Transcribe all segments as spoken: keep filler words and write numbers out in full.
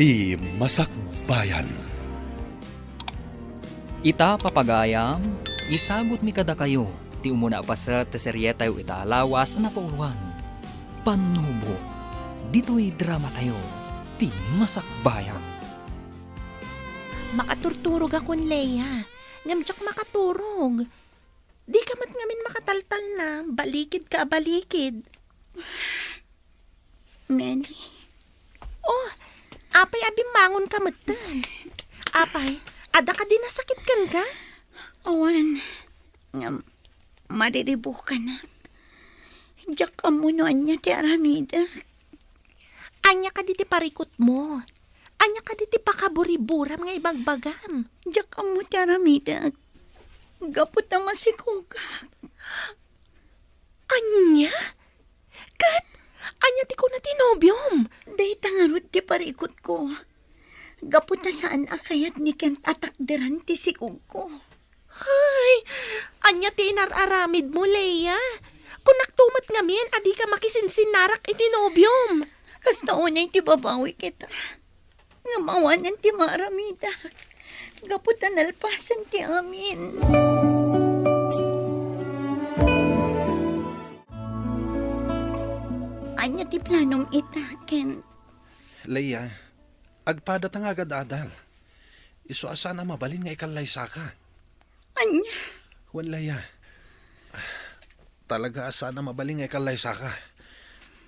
Ti Masakbayan. Ita, papagayam, isagutmi kadakayo ti umuna a paset ti serietayo ita a lawas a napauluan, Pannubo, ditoy dramatayo, Ti Masakbayan. Makaturturogakon, Leia. Ngem diak makaturog. Dika met ngamin makataltalna, balikidka a balikid. Meli. Oh, apay a bimmangonka metten? Apay, adda kadi nasakit kenka? Awan, ngem mariribukanak. Diak ammo no ania ti aramidek. Ania kadi ti parikutmo? Ania kadi ti pakaburiburam nga ibagbagam? Diak ammo ti aramidek. Gapu ta masikogak. Ania? Ket ania ti kuna ti nobiom? Dayta ngarud ti parikutko. Gapu ta saan a kayat ni Kent a takderan ti sikogko. Ay, ania ti inar-aramidmo, Leia? Kunakto met ngamin a dika makisinsinnarak iti nobiom. Kasta unay ti babawi kita. Ngem awanen ti maaramidak. Gapu ta nalpasen ti amin. Ania ti planom ita, Kent? Leia, agpadata nga agadadal. Isu a saan a mabalin nga ikallaysaka. Ania? Wen, Leia. Talaga a saan a mabalin nga ikallaysaka.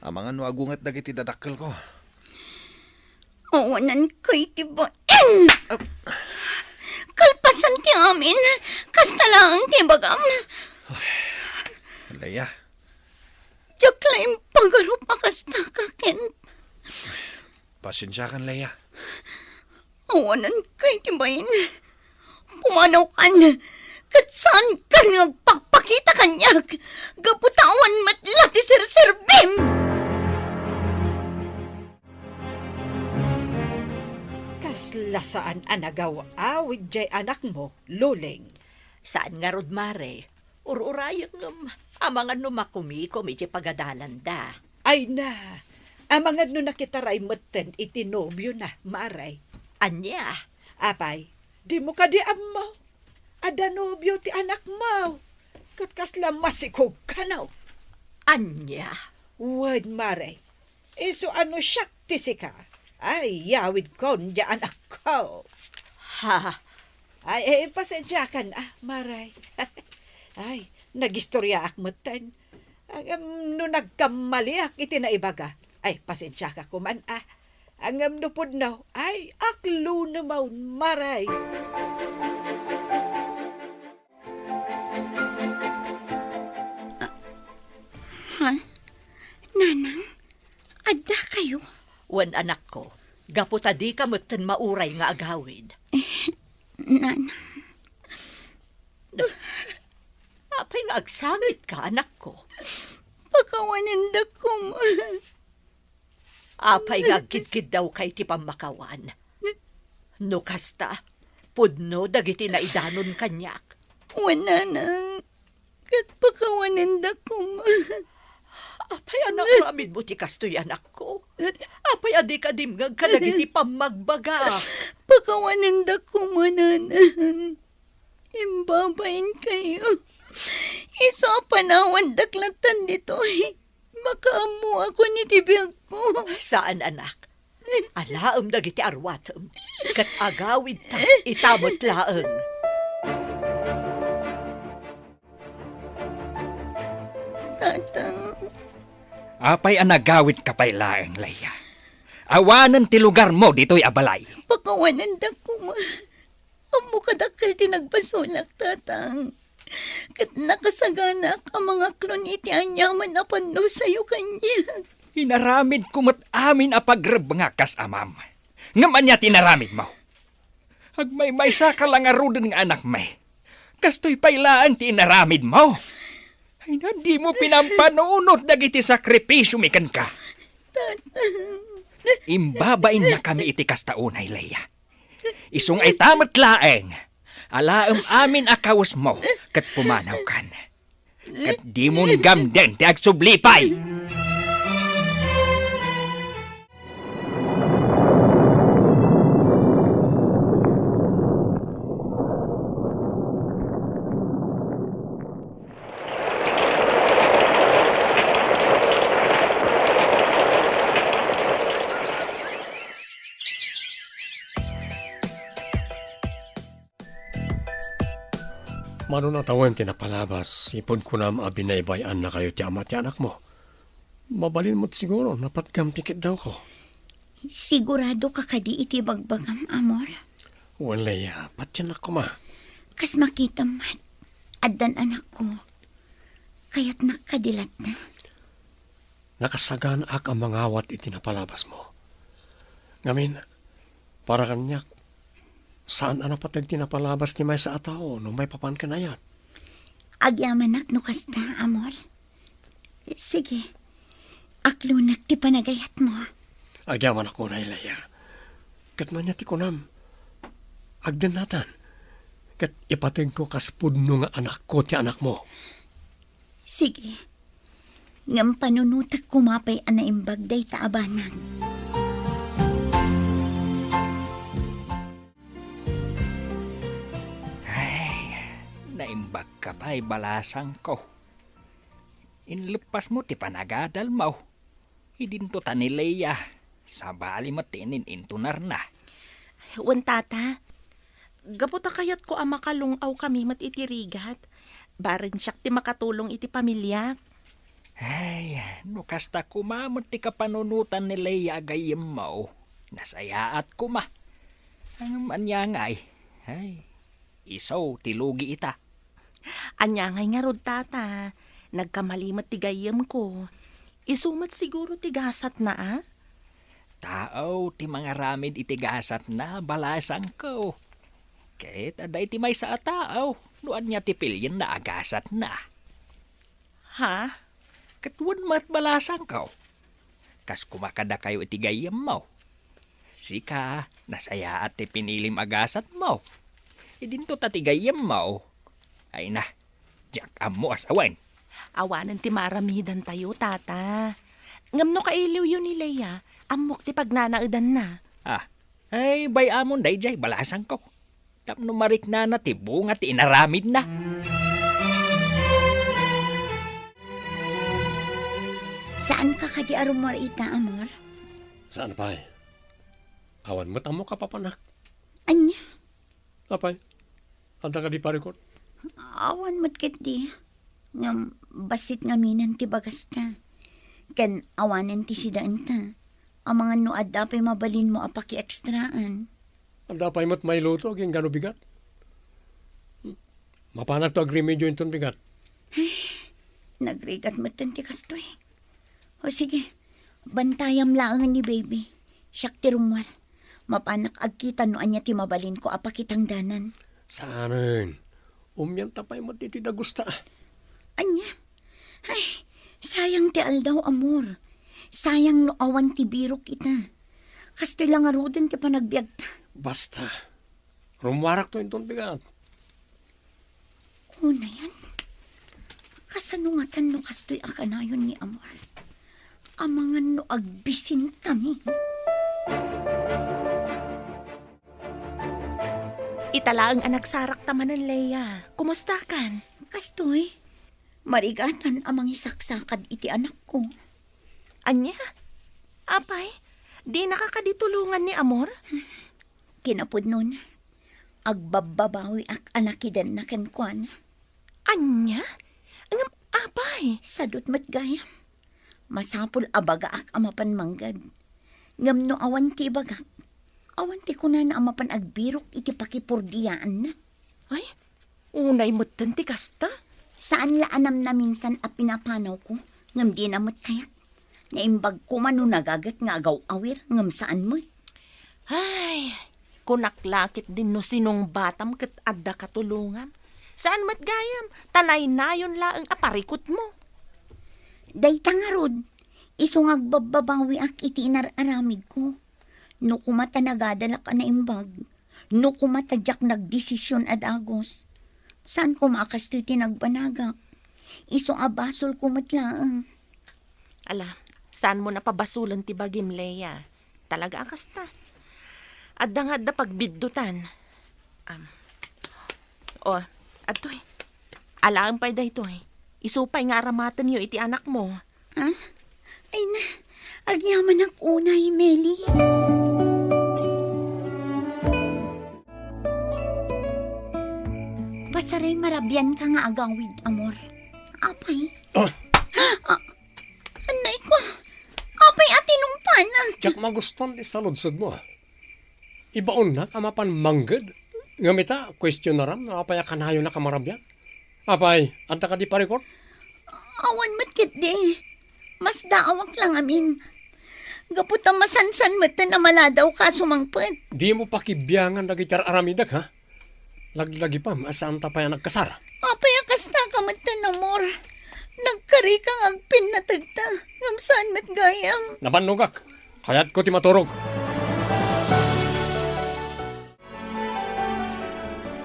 Amangan no agunget dagiti dadakkelko. Awananka iti bain! Ah. Kalpasan ti amin. Kasta laeng ti ibagam. Leia. Diak la impagarup a kasta ka, Kent. Pasensiakan, Leia. Awananka iti bain. Pumanawkan, ket saankan nga agpakpakita kaniak, gapu ta awan met la ti serserbim. Kasla saan a nagaw-awid jay anakmo, Luleng? Saan ngarud, Mare. Ur-urayek ngem amangan no makumikom iti pagadalanda. Ay na, amangan no nakitaray metten iti nobiona, Mare. Ania? Apay, dimo kadi ammo? Adda nobio ti anakmo. Ket kasla masikog kano. Ania? Wen, Mare. Isu a no siak ti sika, ay, yawidkon diay anakko. Ha? Ay, eh, pasensiakan, ah, Maray. Ay, nagistoriaak metten. Ngem no nagkammaliak iti naibaga, ay, pasensiaka koman, ah. Ngem no pudno, ay, aklunemon, Maray. Ah, ha? Nanang, adda kayo? Wen, anakko, gapu ta dika metten mauray nga agawid. Eh, Nanang. Apay nga agsangitka, anakko? Pakawanendak koma. Apay nga agkidkiddawka iti pammakawan? No kasta, pudno dagiti naidanon kaniak. Wen, Nanang, ket pakawanendak koma. Apay a naaramidmo ti kastoy, anakko? Apay a dika dimngeg kadagiti pammagbaga? Pakawanendak koma, Nanang. Imbabainkayo. Isu a panawandak lattan ditoy. Makaammoakon iti biagko. Saan, anak. Alaem dagiti aruatem, ket agawidta ita met laeng. Tatang. Apay a nagawidka pay laeng, Leia? Awanen ti lugarmo ditoy a balay. Pakawanendak koma. Ammo kadakkel ti nagbasolak, Tatang. Ket nakasaganak a mangaklon iti aniaman a pannusayo kaniak. Inaramidko met amin a pagrebngak kas amam. Ngem ania ti inaramidmo? Agmaymaysaka la ngaruden nga anakmi. Kastoy pay laeng ti inaramidmo. Ay na, dimo pinampanunot dagiti sakripisiomi kenka. Tatang. Imbabainnakami iti kasta unay, Leia. Isu nga ita met laeng, alaem amin a kawesmo ket pumanawkan. Ket dimon gamden ti agsubli pay. Mano natawen ti napalabas, ipud kunam a binaybay-annakayo ti ama ti anakmo? Mabalin met siguro, napatgam ti ketdawko. Sigurado ka kadi iti bagbagam, Amor? Wen, Leia, patiennak koma. Kas makitam met, addan anakko. Kayatnak kadi latta? Nakasaganaak a mangawat iti napalabasmo. Ngamin, para kaniak, saan a napateg ti napalabas ti maysa a tao no maipapan ken ayat. Agyamanak no kasta, Amor. Sige, aklonak ti panagayatmo. Agyamanak unay, Leia. Ket no ania ti kunam, agdennatan. Ket ipategko kas pudno nga anakko ti anakmo. Sige. Ngem panunotek koma pay a naimbag dayta a banag. Ay, naimbag ka pay, balasangko. Inleppasmo ti panagadalmo. Idinto ta ni Leia, sabali met ti inintunarna. Wen, Tata, gapu ta kayatko a makalung-awkami met iti rigat, bareng siak ti makatulong iti pamiliak. Ay, no kasta koma met ti kapanunotan ni Leia a gayyemmo, nasayaat koma. Ngem ania ngay? Ay, isu ti lugi ita. Ania ngay ngarud, Tata? Nagkamali met ti gayyemko. Isu met siguro ti gasatna, a? Tao ti mangaramid iti gasatna, balasangko. Ket adda iti maysa a tao no ania ti pilienna a gasatna. Ha? Ket wen met, balasangko. Kas koma kadakayo iti gayyemmo. Sika, nasayaat ti pinilim a gasatmo. Idinto ta ti gayyemmo. Ay na, diak ammo a sawen. Awanen ti maaramidantayo, Tata. Ngem no kailiwyo ni Leia, ammok ti pagnanaedanna. Ah, ay, bay-amon daydiay, balasangko. Tapno mariknana ti bunga ti inaramidna. Saanka kadi a rummuar ita, Amor? Saan pay. Awan met ammok a papanak. Ania? Apay, adda kadi parikut? Awan met ketdi. Ngem bassit ngaminen ti bagasta. Ken awanen ti sidaenta. Amangan no adda pay mabalinmo a pakiekstraan. Adda pay met mailuto, agingga no bigat. Hmm. Mapanakto agremedio inton bigat. Nagrigat metten ti kastoy. O sige, bantayam laengen ni baby. Siak ti rummuar. Mapanak agkita no ania ti mabalinko a pakitangdanan. Saanen. Umianta pay met iti dagusta. Ania? Ay, sayang ti aldaw, Amor. Sayang no awan ti birok ita. Kastoy la ngaruden ti panagbiagta. Basta. Rummuarakto inton bigat. Unayen, kasano ngatan no kastoy a kanayon ni Amor? Amangan no agbisinkami. Ita laeng a nagsarakta manen, Leia. Kumustakan? Kastoy, marigatan a mangisaksakad iti anakko. Ania? Apay, dinaka kadi tulongan ni Amor? Kinapudnona, agbabbabawiak a nakidanna kenkuana. Ania? Ngem apay? Sadut met gayam. Masapul a bagaak a mapan manggad. Ngem no awan ti ibagak, awan ti kunana a mapan agbirok iti pakipurdiyaanna. Ay, unay metten ti kasta. Saan la a namnaminsan a pinapanawko, ngem dina met kayat. Naimbag koma no nagaget nga agaw-awir, ngem saan met. Ay, kunak la ketdin no sinungbatam ket adda katulongam. Saan met gayam, ta naynayon laeng a parikutmo. Dayta ngarud, isu nga agbabbabawiak iti inar-aramidko. No koma ta nagadalak a naimbag, no koma ta diak nagdesision a dagus, saan koma a kastoy ti nagbanagak. Isu a basolko met laeng. Ala, saanmo a pabasolen ti bagim, Leia. Talaga a kasta. Adda nga adda pagbiddutan. Am. O, adtoy. Alaem pay daytoy. Isu pay nga aramatenyo iti anakmo. Ha? Ay na, agyamanak unay, Meli. Pasaray Marabian ka nga agawid, amor. Apay? Ah! Ah, anay ko. Apay a tinungpanak? Diak magustuhan ti saludsodmo, ah. Ibaonnak a mapan mangged. Ngem ita, kuestionaram no apay a kanayonak a marabian. Apay, adda kadi parikor? Awan met ketdi. Masdaawak la ngamin. Gapu ta masansan metten a maladawka a sumangpet. Dimo pakibiangan dagiti ar-aramidek, ha? Laglagipem a saanta pay a nagkasar. Apay a kasta ka metten, amor? Nagkarika nga agpinnategta, ngem saan met gayam. Nabannogak. Kayatko ti maturog.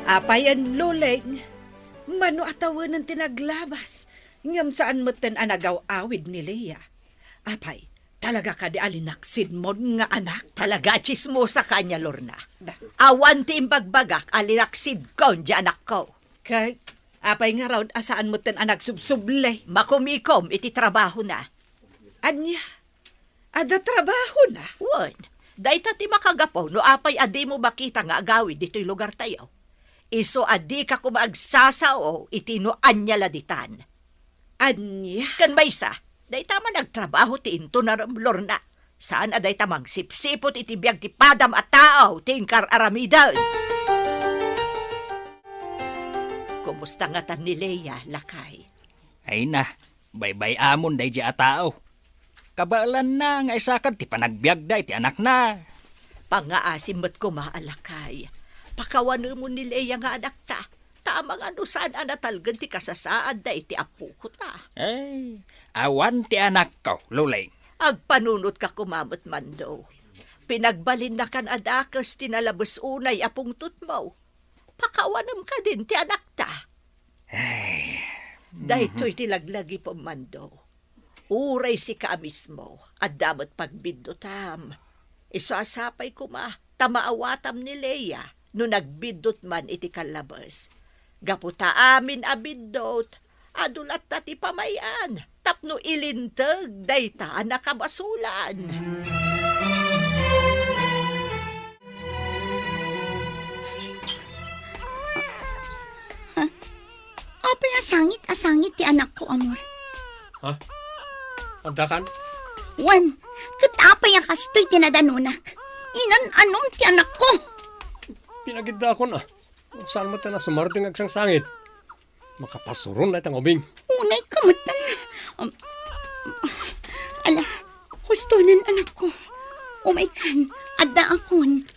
Apay, Luleng, mano a tawenen ti naglabas, ngem saan metten a nagaw-awid ni Lea. Apay, talaga kadi a linaksidmon nga anak? Talaga a tsismosa ka ania, Lorna. Da. Awan ti imbagbagak a linaksidkon ti anakko. Ket apay ngarud a saan metten a nagsubsubli? Makumikom iti trabahona. Ania? Adda trabahona? Wen, dayta ti makagapu no apay a dimo makita nga agawid ditoy lugartayo. Isu a dika koma agsasao iti no ania la ditan. Ania? Ken maysa, dayta man nagtrabaho ti intunarem, Lorna. Saan a dayta mangsipsiput iti biag ti padam a tao ti inkar-aramiden. Kumusta ngatan ni Lea, lakay? Ay na, baybay-amon daydiay a tao. Kabaelanna nga isakad ti panagbiagda iti anakna. Pangngaasim met koma a lakay. Pakawanemon ni Lea nga anakta. Ta amangan no saan a natalgen ti kasasaadda iti apokota. Ay, awan ti anakko, Luleng. Agpanunotka koma met, Mando. Pinagbalinnakan a dakes ti nalabes unay a pungtotmo. Pakawanem kadin ti anakta. Ay. Daytoy ti laglagipem, Mando. Uray sika a mismo, adda met pagbiddutam. Isu a sapay koma ta maawatam ni Lea no nagbiddut man iti kallabes. Gapu ta amin a biddut, adu latta ti pamay-an tapno ilinteg dayta a nakabasolan. Ha? Apay a sangit a sangit ti anakko, amor? Ha? Addakan? Wen, ket apay a kastoy ti nadanonak? Inan-anom ti anakko. Pinagiddakon, ah. Saan met a sumardeng agsangsangit? Makapasuron dayta nga ubing. Unay ka met, um, ala, hustonen, anakko. Umaykan, addaakon.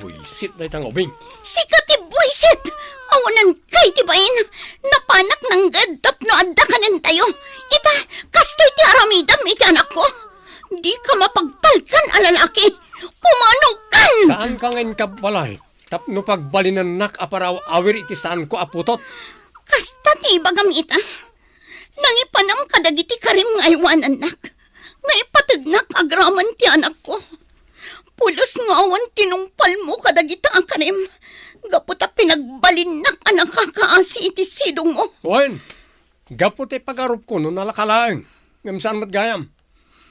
Buisit dayta nga ubing. Sika ti buisit! Awanan kay ti bain! Napanak nanggad tapno adda kanentayo. Ita, kastoy ti aramidam iti anakko. Di ka mapagtalkan a lalaki. Pumanokan! Saan ka nga inkabbalay? Tapno pagbalinennak a paraw-awir iti saanko a putot. Kasta ti ibagam ita. Nangipanam kadagiti karim nga aywanannak, nga ipategnak agraman ti anakko. Pulos nga awan tinungpalmo kadagita a karim, gapu ta pinagbalinnak a nakakaasi iti sidongmo. Wen, gapu ti pagarupko no nalaka laeng, ngem saan met gayam.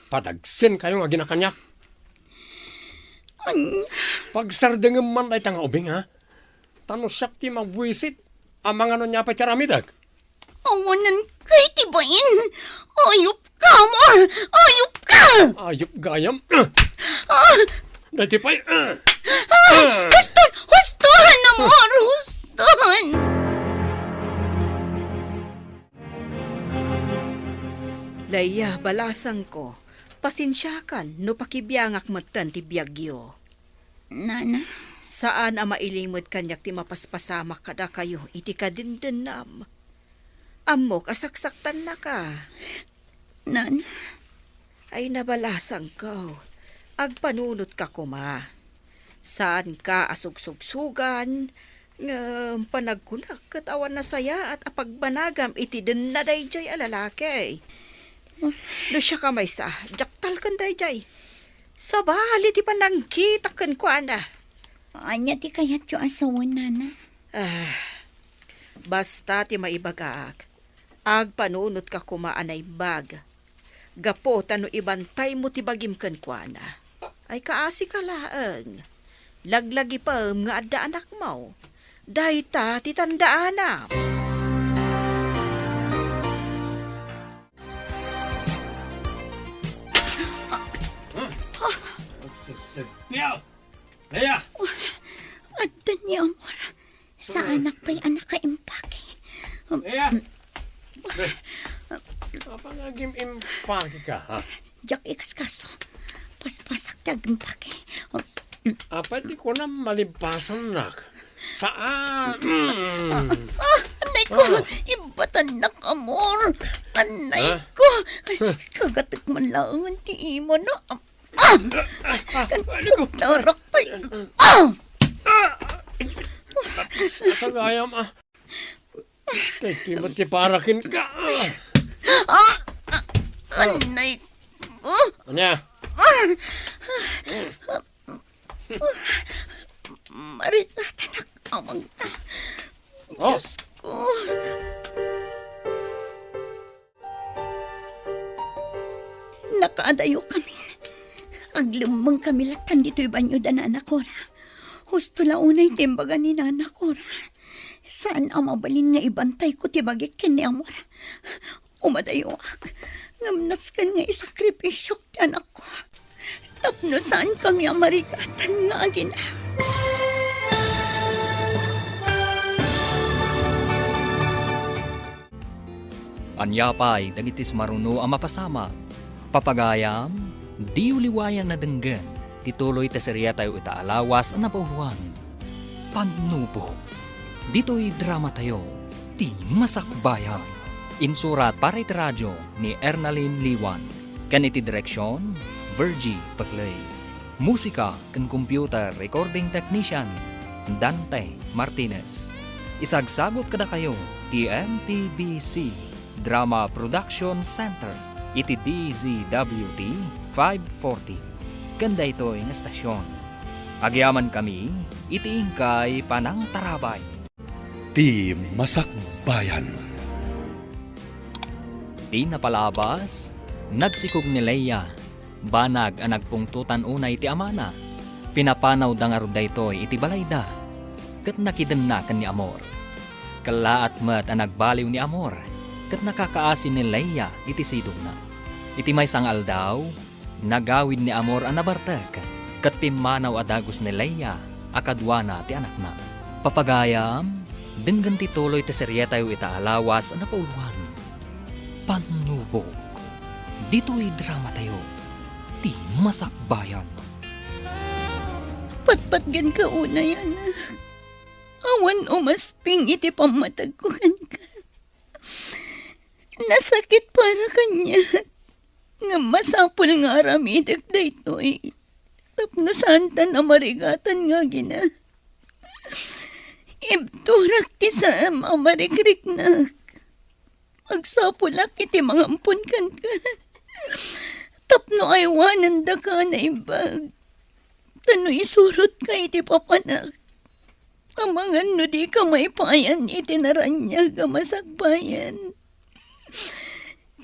Padagsenkayo nga aginakaniak. Anya? Pagsardengem man dayta nga ubing, ha? Ta no siak ti mabuisit, amangan no ania pay ti aramidek? Awanan kay ti bain. Ayup ka, amor! Ayup ka! Ayup gayam. Ah! Daytoy pay. Ah! Ah! Huston! Huston, amor! Huston! Leia, balasangko, pasensiakan no pakibiangak metten ti biagyo. Nana? Saan a mailimed kaniak ti mapaspasamak kadakayo iti kadendennam. Ammok a saksaktannaka. Nana? Ay, nabalasangko, agpanunotka koma. Saanka a sugsugsugan, ngem panagkunak ket awan nasayaat a pagbanagam iti denna daydiay a lalaki. No siak a maysa, diak talken daydiay. Sabali ti panangkitak kenkuana. Ania ti kayatyo a sawen, Nana? Ah, basta ti maibagak, agpanunotka koma a naimbag. Gapu ta no ibantaymo ti bagim kenkuana, ay kaasika laeng. Laglagipem nga adda anakmo. Dayta ti tandaanam. Lea! Lea! Adda ni Amor. Saanak pay a nakaimpake. Lea! Apay nga agim-impake ka, ha? Diak ikaskaso. Paspasak ti agimpake. Apay ti kunam malimpasannak? Saan? Mm. Ah, ah, anay ko! Ah. Ibatannak, Amor! Anay ko! Ay, kagatek man laengen ti imana. Ah! Tarak pay. Ah! Tapos, nakagayam, ah. Tay, ti met ti parakin ka. Ah! Anay ko. Ania? Marigatanak, amang. Oh. Diyos ko. Nakaadayo kami. Aglemmeng kami lattan ditoy banio da Nana Cora. Husto la unay ti imbaga ni Nana Cora. Saan a mabalin nga ibantayko ti bagik ken ni Amor. Umadayoak, ngem nasken nga isakripisiok ti anakko. Tapno saankami a marigatan nga agina. Ania pay dagiti sumaruno a mapasamak? Papagayam, diyo liwayan a denggen ti tuloy ti seriatayo ita a lawas a napauloan, Pannubok. Ditoy dramatayo, Ti Masakbayan. Insurat para iti radio ni Ernalyn Liwan, ken iti direksion, Virgie Paclay. Musika ken computer recording technician, Dante Martinez. Isagsagut kadakayo ti M P B C Drama Production Center iti D Z W T five forty ken daytoy nga estasion. Agyamankami iti inkay panangtarabay. Ti Masakbayan. Ti napalabas, nagsikog ni Leia, banag a nagpungtotan unay ti amana. Pinapanawda ngarud daytoy iti balayda, ket nakidenna ken ni Amor. Kellaat met a nagbaliw ni Amor, ket nakakaasi ni Leia iti sidongna. Iti maysa nga aldaw, nagawid ni Amor a nabartek, ket pimmanaw a dagus ni Leia a kaduana ti anakna. Papagayam, denggen ti tuloy ti serietayo ita a lawas a napauloan, Pannubok. Ditoy dramatayo, Ti Masakbayan. Patpatgenka unay, anak. Awan umasping iti pammatagko kenka. Nasakit para kaniak. Ngem masapul nga aramidek daytoy tapno saantan a marigatan nga agina. Ibturak ti saem a marikriknak. Agsapulak iti mangampon kenka tapno aywanendaka a naimbag. Ta no isurotka iti papanak, amangan no dika maipayan iti naraniag a masakbayan.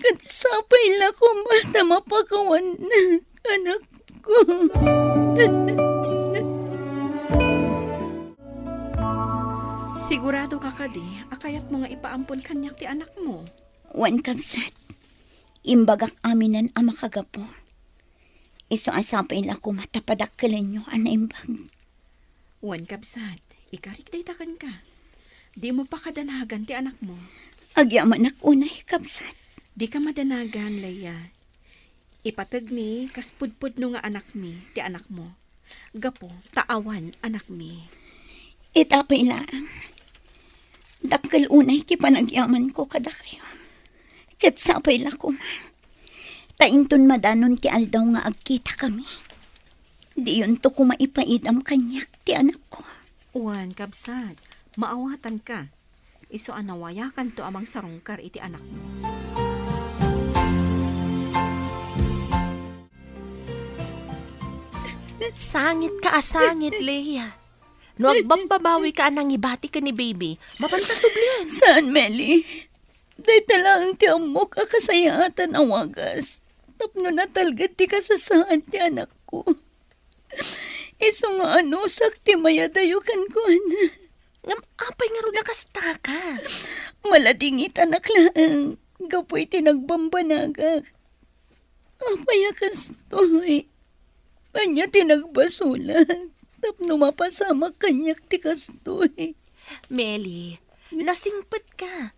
Ket sapay la koma ta mapakawannak, anakko. Sigurado ka kadi a kayatmo nga ipaampon kaniak ti anakmo? Wen, kabsat. Imbagak aminen a makagapu. Isu a sapay la koma ta padakkelenyo a naimbag. Wen, kabsat, ikarik dayta kenka. Dimo pakadanagan ti anakmo. Agyamanak unay, kabsat. Dika madanagan, Leia. Ipategmi kas pudpudno nga anakmi ti anakmo. Gapu ta awan anakmi. Ita pay laeng, dakkel unay ti panagyamanko kadakayo. Ket sapay la koma ta inton madanon ti aldaw nga agkitakami, diyonto koma ipaidam kaniak ti anakko. Wen, kabsat, maawatanka. Isu a nawayakanto a mangsarungkar iti anakmo. Sangit ka a sangit, Leia. No agbabbabawi ka a nangibati ken ni Baby, mapanta sublien. Saan, Meli. Dayta laeng ti ammok a kasayaatan a wagas tapno natalged ti kasasaad ti anakko. Isu nga anusak ti mayadayo kenkuana. Ngem apay ngarud a kastaka? Maladingitanak laeng gapu iti nagbambanagak. Apay a kastoy? Ania ti nagbasolak tapno mapasamak kaniak ti kastoy? Meli, nasingpetka.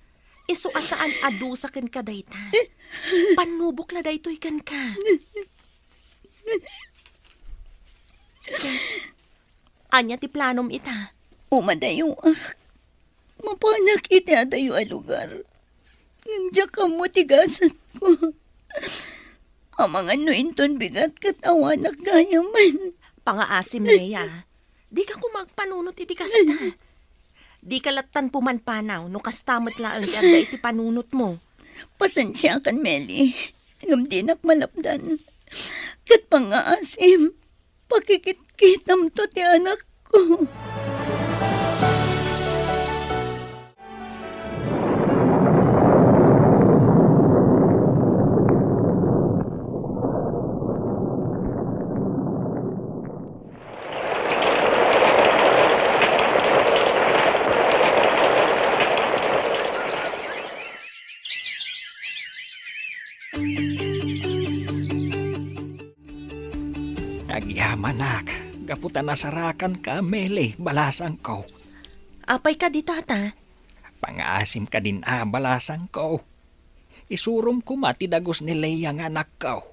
Isu a saan a dusa kenka dayta. Pannubok la daytoy kenka. Ania ti planom ita? Umadayoak. Mapanak iti adayo a lugar. Ngem diak ammo ti gasatko. Amangan no inton bigat ket awanak gayamen. Pangaasim, Lea. Dika koma agpanunot iti kasta. Dika lattan pumanpanaw no kasta met laeng ti adda iti panunotmo. Pasensiakan, Meli. Ngem dinak malapdan. Ket pangaasim, pakikitkitamto ti anakko. Agyamanak, gapu ta nasarakanka, Meli, balasangko. Apay kadi, Tata? Pangaasim kadin a, balasangko. Isurom koma ti dagus ni Lea nga anakko.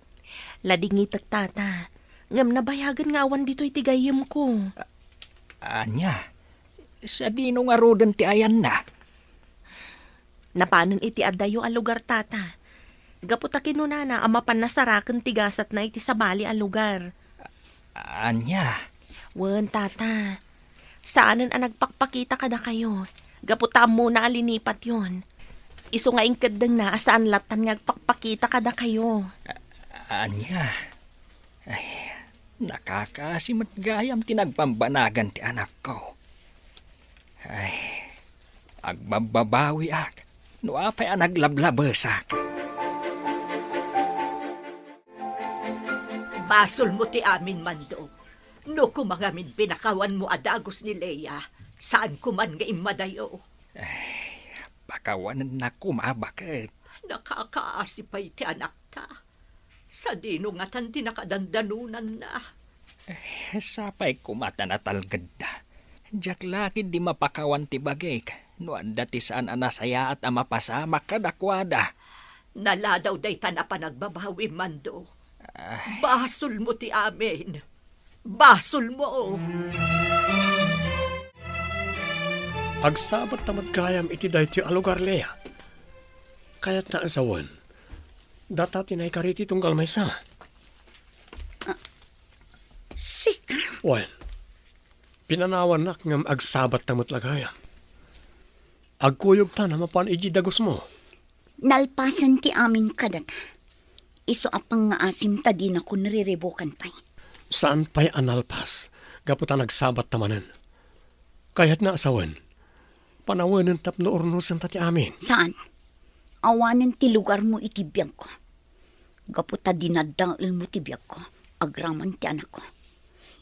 Ladingitek, Tata, ngem nabayagen nga awan ditoy ti gayyemko. A-, ania? Sadino ngaruden ti ayanna? Napanen iti adayo a lugar, Tata. Gapu ta kinunana a mapan nasaraken ti gasatna iti sabali a lugar. Ania? Wen, Tata. Saanen a nagpakpakita kadakayo. Gapu ta ammona a linipatyon. Isu nga inkeddengna a saan lattan nga agpakpakita kadakayo. A-, ania? Ay, nakakaasi met gayam ti nagbambanagan ti anakko. Ay, agbabbabawiak no apay a naglablabesak. Basolmo ti amin, Mando. No koma ngamin pinakawanmo a dagus ni Lea, saanko man nga immadayo. Ay, pakawanennak koma, baket. Nakakaasi pay ti anakta. Sadino ngatan ti nakadandanonanna? Eh, sapay koma ta natalgedda. Diak la ketdi mapakawan ti bagik no adda ti saan a nasayaat a mapasamak kadakuada. Naladaw daytan a panagbabawim, Mando. Ah. Basolmo ti amin. Basolmo. Agsabatta met gayam iti daytoy a lugar, Lea. Kayatna a sawen, data ti naikariti tunggal maysa. Ah, sika? Wen, pinanawannak ngem agsabatta met la gayam. Agkuyogtan a mapan idiay dagusmo. Nalpasen ti amin kadata. Isu a pangngaasim ta dinakon riribukan pay. Saan pay a nalpas, gapu ta nagsabatta manen. Kayatna a sawen, panawenen tapno urnosenta ti amin. Saan? Awanen ti lugarmo iti biagko. Gapu ta dinadaelmo ti biagko, agraman ti anakko.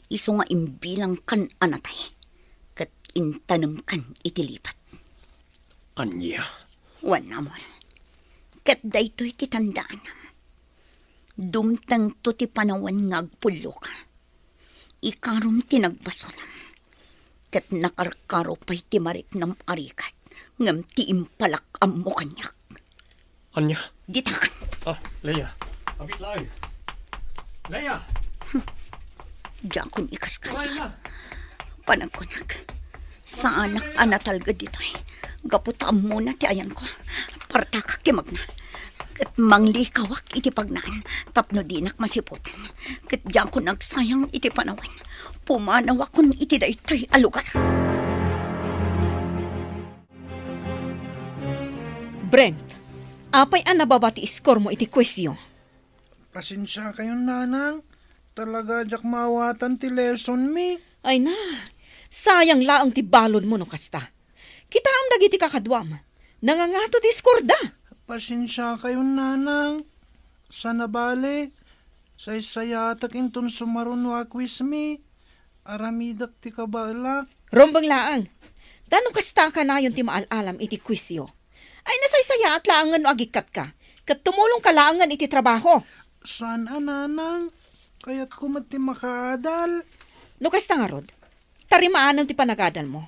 Isu nga imbilangkan a natay, ket intanemkan iti lipat. Ania? Wen, amor. Ket daytoy ti tandaanam. Dumtengto ti panawen nga agpulloka. Ikarom ti nagbasolem. Ket nakarkaro pay ti mariknam a rigat, ngem ti impalak ammo kaniak. Ania? Ditakan. Ah, Lea. Apit laeng. Lea! Diakon ikaskas. Panagkunak, saanak a natalged ditoy. Gapu ta ammona ti ayanko. Partakak ti magna. Ket manglikawak iti pagnaan tapno dinak masiputan. Ket diakon agsayang iti panawen. Pumanawakon iti daytoy a lugar. Brent, apay a nababa ti iskormo iti kuisyo? Pasensiakayon, nanang. Talaga diak maawatan ti lessonmi. Ay na, sayang laeng ti baludmo no kasta. Kitaem dagiti kakaduam. Nangangato ti iskorda. Pasensiakayon, nanang. Sana bale, saysayaatek inton sumaruno a quizmi. Aramidek ti kabaelak. Rumbeng laeng. Ta no kasta a kanayon ti maal-alam iti kuisyo, ay nasaysayaat laengen no agikkatka, ket tumulongka laengen iti trabaho. Saan a, nanang. Kayatko met ti makaadal. No kasta ngarud, tarimaanem ti panagadalmo.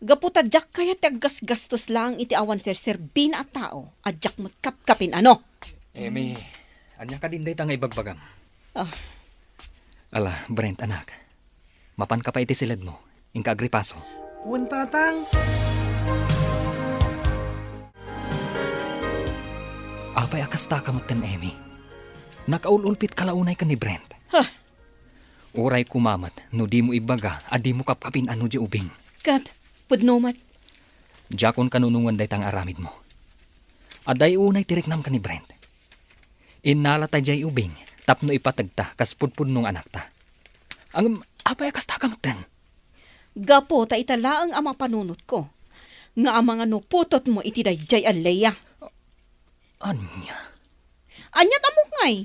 Gapu ta diak kayat ti aggasgastos laeng iti awan serserbina a tao a diak met kapkapin-ano. Emi, ania kadin dayta nga ibagbagam? Ah. Ala, Brent, anak. Mapanka pay iti siledmo. Inka agripaso. Wen, Tatang. Apay a kastaka metten, Emi? Nakaul-ulpitka la unay ken ni Brent. Hah! Uray koma met no dimo ibaga a dimo kapkapin-ano diay ubing. Ket, pudno met. Diakon kanunongen dayta nga aramidmo. Adda unay ti riknam ken ni Brent. Innalata diay ubing tapno ipategta kas pudpudno nga anakta. Ngem, apay a kastaka metten? Gapu ta ita laeng a mapanunotko nga amangan no putotmo iti daydiay a Lea. Ania? Aniat ammok ngay?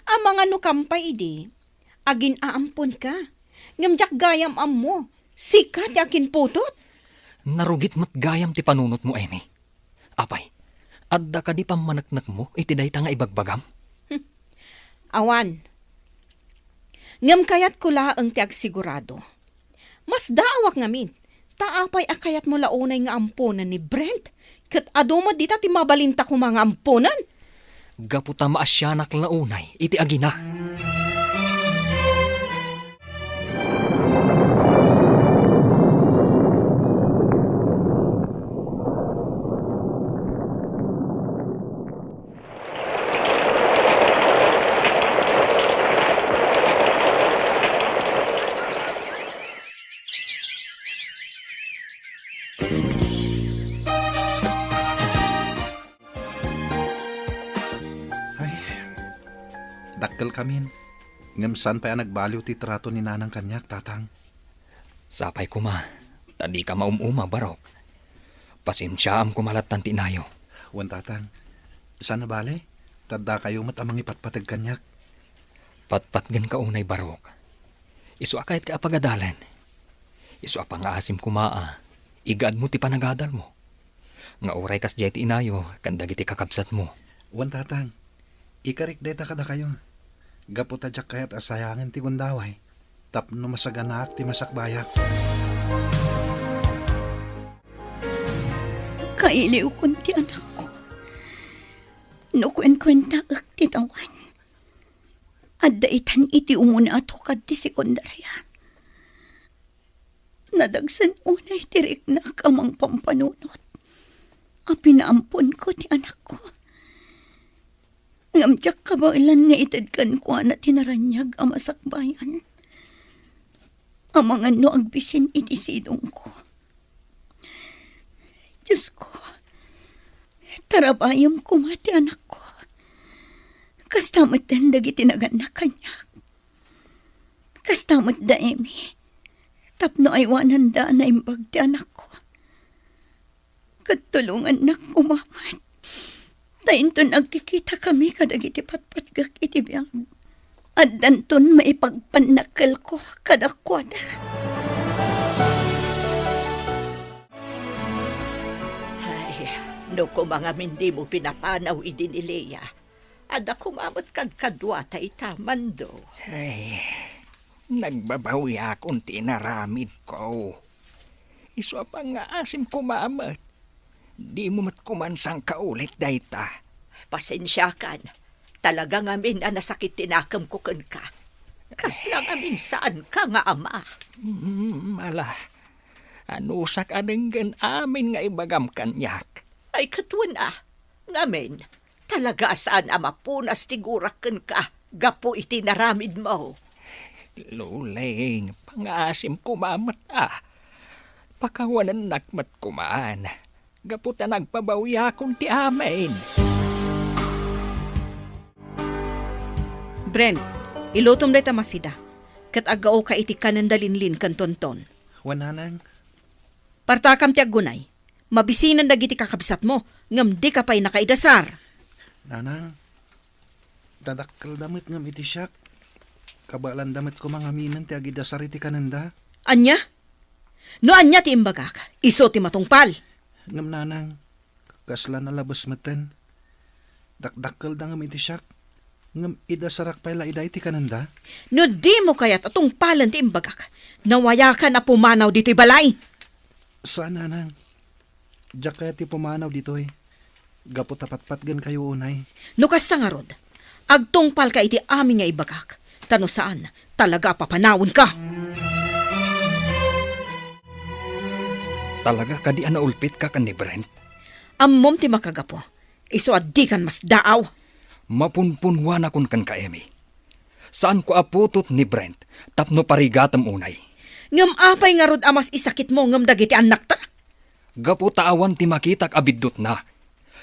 Amangan no kampay idi, agin-aamponka. Ngem diak gayam ammo, sika ti akinputot. Narugit met gayam ti panunotmo, Emi. Apay, adda kadi pammaneknekmo iti dayta nga ibagbagam? Hmm. Awan. Ngem kayatko laeng ti agsigurado. Masdaawak ngamin, ta apay a kayatmo la unay nga amponen ni Brent? Ket adu met dita ti mabalinta koma nga amponen? Gapu ta maasianak la unay iti agina. Ay, dakkelkamin. Ngem saan pay a nagbaliw ti trato ni Nanang kaniak, Tatang. Sapay koma, ta dika maum-uma, Barok. Pasensiaam koma lattan ti inayo. Wen, Tatang. Saan a bale, ta addakayo met a mangipatpateg kaniak. Patpatgenka unay, Barok. Isu a kayatka a pagadalen. Isu a pangaasim koma a igaadmo ti panagadalmo. Nga uray kasdiay ti inayo ken dagiti kakabsatmo. Wen, Tatang, ikarik dayta kadakayo. Gapu ta diak kayat a sayangen ti gundaway tapno masaganaak ti masakbayak. Kailiwkon ti anakko. No kuenkuentaek ti tawen, adda itan iti umuna a tukad ti sekundaria. Nadagsen unay ti riknak a mangpampanunot a pinaamponko ti anakko. Ngem diak kabaelan nga ited kenkuana ti naraniag a masakbayan. Amangan no agbisin iti sidongko. Diosko, tarabayem koma ti anakko. Kasta met dagiti nagannak kaniak. Kasta met da Emi, tapno aywananda a naimbag ti anakko. Ket tulongannak koma met. Ta inton agkikitakami kadagiti patpatgek iti biag, addanton maipagpannakkelko kadakuada. Ay, no koma ngamin dimo pinapanaw idi ni Lea, adda koma met kadkaduata ita, Mando. Ay, nagbabawiakon ti inaramidko. Isu a pangngaasim koma met. Dimo met koman sangkaulit dayta. Pasensiakan. Talaga ngamin a nasakit ti nakemko kenka. Kasla ngamin saanka nga ama. Mm, ala. Anusak a denggen amin nga ibagam kaniak. Ay, ket wen a. Ngamin, talaga a saan a mapunas ti gurak kenka gapu iti naramidmo. Luleng, pangaasim koma met a. Pakawanennak met koman, gapu ta nagpabawiakon ti amin. Brent, ilutom dayta masida, ket aggaoka iti kanenda Linlin ken Tonton. Wen, Nanang. Partakam ti aggunay. Mabisinen dagiti kakabsatmo, ngem dika pay nakaidasar. Nanang, dadakkelda met ngem iti siak. Kabaelanda met koma ngaminen ti agidasar iti kanenda. Ania? No ania ti imbagak, isu ti matungpal. Ngem, Nanang, kasla nalabes metten. Dakdakkelda ngem iti siak. Ngem idasarak pay la ida iti kanenda? No dimo kayat a tungpalen ti imbagak, nawayakan a pumanaw ditoy balay. Saan, nanang. Diak kayat ti pumanaw ditoy. Gapu ta patpatgenkayo unay. No kasta ngarud, agtungpalka iti amin nga ibagak, ta no saan, talaga a papanawenka. Talaga kadi a naulpitka ken ni Brent? Ammom ti makagapu. Isu a dikan masdaaw. Mapunpunwanakon kenka, Emmy. Saanko a putot ni Brent tapno parigatem unay. Ngem apay ngarud a mas isakitmo ngem dagiti annakta? Gapu ta awan ti makitak a biddutna,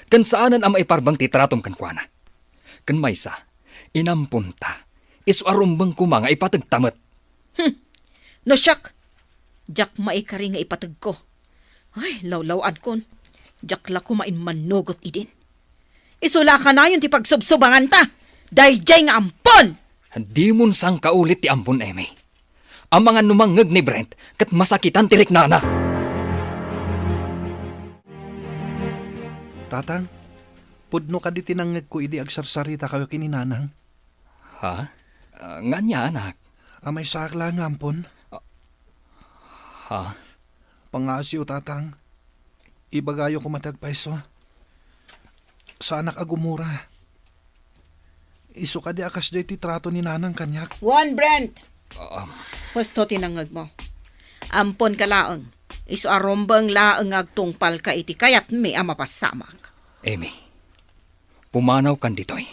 ken saanen a maiparbeng ti tratom kenkuana. Ken maysa, inamponta, isu a rumbeng koma nga ipateg ta met. Hmm. No siak, diak maikari nga ipategko. Ay, lawlaw-ankon. Diak la koma immanugot idin. Isu la kanayon ti pagsubsubanganta. Daydiay nga ampon! Dimon sangkaulit ti ampon, Emmy. Amangan no mangngeg ni Brent ket masakitan ti riknana. Tatang, pudno kadi ti nangngegko idi agsarsarita kayo ken ni Nanang? Ha? Ah, nga ania, anak? Amaysaak la nga ampon. Ah, ha? Pangaasiyo, Tatang. Ibagayo koma ti agpayso. Saanak a gumura. Isu kadi a kasdiay ti trato ni Nanang kaniak. Wen, Brent! Ah, um. Husto ti nangngegmo. Amponka laeng. Isu a rumbeng laeng nga agtungpalka iti kayatmi a mapasamak. Emmy, pumanawkan ditoy.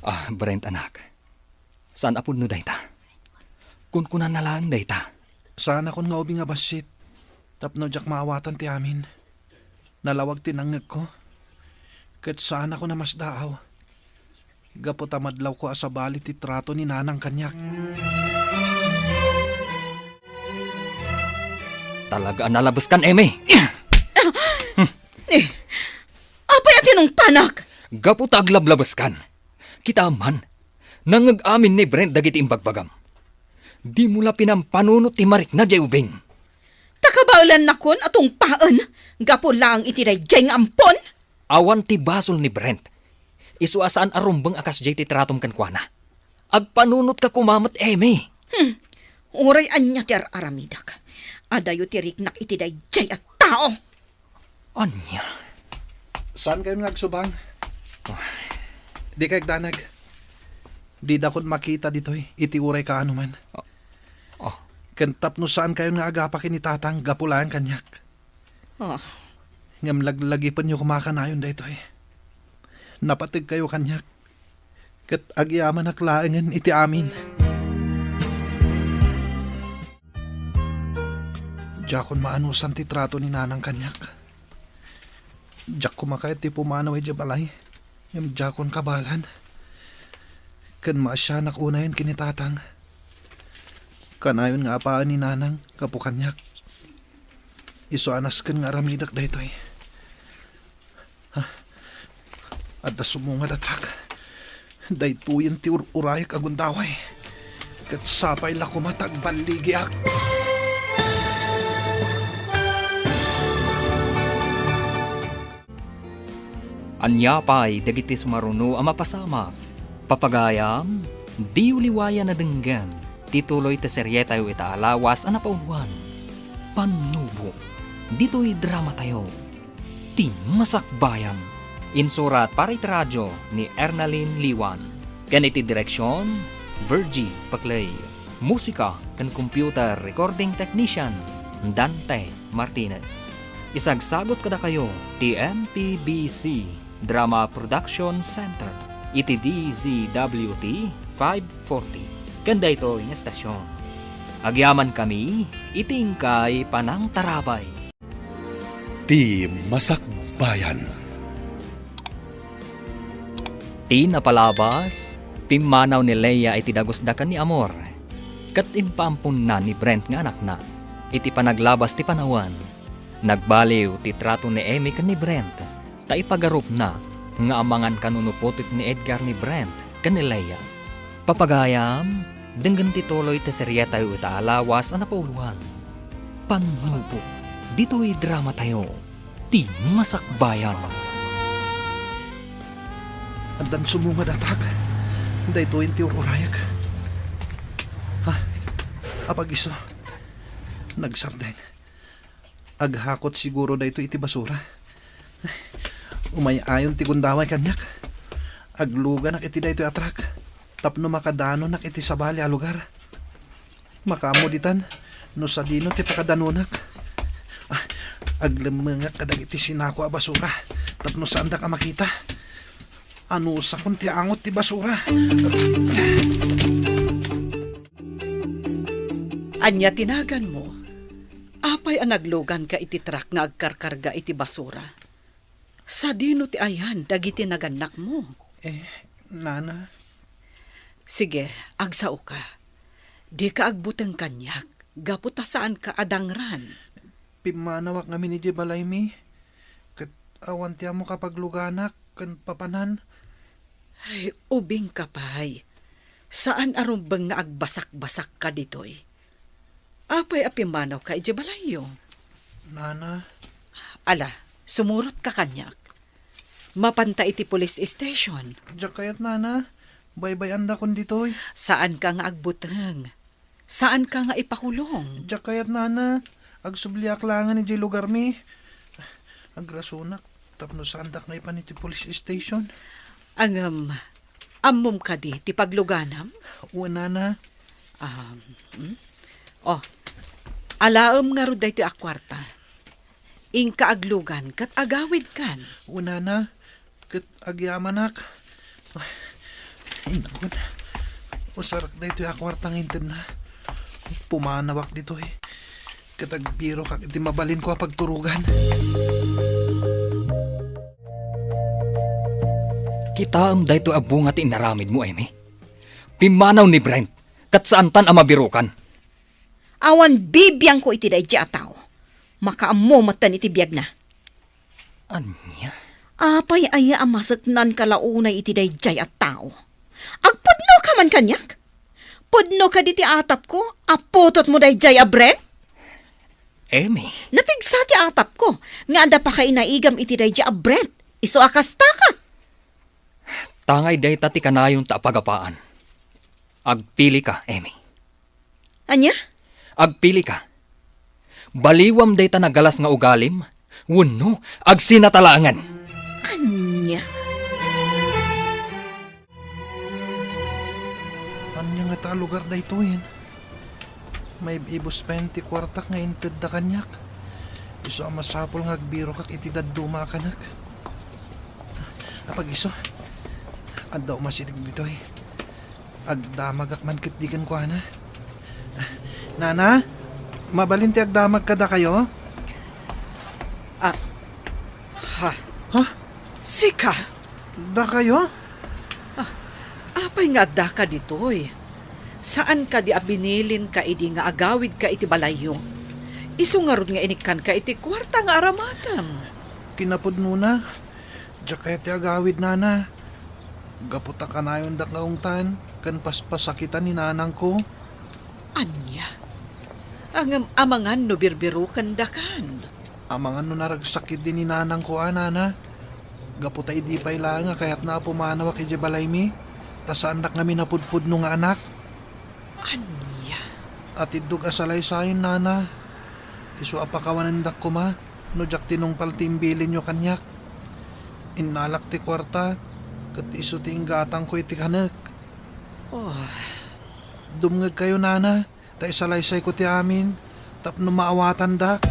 Ah, Brent, anak. Saan a pudno dayta. Kunkunana laeng dayta. Saanakon nga ubing a bassit tapno diak maawatan ti amin. Nalawag ti nangngegko, ket saanakon a masdaaw. Gapu ta madlawko a sabali ti trato ni Nanang kaniak. Talaga a nalabeskan, Emmy! Eh, apay a tinungpanak? Gapu ta aglablabeskan. Kita man, nangngeg amin ni Brent dagiti imbagbagam. Dimo la pinampanunot ti marikna diay ubing. Ta kabaelannakon a tungpaen gapu laeng iti daydiay nga ampon? Awan ti basol ni Brent. Isu a saan a rumbeng a kasdiay ti tratom kenkuana. Agpanunotka koma met, Emmy. Hmm. Uray ania ti ar-aramidek, adayo ti riknak iti daydiay a tao. Ania? Saankayon nga agsubang? Ah. Dikay agdanag. Didakon makita ditoy iti uray kaanoman. Ah. Ah. Ken tapno saankayon nga agapa ken ni Tatang gapu laeng kaniak. Ah. Ngem laglagipenyo koma kanayon daytoy. Napategkayo kaniak, ket agyamanak laengen iti amin. Diakon maanusan ti trato ni Nanang kaniak. Diak koma kayat ti pumanaw idiay balay, ngem diakon kabaelan. Ken maasianak unayen ken ni Tatang. Kanayon nga apaen ni Nanang gapu kaniak. Isu a nasken nga aramidek daytoy. Ah, adda sumungad a truck. Daytoyen ti ur-urayek a gundaway. Ket sapay la koma ta agballigiak. Ania pay dagiti sumaruno a mapasamak? Papagayam, diyo liwayan a denggen ti tuloy ti serietayo ita a lawas a napauluan, Pannubo, ditoy dramatayo. Ti Masakbayan. Insurat para iti radio ni Ernalyn Liwan. Ken iti direksion, Virgie Paclay. Musika ken computer recording technician, Dante Martinez. Isagsagut kadakayo ti M P B C Drama Production Center iti D Z W T five forty. Ken daytoy nga estasion, agyamankami iti inkay panangtarabay. Ti Masakbayan. Ti napalabas, pimmanaw ni Leia iti dagus da ken ni Amor, ket impaamponna ni Brent nga anakna. Iti panaglabas ti panawen, nagbaliw ti trato ni Emmy ken ni Brent, ta ipagarupna nga amangan kanunupotek ni Edgar ni Brent ken ni Leia. Papagayam, denggen ti tuloy ti serietayo ita a lawas a napauluan, Pannubo, ditoy dramatayo, Ti Masakbayan. Addan sumungad a truck. Daytoyen ti ur-urayak. Ha? Apag-isu. Nagsardeng. Aghakot siguro daytoy iti basura. Umay-ayon ti gundaway kaniak. Agluganak iti daytoy a truck tapno makadanonak iti sabali a lugar. Makaammo ditan no sadino ti pakadanonak. Ah, aglemmengak kadagiti sinako a basura tapno saandak a makita. Anusakon ti angot ti basura. Ania ti naganmo? Apay a nagluganka iti truck nga agkarkarga iti basura? Sadino ti ayan dagiti nagannakmo? Eh, nana. Sige, agsaoka. Dika agbuteng kaniak, gapu ta saanka a dangran. Pimmanawak ngamin idiay balaymi, ket awan ti ammok a pagluganak ken papanan. Ay, ubingka pay. Saan a rumbeng nga agbasakbasakka ditoy. Apay a pimmanawka idiay balayyo? Nana. Ala, sumurotka kaniak. Mapanta iti police station. Diak kayat, nana. Baybay-andakon ditoy. Saanka nga agbuteng. Saanka nga ipakulong. Diak kayat, nana. Agsubliak laengen idiay lugarmi. Agrasunak tapno saandak maipan iti police station. Ngem, ammom kadi ti pagluganam? Wen, nana. Um, hmm? Oh, alaem ngarud daytoy a kuarta. Inka aglugan ket agawidkan. Wen, nana, ket agyamanak. Ay, inakon. Usarak daytoy a kuarta nga intedna. Pumanawak ditoy. Ket agbirokak iti mabalinko a pagturogan. Kitaem daytoy a bunga ti inaramidmo, Amy. Pimmanaw ni Brent, ket saantan a mabirokan. Awan bibiangko iti daydiay a tao. Makaammo metten iti biagna. Ania? Apay aya a maseknanka la unay iti daydiay a tao? Agpudnoka man kaniak? Pudno kadi ti atapko a putotmo daydiay a Brent? Amy. Napigsa ti atapko nga adda pakainaigam iti daydiay a Brent. Isu a kastaka. Tangay dayta ti kanayonta a pagapaan. Agpilika, Amy. Ania? Agpilika. Baliwam dayta nagalas nga ugalim, wenno agsinata laengen. Ania? Ania ngata a lugar daytoyen? Maib-ibus payen ti kuartak nga intedda kaniak. Isu a masapul nga agbirokak iti dadduma a kanak. Apag-isu, adda umasideg ditoy. Agdamagak man ketdi kenkuana. Nana, mabalin ti agdamag kadakayo? Ah, ha? Ha? Sika? Dakayo? Ah, apay nga addaka ditoy? Saan kadi a binilinka idi nga agawidka iti balayyo? Isu ngarud nga inikkanka iti kuarta nga aramatem. Kinapudnona, diak kayat ti agawid, nana. Gapu ta kanayondak nga ungtan ken paspasakitan ni nanangko. Ania? Ngem amangan no birbirokendakan? Amangan no naragsak idi ni nanangko a, nana. Gapu ta idi pay laeng a kayatna a pumanawak idiay balaymi, ta saannak ngamin a pudpudno nga anak. Ania? Atiddog a salaysayen, nana. Isu a pakawanendak koma no diak tinungpal ti imbilinyo kaniak. Innalak ti kuarta, ket isu ti inggatangko iti kanek. Oh. Dumngegkayo, nana, ta isalaysayko ti amin tapno maawatandak.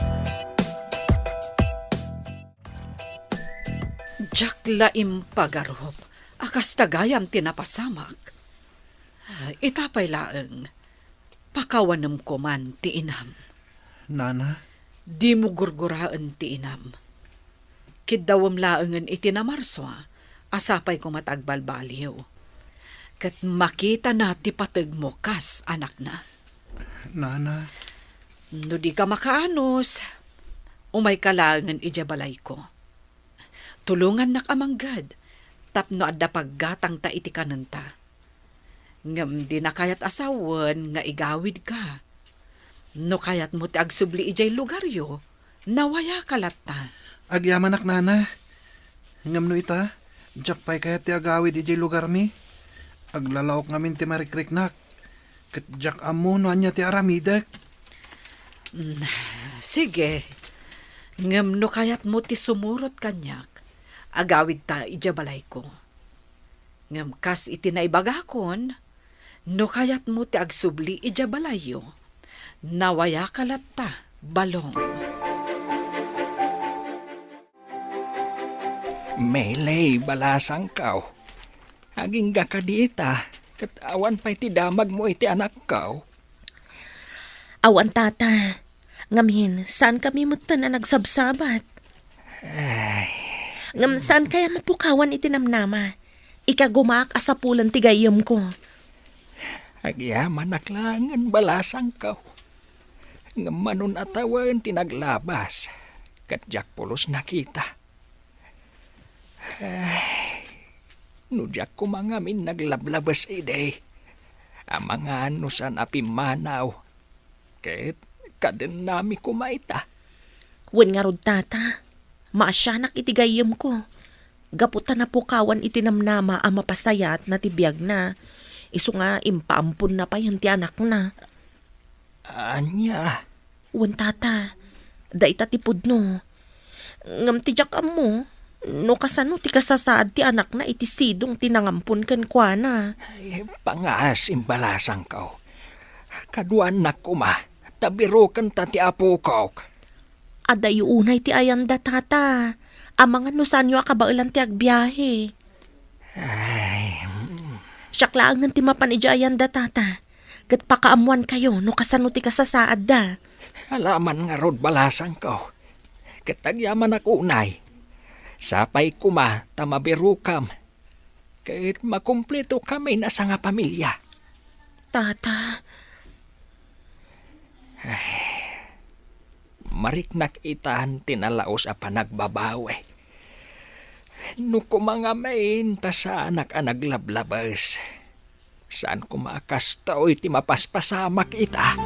Diak la impagarup a kasta gayam ti napasamak. Ita pay laeng, pakawanem koman ti inam. Nana? Dimo gurguraen ti inam. Kiddawem laengen iti Namarso a sapay koma ta agbalbaliw. Ket makitana ti pategmo kas anakna. Nana. No dika makaanus, umayka laengen idiay balayko. Tulongannak a mangged tapno adda paggatangta iti kanenta. Ngem dina kayat a sawen nga igawidka. No kayatmo ti agsubli idiay lugaryo, nawayaka latta. Agyamanak, nana. Ngem no ita, diak pay kayat ti agawid idiay lugarmi. Aglalaok ngamin ti marikriknak, ket diak ammo no ania ti aramidek. Mm, sige. Ngem no kayatmo ti sumurot kaniak, agawidta idiay balayko. Ngem kas iti naibagakon, no kayatmo ti agsubli idiay balayyo, nawayaka latta, Balong. Meli, balasangko. Agingga kadi ita, ket awan pay ti damagmo iti anakko. Awan, Tata. Ngamin, saankami metten a nagsabsabat. Ay. Ngem saankay a mapukawan iti namnama. Ikagumaak a sapulen ti gayyemko. Agyamanak laengen, balasangko. Ngem manon a tawen ti naglabas, ket diak pulos nakita. Ay, no diak koma ngamin naglablabes idi, amangan no saan a pimmanaw, ket kadennami koma ita. Wen ngarud, Tata, maasianak iti gayyemko. Gapu ta napukawan iti namnama a mapasayaatna ti biagna, isu nga impaamponna payen ti anakna. Ania? Wen, Tata, dayta ti pudno. Ngem ti diak ammo, no kasano ti kasasaad ti anakna iti sidong ti nangampon kenkuana. Ay, pangas, imbalasangko. Kaduanak koma, ta birukenta ti apokok. Adayo unay ti ayanda, Tata. Amangan no saanyo a kabaelan ti agbiahe. Ay, mm. Siak laengen ti mapan idiay ayanda, Tata. Ket pakaammoankayo no kasano ti kasasaadda. Alaman ngarud, balasangko. Ket agyamanak unay. Sapay koma ta mabirukam. Ket makumpletokamin a sangapamilia. Tata. Ay, mariknak itan ti nalaus a panagbabawi. No koma ngamin ta saanak a naglablabes, saan koma a kastoy ti mapaspasamak ita.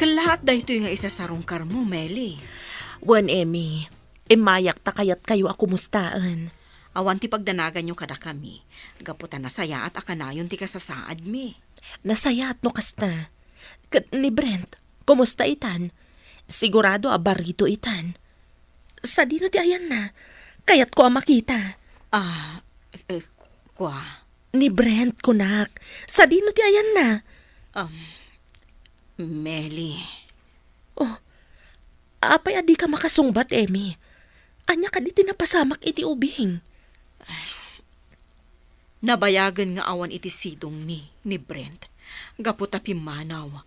Kellaat daytoy nga isasarungkarmo, Meli. Wen, Emmy. Immayak ta kayatkayo a kumustaen. Awan ti pagdanaganyo kadakami, gapu ta nasayaat a kanayon ti kasasaadmi. Nasayaat no kasta. Ket ni Brent, kumusta itan? Sigurado a barito itan. Sadino ti ayanna? Kayatko a makita. Ah, eh, kua. Ni Brent, kunak. Sadino ti ayanna? Um, Meli. Oh, apay a dika makasungbat, Emmy? Ania kadi ti napasamak iti ubing? Nabayagen nga awan iti sidongmi ni Brent gapu ta pimmanaw,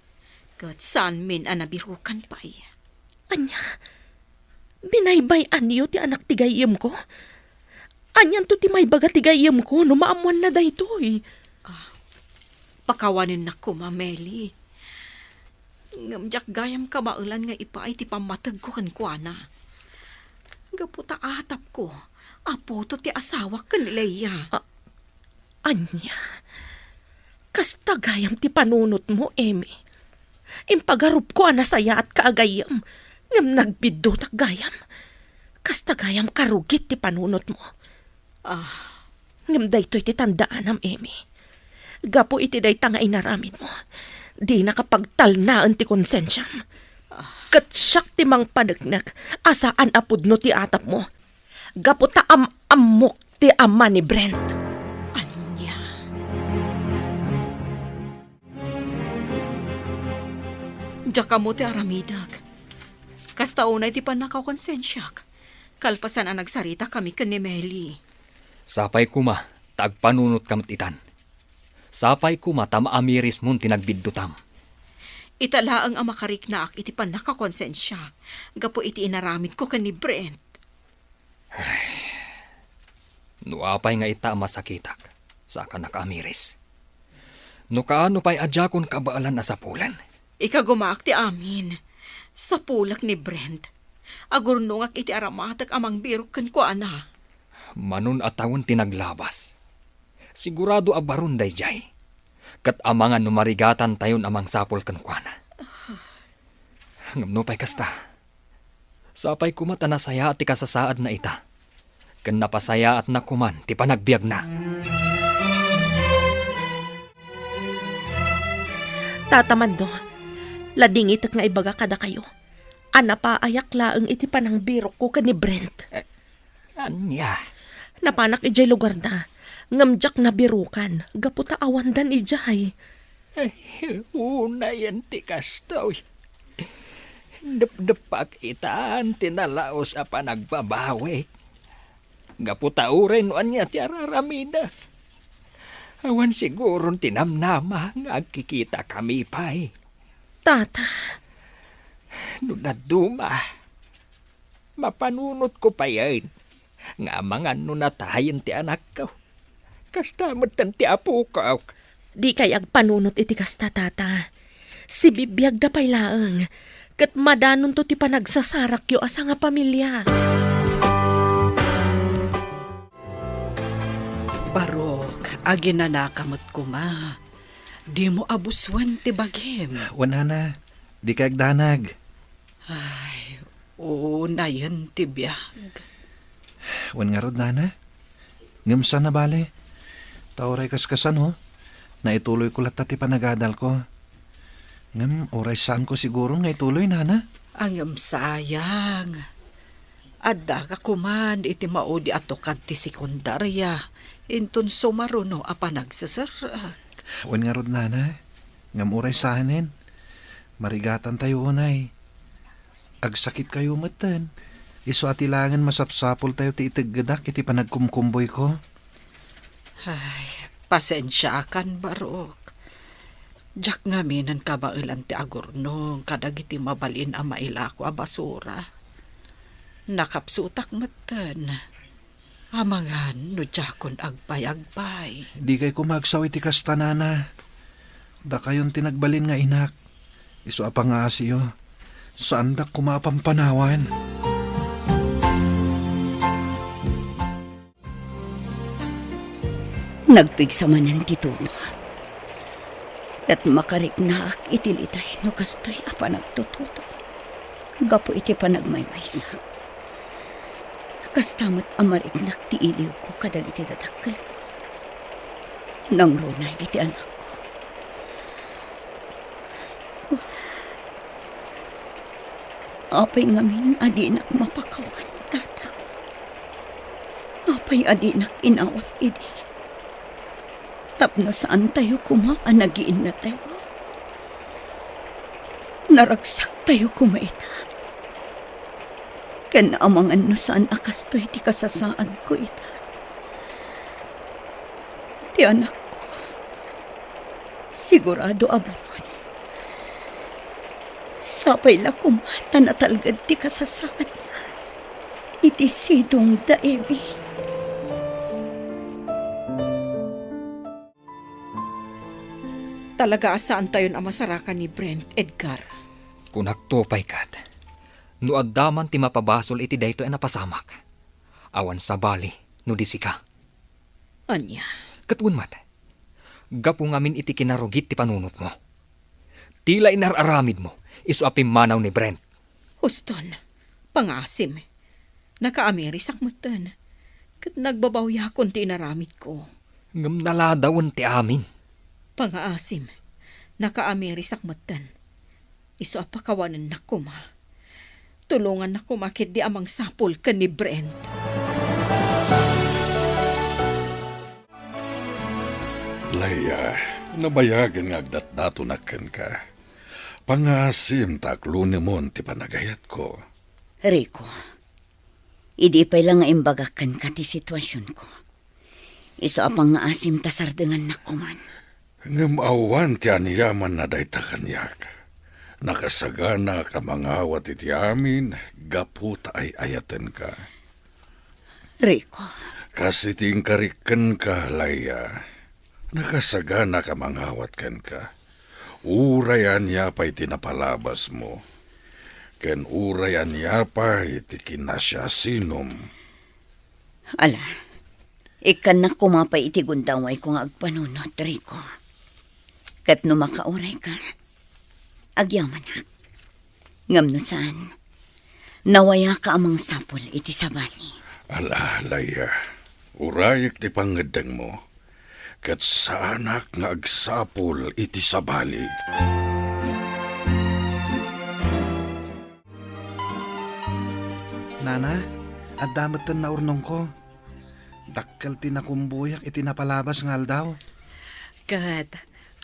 ket saanmin a nabirukan pay. Ania? Binaybay-anyo ti anak ti gayyemko? Anianto ti maibaga ti gayyemko no maammoanna daytoy? Ah, pakawanennak koma, Meli. Ngem diak gayam kabaelan nga ipaay ti pammategko kenkuana. Gapu ta atapko a putot ti asawak ken ni Leia. A-, ania? Kasta gayam ti panunotmo, Emmy. Impagarupko a nasayaatka a gayyem, ngem nagbiddutak gayam. Kasta gayam karugit ti panunotmo. Ah. Ngem daytoy ti tandaanam, Emmy. Gapu iti dayta nga inaramidmo, dinaka pagtalnaen ti konsensiam. Ah. Ket siak ti mangpaneknek a saan a pudno ti atapmo. Gapu ta am-ammok ti ama ni Brent. Ania? Diak ammo ti aramidek. Kasta unay ti pannakakonsensiak, kalpasan a nagsaritakami ken ni Meli. Sapay koma ta agpanunotka met itan. Sapay koma ta maamirismon ti nagbiddutam. Ita laeng a makariknaak iti pannakakonsensia gapu iti inaramidko ken ni Brent. Ay, no apay nga ita a masakitak, saanak a amiris. No kaano pay a diakon kabaelan a sapulen? Ikagumaak ti amin. Sapulek ni Brent. Agurnongak iti aramatek a mangbirok kenkuana. Manon a tawen ti naglabas. Sigurado a baron daydiay. Ket amangan no marigatantayon a mangsapul kenkuana. Ngem nupay kasta, sapay koma ta nasayaat ti kasasaadna ita, ken napasayaatna koman ti panagbiagna. Tata Mando, ladingitek nga ibaga kadakayo a napaayak laeng iti panangbirokko ken ni Brent. Eh, ania? Napanak idiay lugarda, ngem diak nabirokan gapu ta awandan idiay. Ay, unayen ti kastoy. Depdeppak itan ti nalaos a panagbabawik. Gapu ta uray no ania ti araramida. Awan siguron ti namnama nga agkikitakami pay. Tata. No dadduma, mapanunotko payen nga amangan no natayen ti anakko. Kasta metten ti apok. Dikay agpanunot iti kasta, Tata. Sibibiagda pay laeng, ket madanonto ti panagsasarakyo a sangapamilia. Barok, aginanaka met koma. Dimo abusuen ti bagim. Wen, Nana, dikay agdanag. Ay, unayen ti biag. Wen ngarud, Nana. Ngem saan a bale. Ta uray kaskasano, naituloyko latta ti panagadalko. Ngem uray saanko siguron nga ituloy, Nana. Ngem sayang. Addaka koman iti maudi a tukad ti sekundaria, inton sumaruno a panagseserrek. Wen ngarud, Nana. Ngem uray saanen, marigatantayo unay. Agsakitkayo metten. Isu a ti laengen masapsapultayo ti iteggedak iti panagkumkumboyko. Ay, pasensiakan, Barok. Diak ngaminen kabaelan ti agurnong kadagiti mabalin a mailako a basura. Nakapsutak metten. Amangan no diakon agpayagpay. Dikay koma agsaw iti kasta, Nana. Dakayon ti nagbalin nga inak. Isu a pangaasiyo. Saandak koma a pampanawan. Nagpigsa manen ti tuno. Ket makariknaak iti litay no kastoy a panagtutudo. Gapu iti panagmaymaysak. Kasta met a mariknak ti iliwko kadagiti dadakkelko. Nangruna iti anakko. Apay ngamin a dinak mapakawan, Tatang? Apay a dinak inawat idi? Tapno saantayo koma a nagiinnatayo. Naragsaktayo koma ita. Ken amangan no saan a kastoy ti kasasaadko ita. Ti anakko, sigurado a baron. Sapay la koma ta natalged ti kasasaadna iti sidong da Emi. Talaga a saantayon a masarakan ni Brent, Edgar. Kunakto pay ket, no adda man ti mapabasol iti daytoy a napasamak, awan sabali no di sika. Ania? Ket wen met, gapu ngamin iti kinarugit ti panunotmo. Ti la inar-aramidmo, isu a pimmanaw ni Brent. Huston, pangaasim. Nakaamirisak metten, ket nagbabawiakon ti inaramidko. Ngem naladawen ti amin. Pangaasim, nakaamirisak metten. Isu a pakawanennak koma. Tulongannak koma ketdi a mangsapul ken ni Brent. Leia, nabayagen nga agdatdatonak kenka. Pangaasim ta aklunemon ti panagayatko. Rico, idi pay la nga imbagak kenka ti situasionko, isu a pangaasim ta sardengannak koman. Ngem awan ti aniamanna dayta kaniak. Nakasaganak a mangawat iti amin gapu ta ay-ayatenka. Rico. Kas iti inkarik kenka, Leia. Nakasaganak a mangawat kenka. Uray ania pay ti napalabasmo, ken uray ania pay ti kinasiasinom. Ala, ikkannak koma pay iti gundawayko nga agpanunot, Rico. Ket no makaurayka, agyamanak. Ngem no saan, nawayaka a mangsapul iti sabali. Ala, Leia, urayek ti pangngeddengmo, ket saanak nga agsapul iti sabali. Nana, adda metten naurnongko. Dakkel ti nakumbuyak iti napalabas nga aldaw. Ket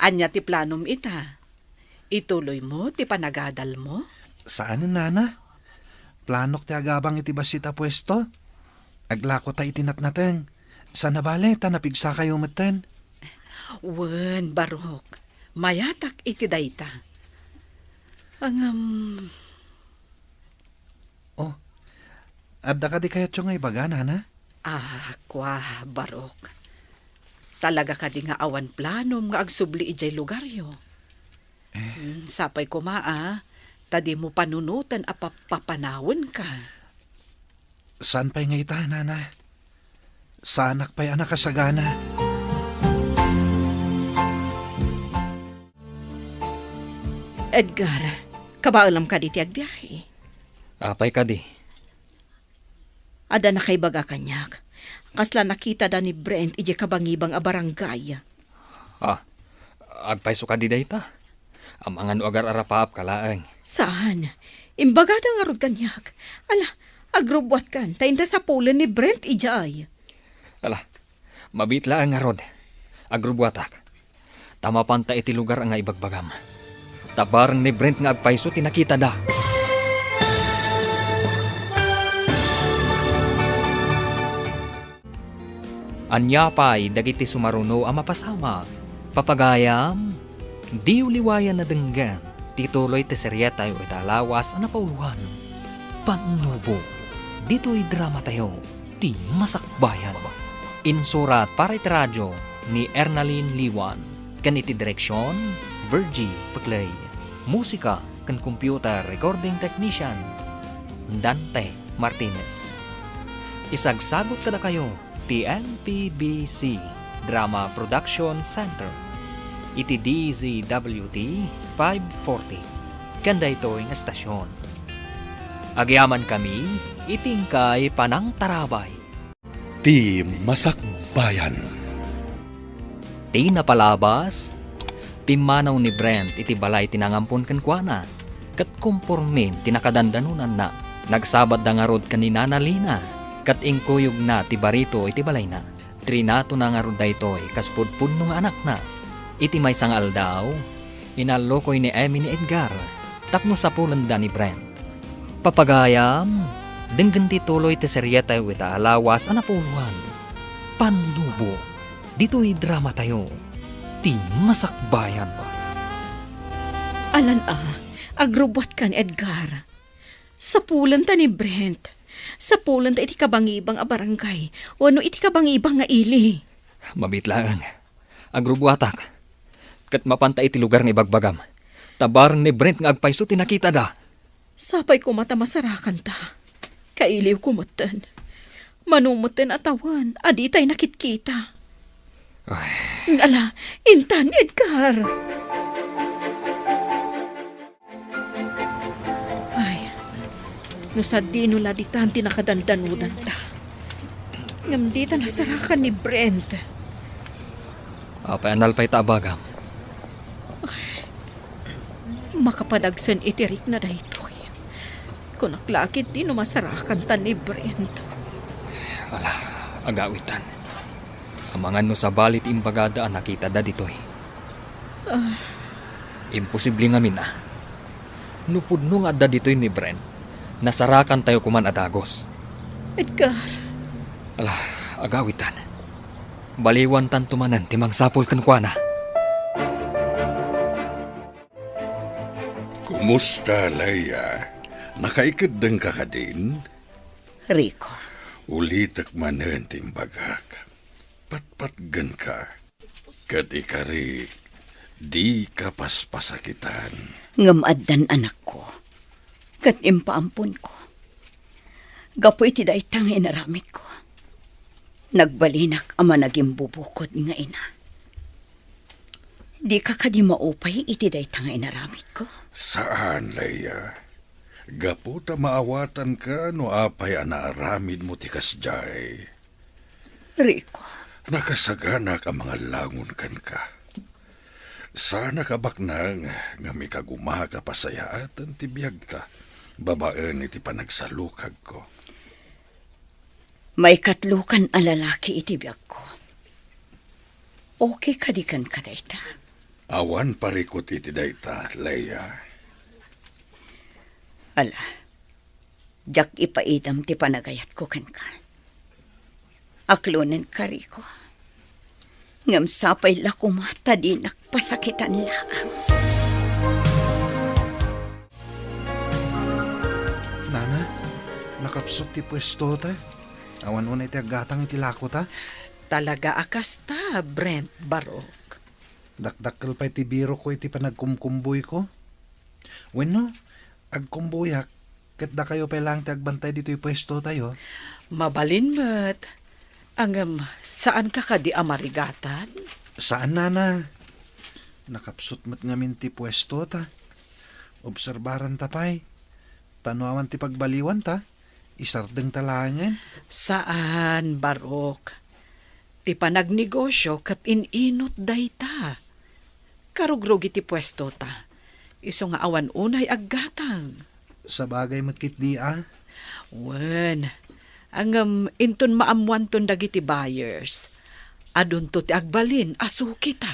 ania ti planom ita? Ituloymo ti panagadalmo? Saan, nana. Planok ti agabang iti bassit a puesto. Aglako ta iti natnateng. Saan a bale ta napigsakayo metten. Wen, Barok. Mayatak iti dayta. Ngem, Oh, adda kadi kayatyo nga ibaga, nana? Ah, kua, Barok. Talaga kadi nga awan planom nga agsubli idiay lugaryo? Eh. Hmm, sapay koma, ah, ta dimo panunoten a papapanawenka. Saan pay nga ita, nana? Saanak pay a nakasagana. Edgar, kabaelam kadi ti agbiahe? Apay kadi? Adda nakaibaga kaniak. Kasla nakitada ni Brent idiay kabangibang a barangay. Ah, agpayso kadi dayta? Amangan no agar-arapaapka laeng. Saan. Imbagada ngarud kaniak. Ala, agrubbuatkan, ta inta sapulen ni Brent idiay. Ala, mabiit laeng ngarud. Agrubbuatak. Ta mapanta iti lugar nga ibagbagam. Ta bareng ni Brent nga agpayso ti nakitada. Ania pay dagiti sumaruno a mapasamak? Papagayam, diyo liwayan a denggen ti tuloy ti serietayo ita a lawas a napauloan, Pannubo, ditoy dramatayo, ti Masakbayan. Insurat para iti radio ni Ernalyn Liwan, ken iti direksion, Virgie Peclay. Musika ken computer recording technician, Dante Martinez. Isagsagut kadakayo ti M P B C Drama Production Center iti D Z W T five forty ken daytoy nga estasion. Agyamankami iti inkay panangtarabay. Ti Masakbayan. Ti napalabas, pimmanaw ni Brent iti balay ti nangampon kenkuana, ket kompormin ti nakadandanonanna. Nagsabatda ngarud ken ni Nana Lina, ket inkuyogna ti barito iti balayna. Trinatona ngarud daytoy kas pudpudno nga anakna. Iti maysa nga aldaw, inallukoy ni Emmy ni Edgar tapno sapulenda ni Brent. Papagayam, denggen ti tuloy ti serietayo ita a lawas a napauloan, Pannubo, ditoy dramatayo, ti Masakbayan. Alan a, agrubbuatkan, Edgar. Sapulenta ni Brent. Sapulenta iti kabangibang a barangay wenno iti kabangibang nga ili. Mabiit laeng. Agrubbuatak. Ket mapanta iti lugar nga ibagbagam. Ta bareng ni Brent nga agpayso ti nakitada. Sapay koma ta masarakanta. Kailiwko metten. Mano metten a tawen a ditay nakitkita. Ay. Ala, intan, Edgar! Ay, no sadino la ditan ti nakadandanonanta. Ngem dita nasarakan ni Brent. Apay a nalpay ta abagam? Makapadagsen iti rikna daytoy. Kunak la ketdi no masarakantan ni Brent. Ala, agawitan. Amangan no sabali ti imbagada a nakitada ditoy. Ah. Imposible ngamin a. No pudno nga adda ditoy ni Brent, nasarakantayo koman a dagus. Edgar. Ala, agawitan. Baliwantanto manen ti mangsapul kenkuana. Kumusta, Leia? Nakaikeddengka kadin? Rico. Ulitek manen ti imbagak. Patpatgenka. Ket ikarik, dika paspasakitan. Ngem addan anakko, ket impaamponko. Gapu iti dayta nga inaramidko, nagbalinak a managimbubukod nga ina. Dika kadi maupay iti dayta nga inaramidko? Saan, Leia. Gapu ta maawatanka no apay a naaramidmo ti kasdiay. Rico. Nakasaganak a mangallangon kenka. Saanak a baknang nga mikagumak a pasayaatan ti biagta babaen iti panagsalukagko. Maikatlokan a lalaki iti biagko. Okay kadi kenka dayta? Awan parikut iti dayta, Leia. Ala, diak ipaidam ti panagayatko kenka. Aklonenka, Rico. Ngem sapay la koma ta dinak pasakitan laeng. Nana, nakapsut ti puestota. Awan unay ti aggatang iti lakota. Talaga a kasta, Brent Barok. Dakdakkel pay ti birokko iti panagkumkumboyko. Wenno, agkumboyak, ket dakayo pay laeng ti agbantay ditoy puestotayo. Mabalin met. Ngem, saanka kadi a marigatan? Saan, nana. Nakapsut met ngamin ti puestota. Obserbaranta pay. Ta no awan ti pagbaliwanta, isardengta laengen. Saan, Barok. Ti panagnegosio ket in-inut dayta. Karugrugi ti puestota. Isu nga awan unay aggatang. Sabagay met ketdi a. Wen, ngem inton maammoanton dagiti buyers, adunto ti agbalin a sukita.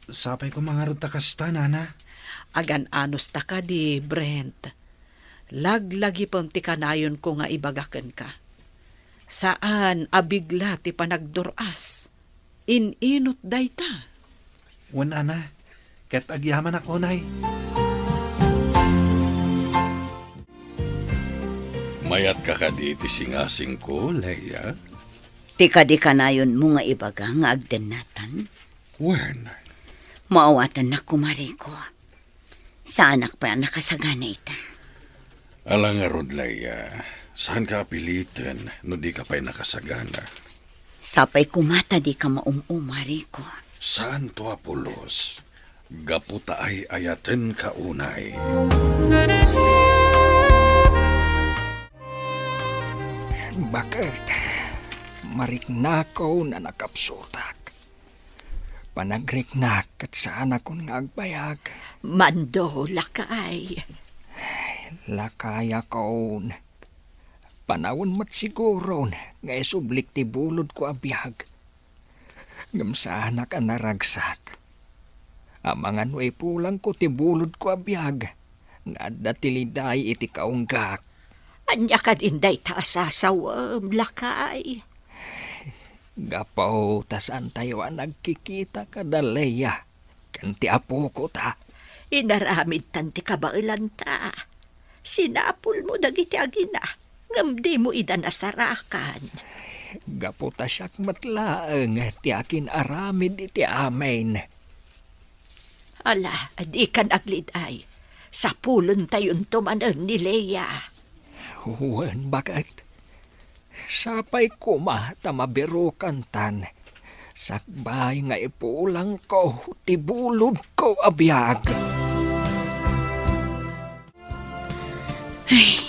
Sapay koma ngarud ta kasta, nana. Agan-anos ta kadi, Brent. Laglagipem ti kanayonko nga ibaga kenka. Saan a bigla ti panagdur-as. In-inut dayta. Wen, nana, ket agyamanak unay. Mayatka kadi ti singasingko, Leia? Ti kadi kanayonmo nga ibaga nga agdennatan? Wen. Maawatannak koma, Rico. Saanak pay a nakasagana ita. Ala ngarud, Leia, saanka a piliten no dika pay nakasagana. Sapay koma ta dika maum-uma, Rico. Saanto a pulos, gapu ta ay-ayatenka unay. Baket, mariknako no nakapsutak. Panagriknak ket saanakon nga agbayag. Mando, lakay. Lakayakon. Panawen met siguron nga isublik ti bulodko a biag. Ngem saanak a naragsak. Amangan no ipulangko ti bulodko a biag nga adda ti liday iti kaunggak. Ania kadin dayta a sasawem, lakay? Gapu ta saantayo a nagkikita kada Leia ken ti apoko ta. Inaramidtan ti kabaelanta. Sinapulmo dagiti agina, ngem dimo ida nasarakan. Gapu ta siak met laeng ti akin-aramid iti amin. Ala, dikan agliday. Sapulentayonto manen ni Leia. Wen, baket. Sapay koma ta mabirukantan. Sakbay nga ipulangko ti bulodko a biag. Ay,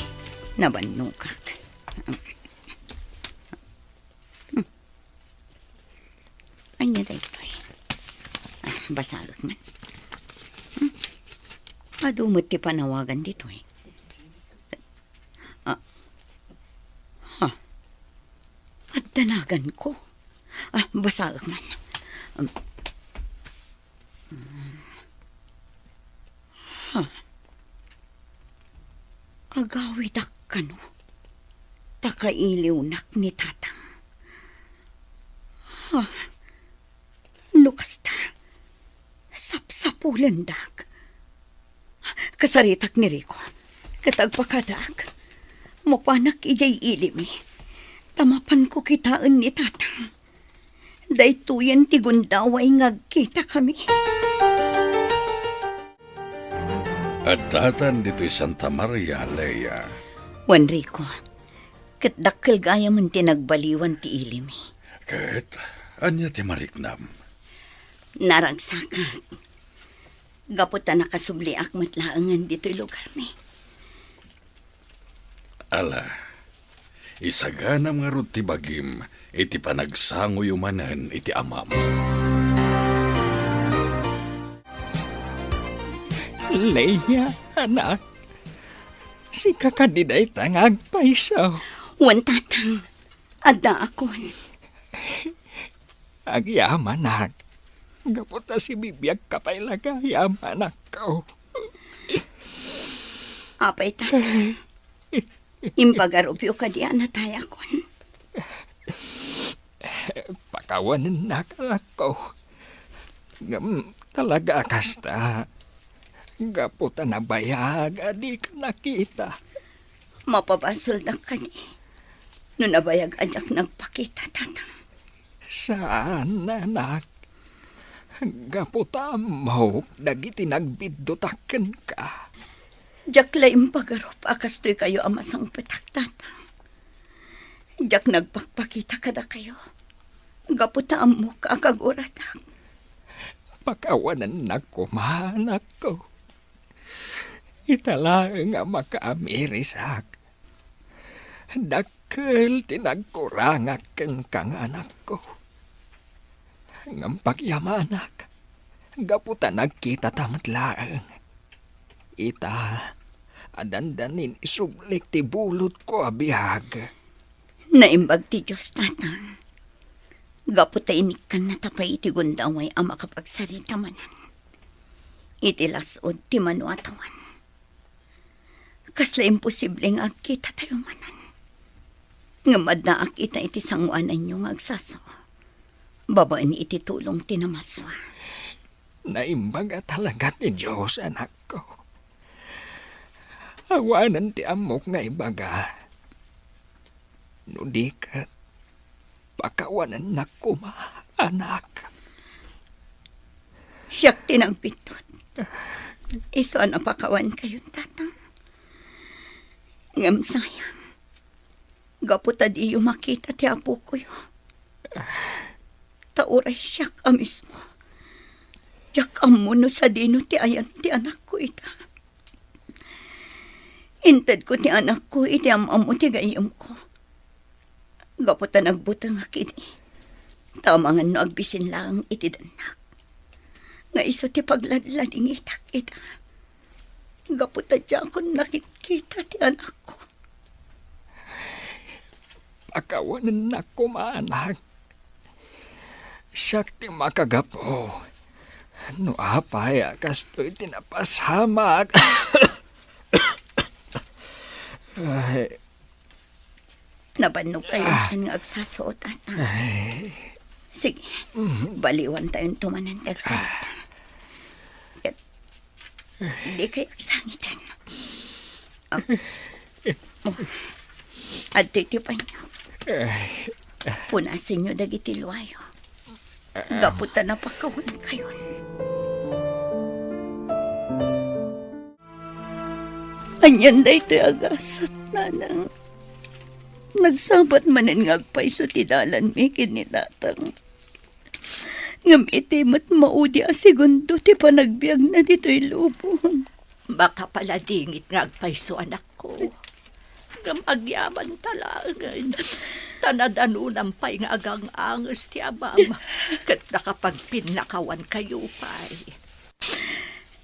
nabannogak. Ania daytoy? Ah, basaek man. Hmm? Adu met ti panawagan ditoy. Ah. Ha? Adda naganko. Ah, basaek man. Um. Ha? Agawidak kano? Ta kailiwnak ni Tatang. Ha? No kasta, sapsapulendak. Kasaritak ni Rico, ket agpakadak. Mapanak idiay ilimi, ta mapanko kitaen ni Tatang. Daytoyen ti gundaway nga agkitakami. Addatan ditoy Santa Maria, Lea. Wen, Rico, ket dakkel gayamen ti nagbaliwan ti ilimi. Ket ania ti mariknam? Naragsakak. Gapu ta nakasubliak met laengen ditoy lugarmi. Ala, isaganam ngarud ti bagim iti panagsangoyo manen iti amam. Leia, anak, sika kadi dayta nga agpayso? Wen, tatang, addaakon. Agyamanak, gapu ta sibibiagka pay la gayam, anakko. Apay, tatang, impagarupyo kadi a natayakon? Pakawanennak, anakko. Ngem talaga a kasta, gapu ta nabayag a dika nakita. Mapabasoldak kadi no nabayag a diak nagpakita, tatang? Saan, anak. Gapu ta ammok dagiti nagbiddutak kenka. Diak la impagarup a kastoy kayo a masangpetak, tatang. Diak nagpakpakita kadakayo gapu ta ammok a kaguratak. Pakawanennak koma, anakko. Ita laeng a makaamirisak. Dakkel ti nagkurangak kenka nga anakko. Ngem pagyamanak, gapu ta nagkitata met laeng. Ita, a dandanin isublik ti bulodko a biag. Naimbag ti Dios, tatang. Gapu ta inikkannata pay iti gundaway a makapagsarita manen iti las-ud ti mano a tuan. Kasla imposible nga agkitatayo manen. Ngem addaak ita iti sangoananyo nga agsasao babaen iti tulong ti namalsua. Naimbag a talaga ti Dios, anakko. Awanen ti ammok nga ibaga. No di ket, pakawanennak koma, anak. Siak ti nagbiddut. Isu a napakawankayon, tatang. Ngem sayang, gapu ta diyo makita ti apokoyo. Ta uray siak a mismo, diak ammo no sadino ti ayan ti anakko ita. Intedko ti anakko iti am-ammo ti gayyemko. Gapu ta nagbutengak idi, ta amangan no agbisin laeng iti dannak, nga isu ti pagladladingitak ita. Gapu ta diakon nakitkita ti anakko. Pakawanennak koma, anak. Siak ti makagapu. No apay a kastoy ti napasamak. Ay. Nabannog kayo, ah, san nga agsasao, tatang. Ay. Sige, mm, baliwan tayon tumanan ti agsarita. Ket di kay agsangiten. Ah, oh, adtoy ti panyo. Punasenyo dagiti luayo. Gapu ta napakawan kayon. Anian daytoy a gasat, nanang? Nagsabat manen nga agpayso ti dalanmi ken ni tatang. Ngem iti met maudi a segundo ti panagbiagna ditoy lubong. Makapaladingit nga agpayso, anakko. Ngem agyamanta laengen, ta nadanonam pay nga agang-anges ti amam, ket nakapagpinnakawankayo pay.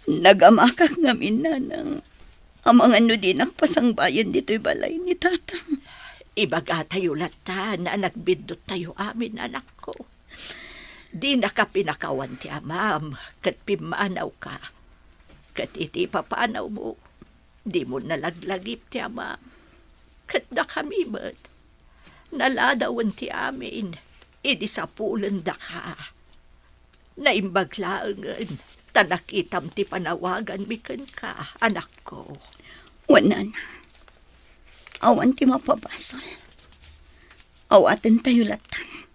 Nagamakak ngamin, nanang, amangan no dinak pasangbayen ditoy balay ni tatang. Ibagatayo lattan a nagbidduttayo amin, anakko. Dinaka pinakawan ti amam ket pimmanawka. Ket iti ipapanawmo, dimo nalaglagip ti amam. Ket dakami met, naladawen ti amin idi sapulendaka. Naimbag laengen ta nakitam ti panawaganmi kenka, anakko. Wen, nanang, awan ti mapabasol. Awatentayo lattan.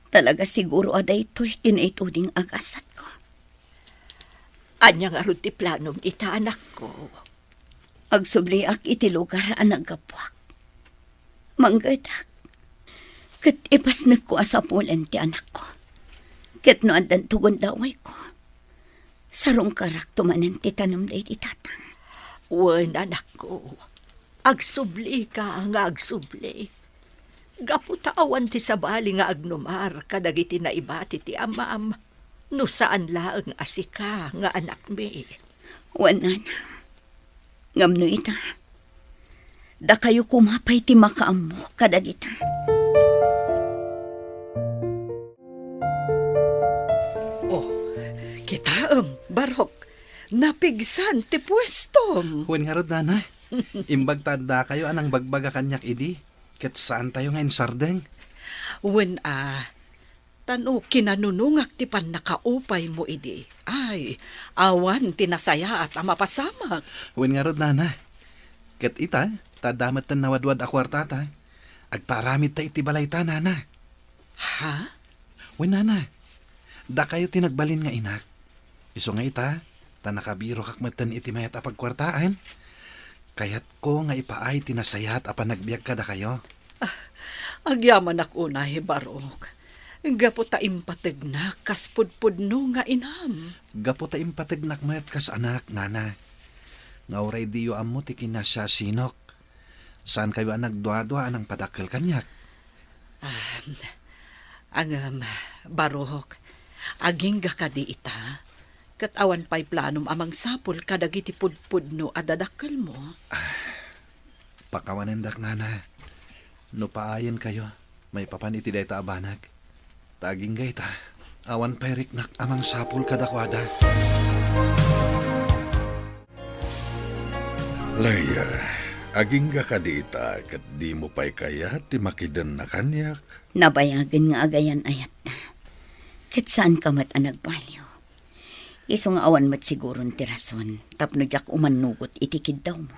Talaga siguro a daytoy ti naituding a gasatko. Ania ngarud ti planom ita, anakko? Agsubliak iti lugar a naggapuak. Manggedak, ket ipasnekko a sapulen ti anakko. Ket no addanto gundawayko, sarungkarakto manen ti tanem daydi tatang. Wen, anakko, agsublika nga agsubli. Gapu ta awan ti sabali nga agnumar kadagiti naibati ti amam, no saan laeng a sika nga anakmi. Wen, nanang. Ngem no ita, dakayo koma pay ti makaammo kadagita. Oh, kitaem, Barok. Napigsan ti puestom. Wen ngarud, nana. Imbag ta addakayo a nangbagbaga kaniak idi, ket saantayo nga insardeng. Wen a, ta no kinanunongak ti pannakaupaymo idi, ay, awan ti nasayaat a mapasamak. Wen ngarud, nana. Ket ita, ta adda metten nawadwad a kuartata, agpaaramidta iti balayta, nana. Ha? Wen, nana, dakayo ti nagbalin nga inak. Isu nga ita, ta nakabirokak metten iti mayat a pagkuartaan. Kayatko nga ipaay ti nasayaat a panagbiag kadakayo. Ah, agyamanak unay, Barok. Gapu ta impategnak kas pudpudno nga inam. Gapu ta impategnak met kas anak, nana. Nga uray diyo ammo ti kinasiasinok, saankayo a nagduadua a nangpadakkel kaniak. Ah, ngem, Barok, agingga kadi ita? Ket awan pay planom a mangsapul kadagiti pudpudno a dadakkelmo? Ah, pakawanendak, nana. No paayenkayo, maipapan iti dayta a banag. Ta agingga ita, awan pay riknak a mangsapul kadakuada. Leia, agingga kadi ita ket dimo pay kayat ti makidenna kaniak? Nabayagen nga agayan-ayatta. Ket saanka met a nagbaliw. Isu nga awan met siguron ti rason tapno diak umannugot iti kiddawmo.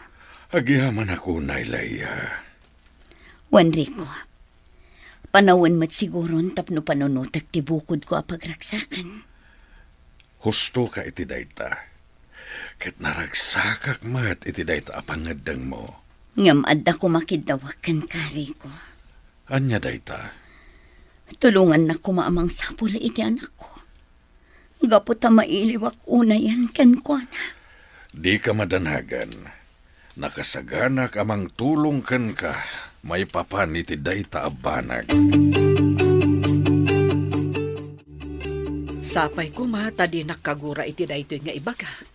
Agyamanak unay, Leia. Wen, Rico, panawen met siguron tapno panunotek ti bukodko a pagragsakan. Hustoka iti dayta. Ket naragsakak met iti dayta a pangngeddengmo. Ngem adda koma kiddawek kenka, Rico. Ania dayta? Tulongannak koma a mangsapul iti anakko. Gapu ta mailiwak unayen kenkuana. Dika madanagan. Nakasaganak a mangtulong kenka maipapan iti dayta a banag. Sapay koma ta dinak kagura iti daytoy nga ibagak.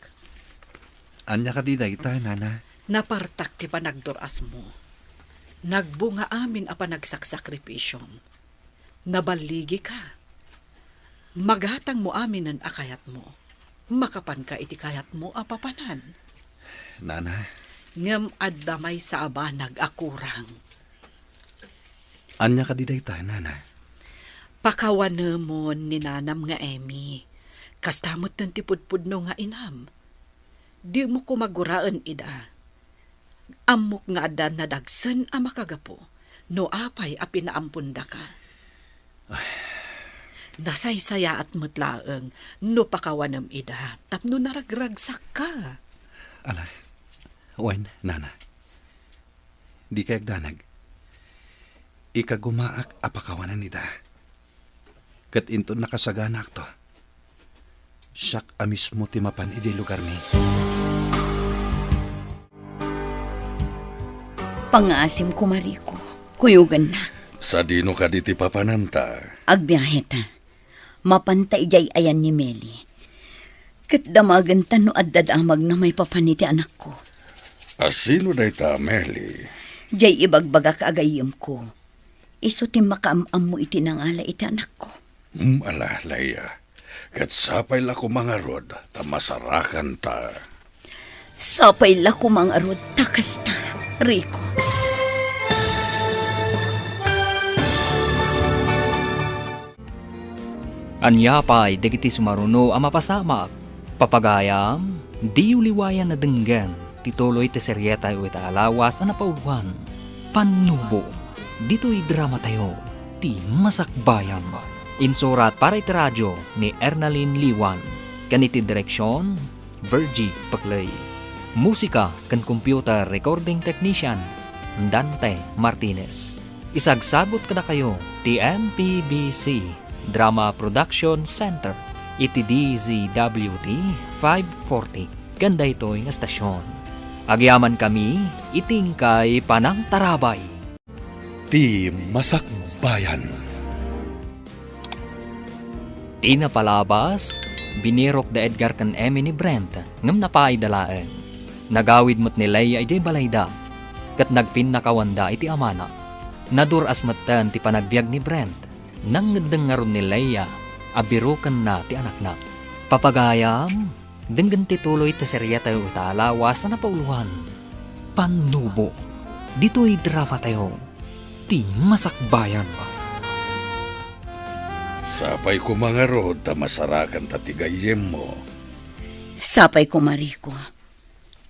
Ania kadi dayta, nana? Napartak ti panagdur-asmo. Nagbunga amin a panagsaksakripisyom. Naballigika. Magatangmo aminen a kayatmo. Makapanka iti kayatmo a papanan. Nana. Ngem adda maysa a banag a kurang. Ania kadi dayta, nana? Pakawanemon ni nanam nga Emmy. Kasta metten ti pudpudno nga inam. Dimo koma guraen ida. Ammok nga adda nadagsen a makagapu no apay a pinaampondaka. Ay. Nasaysayaat met laeng no pakawanem ida tapno naragragsakka. Ala, wen, nana. Dikay agdanag. Ikagumaak a pakawanen ida. Ket inton nakasaganaakto, siak a mismo ti mapan idiay lugarmi. Pangngaasim koma, Rico, kuyogannak. Sadino kadi ti papananta? Agbiaheta. Mapanta idiay ayan ni Meli. Ket damagenta no adda damagna maipapan iti anakko. A sino dayta a Meli? Diay ibagbagak a gayyemko. Isu ti makaam-ammo iti nangala iti anakko. Hmm, ala, Leia. Ket sapay la koma ngarud ta masarakanta. Sapay la koma ngarud ta kasta, Rico. Ania pay dagiti sumaruno a mapasamak? Papagayam, diyo liwayan a denggen ti tuloy ti serietayo ita a lawas a napauluan, Pannubo, ditoy dramatayo, ti Masakbayan. Insurat para iti radio ni Ernalyn Liwan, ken iti direksion, Virgie Pecley. Musika ken computer recording technician, Dante Martinez. Isagsagut kadakayo ti M P B C Drama Production Center iti D Z W T five forty ken daytoy nga estasion. Agyamankami iti inkay panangtarabay. Ti Masakbayan. Ti napalabas, binirok da Edgar ken Emmy ni Brent, ngem napaayda laeng. Nagawid met ni Leia idiay balayda, ket nagpinnakawanda iti amana. Nadur-as metten ti panagbiag ni Brent. Nangngeddeng ngarud ni Leia a birokenna ti anakna. Papagayam, denggen ti tuloy ti seriatayo ita a lawas a napauloan, Pannubo. Ditoy dramatayo, Ti Masakbayan. Sapay koma ngarud ta masarakanta ti gayyemmo. Sapay koma, Rico.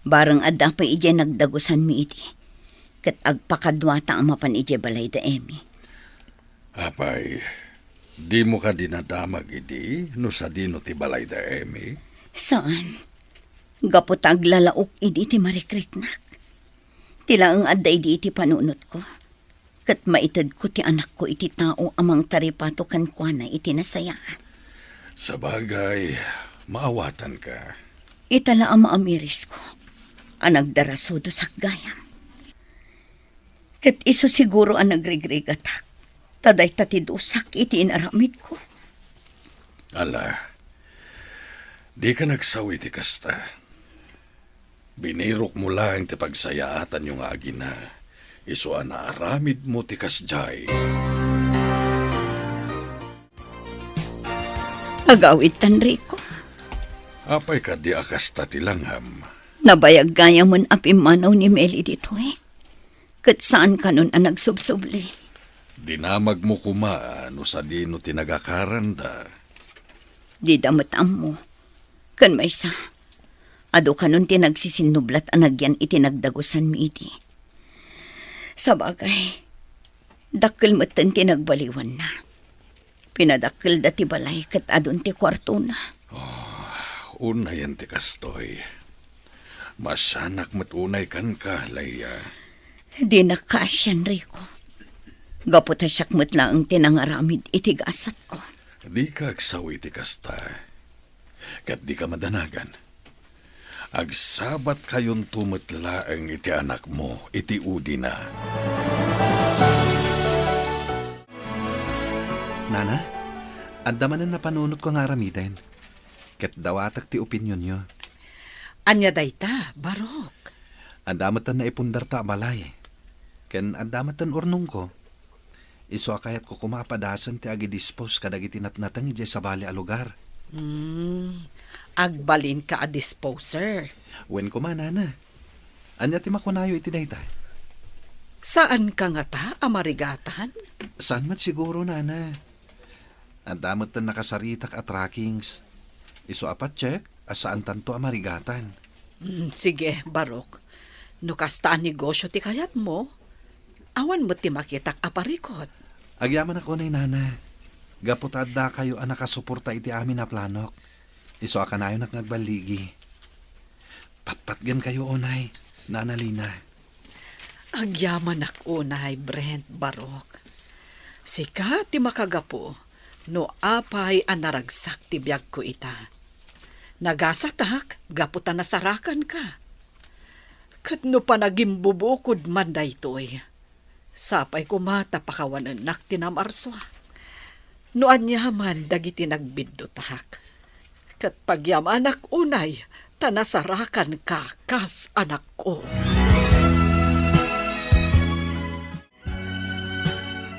Bareng adda pay idiay nagdagusanmi idi, ket agpakaduata a mapan idiay balay da Emmy. Apay, dimo kadi nadamag idi no sadino ti balay da Emmy? Saan. Gapu ta aglalaok idi ti marikriknak. Ti laeng adda idi iti panunotko, ket maitedko ti anakko iti tao a mangtaripato kenkuana iti nasayaat. Sabagay, maawatanka. Ita la a maamirisko a nagdarasudosak gayam. Ket isu siguro a nagrigrigatak, ta dayta ti dusak iti inaramidko. Ala, dika nagsaw iti kasta. Binirokmo laeng ti pagsayaatanyo nga agina, isu a naaramidmo ti kasdiay. Agawidtan, Rico. Apay kadi a kasta ti langam? Nabayag gayamen a pimmanaw ni Meli ditoy. Ket saan kanon a nagsubsubli. Dinamagmo koma no sadino ti nagakaranda. Dida met ammo. Ken maysa, adu kanon ti nagsisinnublat a nagyan iti nagdagusanmi idi. Sabagay, dakkel metten ti nagbaliwanna. Pinadakkelda ti balay ket adun ti kuartona. Oh, unayen ti kastoy. Maasianak met unay kenka, Leia. Dinak kaasian, Rico. Gapu ta siak met laeng ti nangaramid iti gasatko. Dika agsaw iti kasta. Ket dika madanagan. Agsabatkayonto met laeng iti anakmo iti udina. Nana, adda manen napanunotko nga aramiden, ket dawatek ti opinionyo. Ania dayta, Barok? Adda metten naipundarta a balay, ken adda metten urnongko. Isu a kayatko koma a padasen ti agidispose kadagiti natnateng idiay sabali a lugar. Hmm, agbalinka a disposer. Wen koma, Nana. Ania ti makunayo iti dayta? Saanka ngata a marigatan? Saan met siguro, Nana. Adda metten nakasaritak a trackings. Isu a patiek a saantanto a marigatan. Mm, sige, Barok. No kasta a negosyo ti kayatmo, awan met ti makitak a parikut. Agyamanak unay, Nana. Gapu ta addakayo a nakasuporta iti amin a planok. Isu a kanayonak nga agballigi. Patpatgenkayo unay, Nana Lina. Agyamanak unay, Brent, Barok. Sika ti makagapu no apay a naragsak ti biagko ita. Nagasatak gapu ta nasarakanka. Ket no panagimbubukod man daytoy, sapay koma ta pakawanennak ti namarsua. No aniaman dagiti nagbiddutak, ket pagyamanak unay ta nasarakanka kas anakko.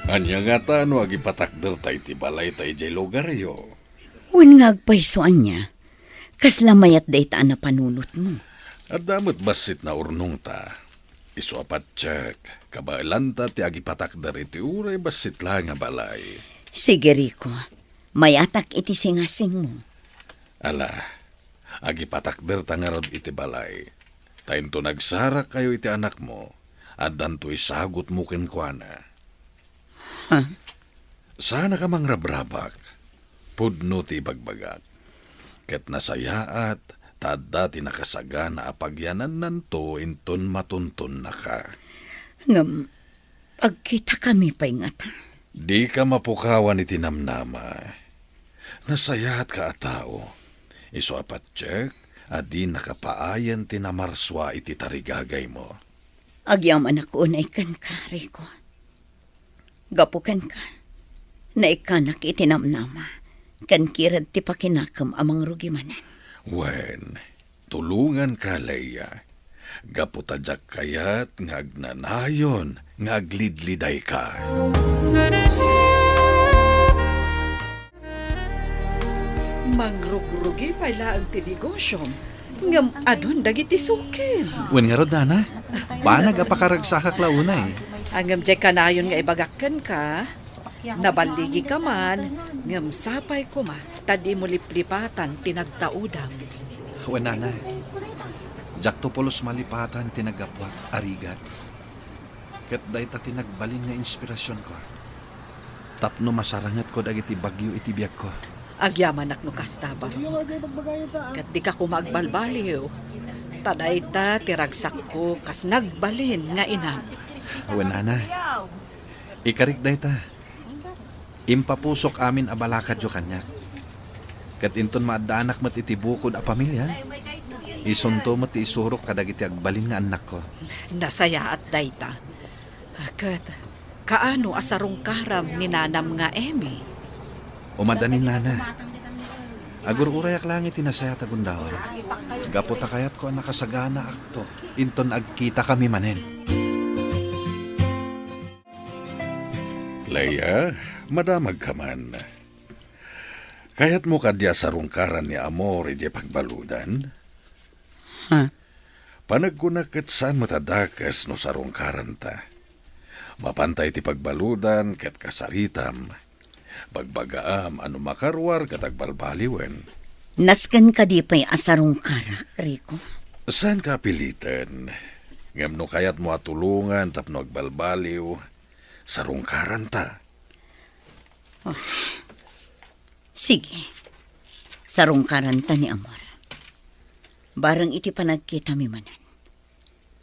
Ania ngata no agipatakderta iti balayta idiay lugaryo? Wen nga agpayso ania, kasla mayat dayta a napanunotmo. Adda met bassit naurnongta. Isu a patiek, kabaelanta ti agipatakder iti uray bassit laeng a balay. Sige, Rico. Mayatak iti singasingmo. Ala, agipatakderta ngarud iti balay. Ta inton agsarakayo iti anakmo, addanto isagutmo kenkuana. Ha? Saannak a mangrabrabak, pudno ti ibagbagak. Ket nasayaat ta adda ti nakasagana a pagyanannanto inton matuntonnaka. Ngem agkitakami pay ngata? Dika mapukawan iti namnama. Nasayaatka a tao. Isu a patiek a dinaka paayen ti namarsua iti tarigagaymo. Agyamanak unay kenka, Rico. Gapu kenka, naikkanak iti namnama, ken kirad ti pakinakem a mangrugi manen. Wen, tulonganka, Leia, gapu ta diak kayat nga agnanayon nga aglidlidayka. Mangrugrugi pay laeng ti negosyom, ngem adun dagiti sukim. Wen ngarud, nana, banag a pakaragsakak la unay. Ngem diay kanayon nga ibagak kenka, naballigika man, ngem sapay koma ta dimo liplipatan ti nagtaudam. Wen, nana, diakto pulos malipatan ti naggapuak a rigat. Ket dayta ti nagbalin nga inspirasionko tapno masarangetko dagiti bagyo iti biagko. Agyamanak no kasta, Barok. Ket dika koma agbalbaliw, ta dayta ti ragsakko kas nagbalin nga inam. Wen, nana, ikarik dayta. Impapusok amin a balakadyo kaniak. Ket inton maaddaanak met iti bukod a pamilia, isunto met ti isurok kadagiti agbalin nga annakko. Nasayaat dayta. Ket kaano a sarungkaram ni nanam nga Emmy? Umadanin, nana. Agur-urayak laeng iti nasayaat a gundawam. Gapu ta kayatko a nakasaganaakto inton agkitakami manen. Leia, madamagka man. Kayatmo kadi a sarungkaran ni Amor idiay pagbaludan? Ha? Panagkunak ket saan met a dakes no sarungkaranta. Mapanta iti pagbaludan ket kasaritam, bagbagaam a no makaruar ket agbalbaliwen. Nasken kadi pay a sarungkarak, Rico? Saanka a piliten. Ngem no kayatmo a tulongan tapno agbalbaliw, sarungkaranta. Oh. Sige. Sarungkaranta ni Amor. Bareng iti panagkitami manen.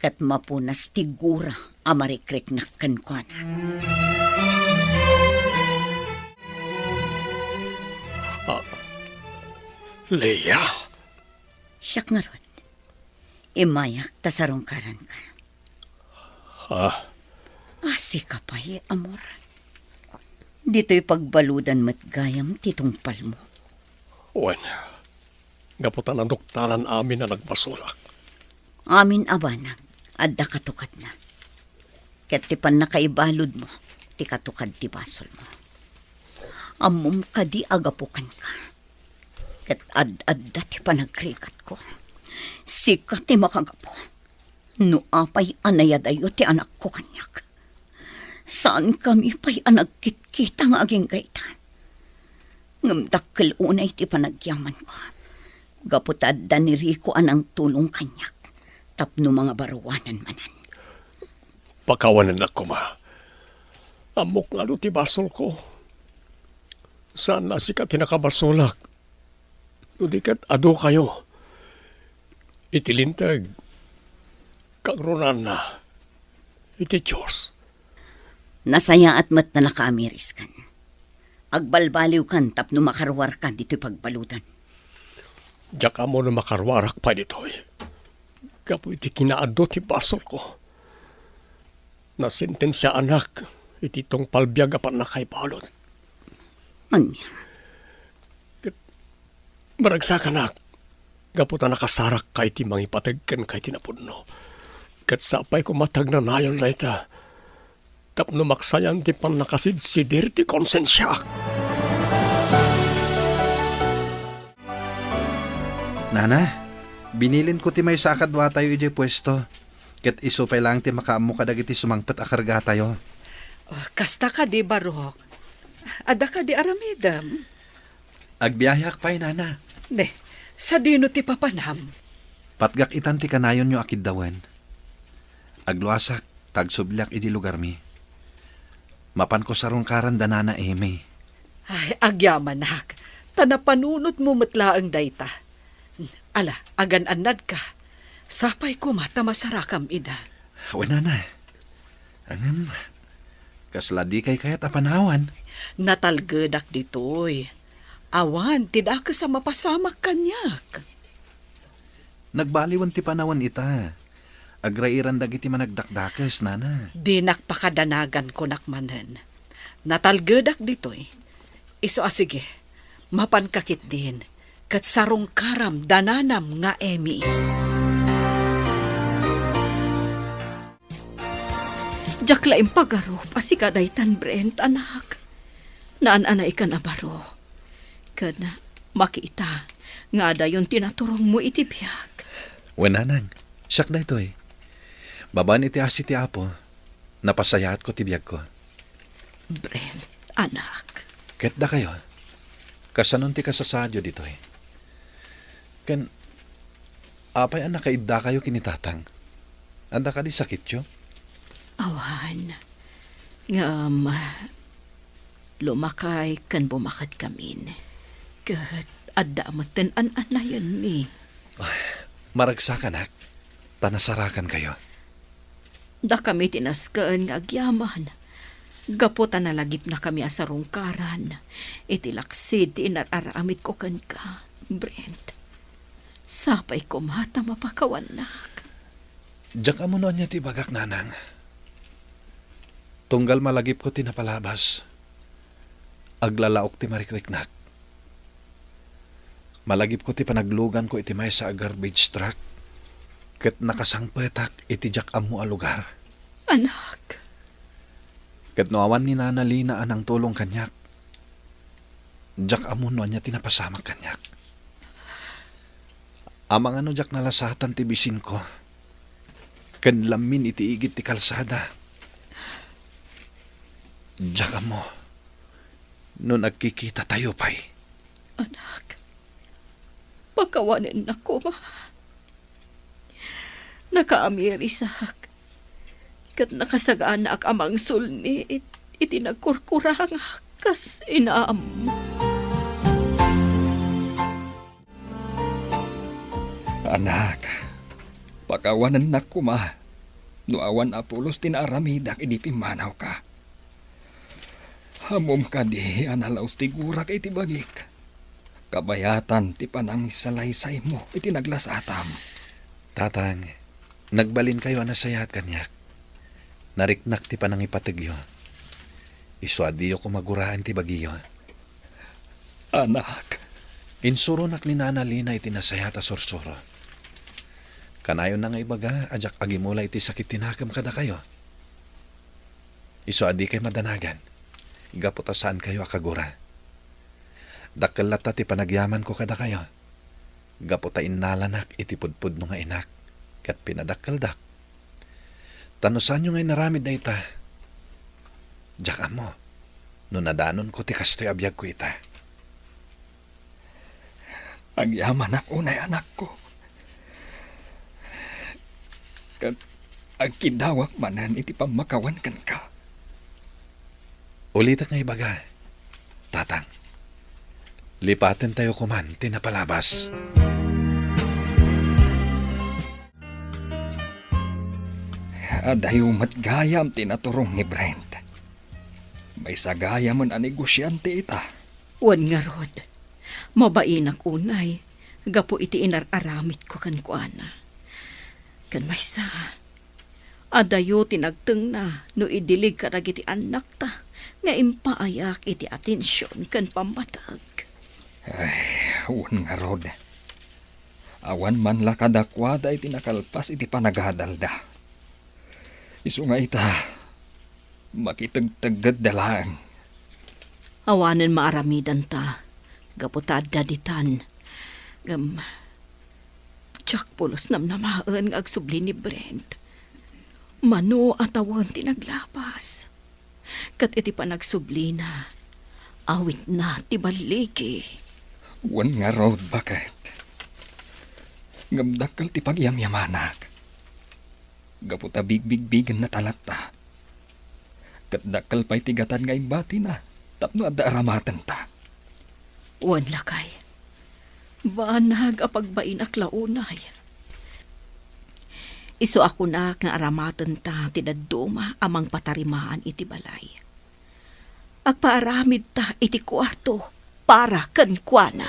Ket mapunas ti gura a marikriknak kenkuana. Ah, Leia? Siak ngarud. Immayak ta sarungkaranka. Ha? Asika pay, Amor. Ditoy pagbaludan met gayam ti tungpalmo. Wen, gapu ta naduktalan amin a nagbasolak. Amin a banag, adda katukadna. Ket ti pannakaibaludmo, ti katukad ti basolmo. Ammom kadi a gapu kenka. Ket ad-adda ti panagrigatko. Sika ti makagapu. No apay a nayadayo ti anakko kaniak. Saankami pay a nagkitkita nga agingga ita. Ngem dakkel unay ti panagyamanko. Gapu ta adda ni Rico a nangtulong kaniak tapno mangabaruanan manen. Pakawanennak koma. Ammok nga adu ti basolko. Saan a sika ti nakabasolak. No di ket adukayo iti linteg, kagrunanna iti Dios. Nasayaat met ta nakaamiriskan. Agbalbaliwkan tapno makaruarkan ditoy pagbaludan. Diak ammo no makaruarak pay ditoy. Gapu iti kinaadu ti basolko. Nasentensiaanak iti tungpal biag a pannakaibalud. Ania? Ket maragsakanak, gapu ta nakasarakka iti mangipateg kenka iti napudno. Ket sapay koma ti agnanayon dayta, tapno maksayan ti pannakasidsidir ti konsensiak. Nana, binilinko ti maysa a kaduatayo idiay puesto, ket isu pay laeng ti makaammo kadagiti sumangpet a kargatayo. Oh, kasta kadi, Barok? Adda kadi aramidem? Agbiaheak pay, nana. Ne, sadino ti papanam? Patgak itan ti kanayonyo a kiddawen. Agluasak, ta agsubliak idi lugarmi. Mapanko sarungkaran da Nana Amy. Ay, agyamanak. Ta napanunotmo met laeng dayta. Ala, agan-annadka. Sapay koma ta masarakam ida. Wen, Nana. Ngem, kasla dikay kayat a panawan. Natalgedak ditoy. Awan ti dakes a mapasamak kaniak. Nagbaliwen ti panawen ita. Agrairan dagiti managdakdakes, Nana. Dinak pakadanagan kunak manen. Natalgedak ditoy. Isu a sige, mapanka ketdin, ket sarungkaram da Nanam nga Amy. Diak la impagarup a sika daytan, Brent, anak. Naan-anaykan a baro. Ken makita nga adayon ti naturongmo iti biag. Wen, Nanang, siak daytoy. Babaen iti asi ti Apo, napasayaatko ti biagko. Brent, anak. Ket dakayo, kasanon ti kasasaadyo ditoy? Ken apay a nakaiddakayo ken ni Tatang? Adda kadi sakityo? Awan. Ngem, lumakay ken bumaketkamin. Ket adda metten an-anayenmi. Ay, maragsakanak, ta nasarakankayo. Dakami ti nasken nga agyaman. Gapu ta nalagipnakami a sarungkaran iti laksid ti inar-aramidko kenka, Brent. Sapay koma ta mapakawannak. Diak ammo no ania ti ibagak, Nanang. Tunggal malagipko ti napalabas, aglalaok ti marikriknak. Malagipko ti panagluganko iti maysa a garbage truck, ket nakasangpetak iti diak ammo a lugar. Anak. Ket no awan ni Nana Lina a nangtulong kaniak, diak ammo no ania ti napasamak kaniak. Amangan no diak nalasatan ti bisinko, ken lammin iti igid ti kalsada. Diak ammo no nagkikitatayo pay. Anak, pakawanennak koma. Nakaamirisak, ket nakasaganaak a mangsulni it-, iti nagkurkurangak kas inam. Anak, pakawanennak koma no awan a pulos ti naaramidak idi pimmanawka. Ammom kadi a nalaus ti gurak iti bagik, kabayatan ti panangisalaysaymo iti naglasatam. Tatang, nagbalinkayo a nasayaat kaniak. Nariknak ti panangipategyo. Isu a diyo koma guraen ti bagiyo. Anak. Insuronak ni Nana Lina iti nasayaat a sursuro. Kanayonna nga ibaga a diak agimula iti sakit ti nakem kadakayo. Isu a dikay madanagan, gapu ta saankayo a kagura. Dakkel latta ti panagyamanko kadakayo, gapu ta innalanak iti pudpudno nga inak, ket pinadakkeldak. Ta no saanyo nga inaramid dayta, diak ammo no nadanonko ti kastoy a biagko ita. Agyamanak unay, anakko. Ket agkidawak manen iti pammakawan kenka. Ulitek nga ibaga, Tatang. Lipatentayo koman ti napalabas. Adayo met gayam ti naturong ni Brent. Maysa gayamen a negosiante ita. Wen ngarud, mabainak unay gapu iti inar-aramidko kenkuana. Ken maysa, adayo ti nagtengna no idilig kadagiti annakta nga impaayak iti atension ken pammateg. Ay, wen ngarud. Awan man la kadakuada iti nakalpas iti panagadalda. Isu nga ita, makitegteggedda laeng. Awanen maaramidanta, gapu ta adda ditan. Ngem, diak pulos namnamaen nga agsubli ni Brent. Mano a tawen ti naglabas. Ket iti panagsublina, awitna ti balligi. Wen ngarud, baket. Ngem dakkel ti pagyamyamanak. Gapu ta bigbigbigenna ta latta. Ket dakkel pay ti gatad nga imbatina tapno adda aramatenta. Wen, lakay. Banag a pagbainak la unay. Isu a kunak nga aramatenta ti dadduma a mangpatarimaan iti balay. Agpaaramidta iti kuarto para kenkuana.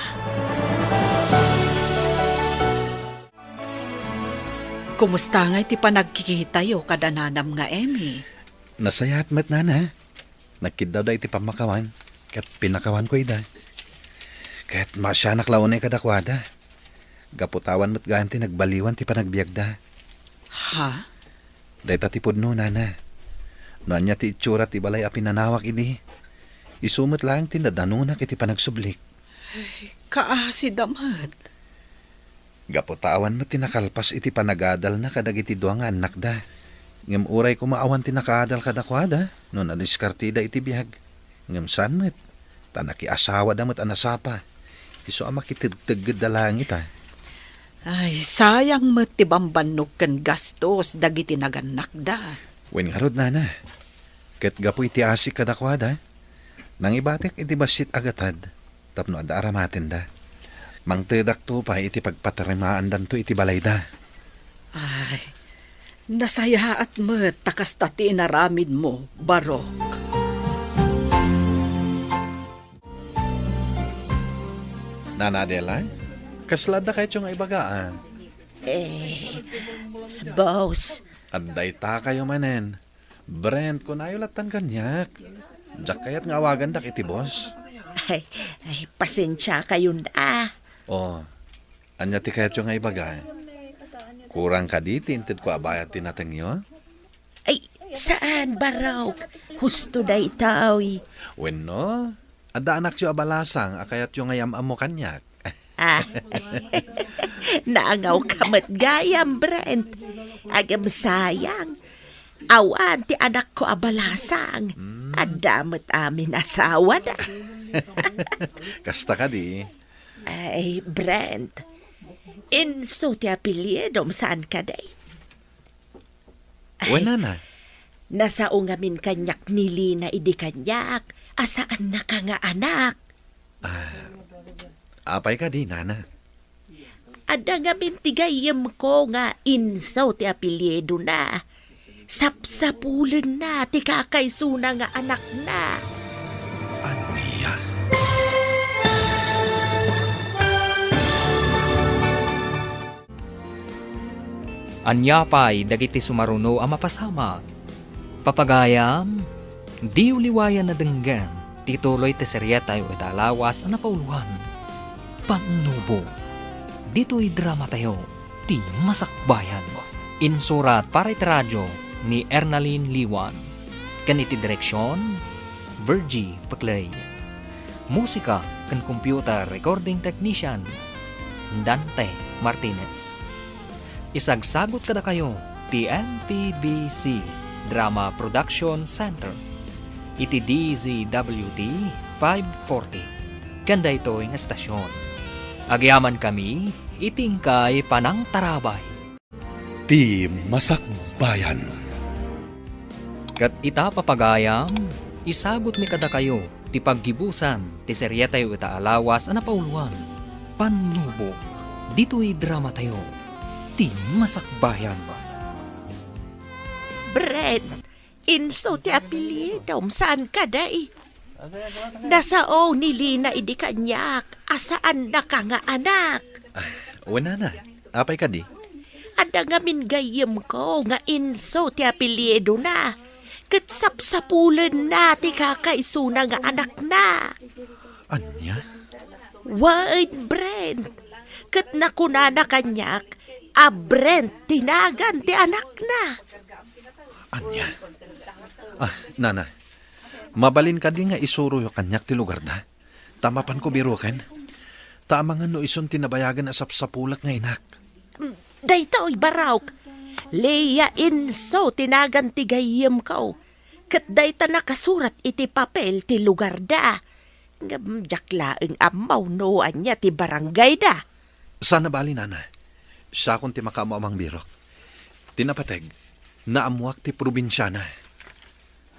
Kumusta ngay ti panagkikitayo kada nanam nga Emmy? Nasayaat met, nana. Nagkiddawda iti pammakawan, ket pinakawanko ida. Ket maasianak la unay kadakuada. Gapu ta awan met gayam ti nagbaliwan ti panagbiagda. Ha? Dayta ti pudno, nana. No ania ti itsura ti balay a pinanawak idi, isu met laeng ti nadanonak iti panagsublik. Ay, kaasida met. Gapu ta awan met ti nakalpas iti panagadalna kadagiti dua nga annakda. Ngem uray koma awan ti nakaadal kadakuada no nadiskartida iti biag. Ngem saan met, ta nakiasawada met a nasapa. Isu a makitegteggedda laeng ita. Ay, sayang met ti bambannok ken gastos dagiti nagannakda. Wen ngarud, nana. Ket gapu iti asik kadakuada, nangibatek iti bassit a gatad tapno adda aramatenda. Mangtedakto pay iti pagpatarimaandanto iti balayda. Ay, nasayaat met ta kasta ti inaramidmo, Barok. Nana Adela, kasla adda kayatyo nga ibaga, a? Eh, boss. Adda itakayo manen. Brent, kunayo lattan kaniak. Diak kayat nga awagandak iti boss. Ay, ay, pasensiakayon a. Oh, ania ti kayatyo nga ibaga? Kurang kadi ti intedko a bayad ti natengyo? Ay, saan, Barok. Husto daytoy. Wenno, adda anakyo a balasang a kayatyo nga yam-ammo kaniak. Ah, naangawka met gayam, Brent. Agem sayang. Awan ti anakko a balasang. Mm. Adda met amin asawada. Kasta kadi? Ay, Brent. Inso ti apelyidom, saan kadi? Ay, wen, nana. Nasao ngamin kaniak ni Lina idi kaniak a saannaka nga anak. Ah, apay kadi, nana? Adda ngamin ti gayyemko nga Inso ti apelyidona. Sapsapulenna ti kakaysona nga anakna. Ania? Ania pay dagiti sumaruno a mapasamak? Papagayam, diyo liwayan a denggen ti tuloy ti serietayo ita a lawas a napauloan, Pannubo. Ditoy dramatayo, ti Masakbayan. Insurat para iti radio ni Ernalyn Liwan, ken iti direksion, Virgie Peclay. Musika ken computer recording technician, Dante Martinez. Isagsagut kadakayo ti M P B C Drama Production Center iti D Z W T five forty ken daytoy nga estasion. Agyamankami iti inkay panangtarabay. Ti Masakbayan. Ket ita, papagayam, isagutmi kadakayo ti paggibusan ti serietayo ita a lawas a napauloan, Pannubo. Ditoy dramatayo, ti Masakbayan. Brent, Inso ti apelyidom, saan kadi? Nasao ni Lina idi kaniak a saannaka nga anak. Ah, wen, nana. Apay kadi? Adda ngamin gayyemko nga Inso ti apelyidona, ket sapsapulenna ti kakaysona nga anakna. Ania? Wen, Brent. Ket nakunana kaniak a Brent ti nagan ti anakna. Ania? Ah, nana, mabalin kadi nga isuroyo kaniak ti lugarda? Ta mapanko biroken. Ta amangan no isun ti nabayagen a sapsapulek nga inak. Daytoy, Barok. Leah Inso ti nagan ti gayyemko. Ket dayta nakasurat iti papel ti lugarda. Ngem diak laeng ammo no ania ti barangayda. Saan a bali, nana. Siakon ti makaammo a mangbirok. Ti napateg, naammoak ti probinsiana.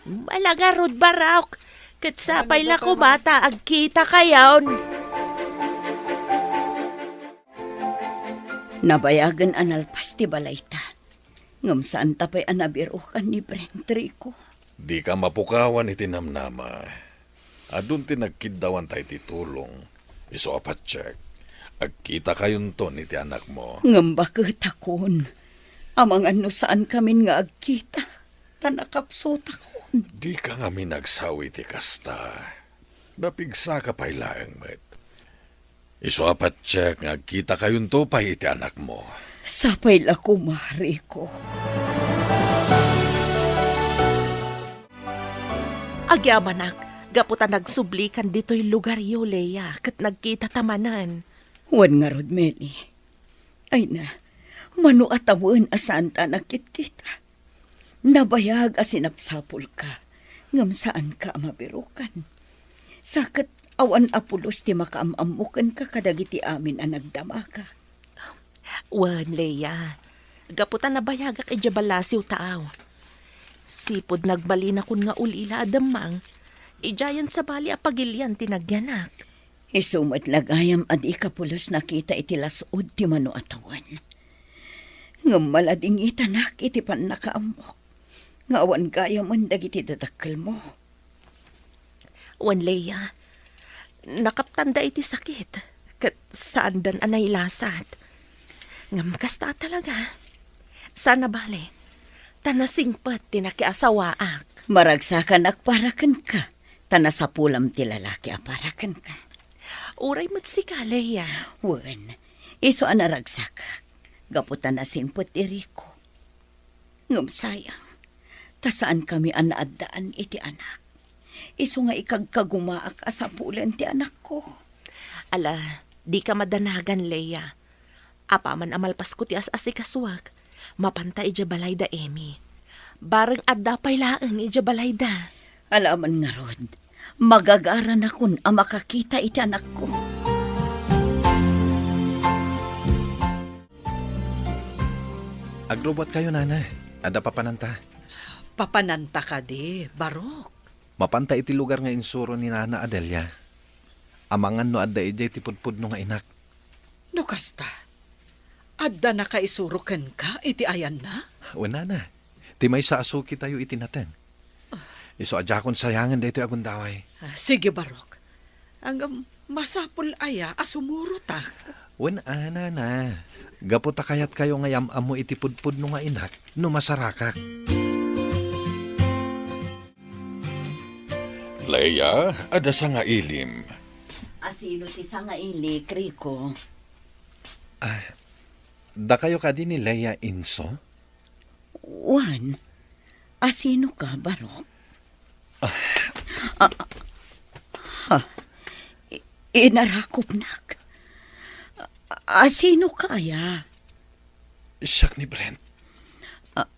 Ala ngarud, Barok, ket sapay la koma ta agkitakayon. Nabayagen a nalpas ti balayta. Ngem saanta pay a nabirukan ni Brent, Rico. Dika mapukawan iti namnama. Adun ti nagkiddawanta iti tulong. Isu a patiek, agkitakayonton iti anakmo. Ngem baketakon, amangan no saankamin nga agkita, ta nakapsutakon. Dika ngamin agsao iti kasta. Napigsaka pay laeng met. Isu a patiek nga agkitakayonto pay iti anakmo. Sapay la koma, Rico. Agyamanak, gapu ta nagsublikan ditoy lugaryo, Lea, ket nagkitata manen. Wen ngarud, Meli. Ay na, mano a tawen a saanta a nagkitkita. Nabayag a sinapsapulka, ngem saanka a mabirukan. Sa ket awan a pulos ti makaam-ammo kenka kadagiti amin a nagdamagak. Wen, Lea, gapu ta nabayagak idiay ballasiw taaw. Sipud nagbalinakon nga ulila a demmang, idiayen sabali a pagilian ti nagyanak. Isu met la gayam a dika pulos nakita iti las-ud ti mano a tawen. Ngem maladingitanak iti pannakaammok nga awan gayamen dagiti dadakkelmo. Wen, Lea, nakaptanda iti sakit, ket saandan a nailasat. Ngem kasta a talaga, saan a bale, ta nasingpet ti nakiasawaak. Maragsakanak para kenka, ta nasapulam ti lalaki a para kenka. Uray met sika, Lea. Wen, isu a naragsakak, gapu ta nasingpet ti Rico. Ngem sayang, ta saankami a naaddaan iti anak. Isu nga ikagkagumaak a sapulen ti anakko. Ala, dika madanagan, Lea. Apaman a malpasko ti as-asikasuak, mapanta idiay balay da Emmy. Bareng adda pay laeng idiay balay da. Ala man ngarud, magagaranakon a makakita iti anakko. Agrubbuatkayo, nana. Adda papananta. Papananta kadi, Barok? Mapanta iti lugar nga insuro ni Nana Adelia. Amangan no adda idiay ti pudpudno nga inak. No kasta, adda nakaisuro kenka iti ayanna? Wen, nana. Ti maysa a sukitayo iti nateng. Isu a diakon sayangen daytoy a gundaway. Ah, sige, Barok. Ngem masapul aya a sumurotak? Wen a, nana. Gapu ta kayatkayo nga yam-ammo iti pudpudno nga inak no masarakak. Lea, adda sangailim. Asino ti sangailik, Rico? Ah, dakayo kadi ni Lea Inso? Wen, asino ka, Barok? Ah. Ah, ha? I-, inarakupnak. A-, asino ka aya? Siak ni Brent. Ah.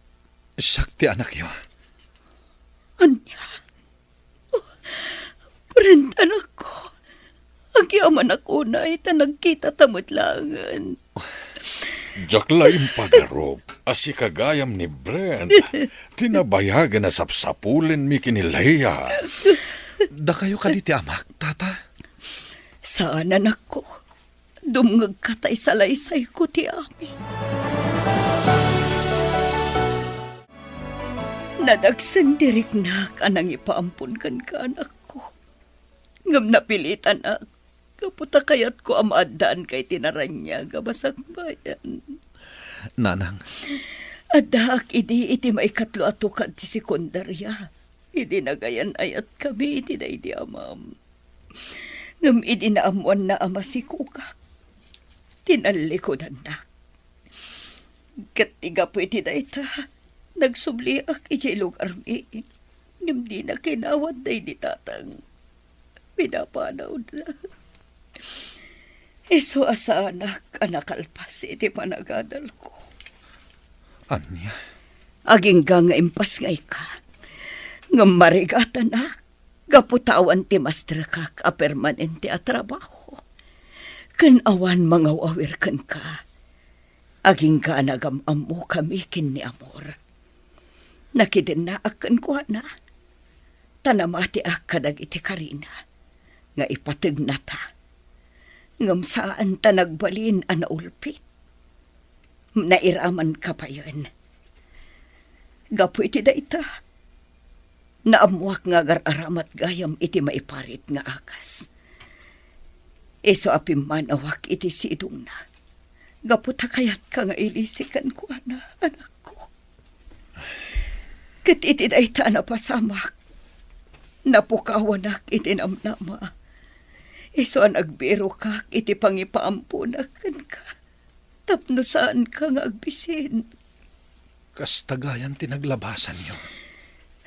Siak ti anakyo. Ania? Brent, anakko, agyamanak unay ta nagkitata met laengen. Diak la impagarup a sika gayam ni Brent ti nabayagen a sapsapulenmi ken ni Lea. Dakayo kadi ti amak, tata? Saan, anakko. Dumngegka ta isalaysayko ti amin. Nadagsen ti riknak a nangipaampon kenka, anakko. Ngem napilitanak, gapu ta kayatko a maaddaanka iti naraniag a masakbayan. Nanang. Addaak idi iti maikatlo a tukad ti sekundaria, idi nagayan-ayatkami iti daydi amam. Ngem idi naammoanna a masikogak, tinallikudannak. Ket ti gapu iti dayta, nagsubliak idiay lugarmi. Ngem dina kinawat daydi tatang. Pinapanawda. Isu a saanak a nakalpas iti panagadalko. Ania? Agingga nga impasngayka. Ngem marigatanak. Gapu ta awan ti mastrekak a permanente a trabaho, ken awan mangaw-awir kenka, agingga a nagam-ammokami ken ni Amor. Nakidennaak kenkuana, Ta namatiak kadagiti karina nga ipategnata, ngem saan ta nagbalin a naulpit. Nairamanka payen. Gapu iti dayta, naammoak nga agar-aramat gayam iti maiparit nga agas. Isu a pimmanawak iti sidongna, gapu ta kayatka nga ilisi kenkuana, anakko. Ket iti dayta a napasamak, napukawanak iti namnama. Isu a nagbirokak iti pangipaamponak kenka tapno saanka nga agbisin. Kasta gayam ti naglabasanyo.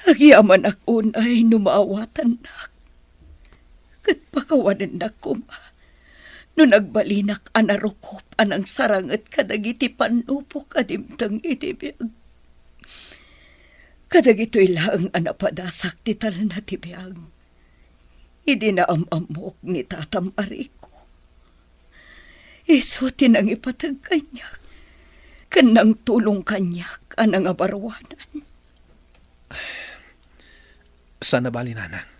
Agyamanak unay no maawatannak. Ket pakawanennak koma no nagbalinak a narukop a nangsaranget kadagiti pannupok a dimteng iti biag. Kadagitoy laeng a napadasak ti talna ti biag. Idi naam-ammok ni tatam a Rico, isu ti nangipateg kaniak ken nangtulong kaniak a nangabaruanan. Saan a bali, nanang.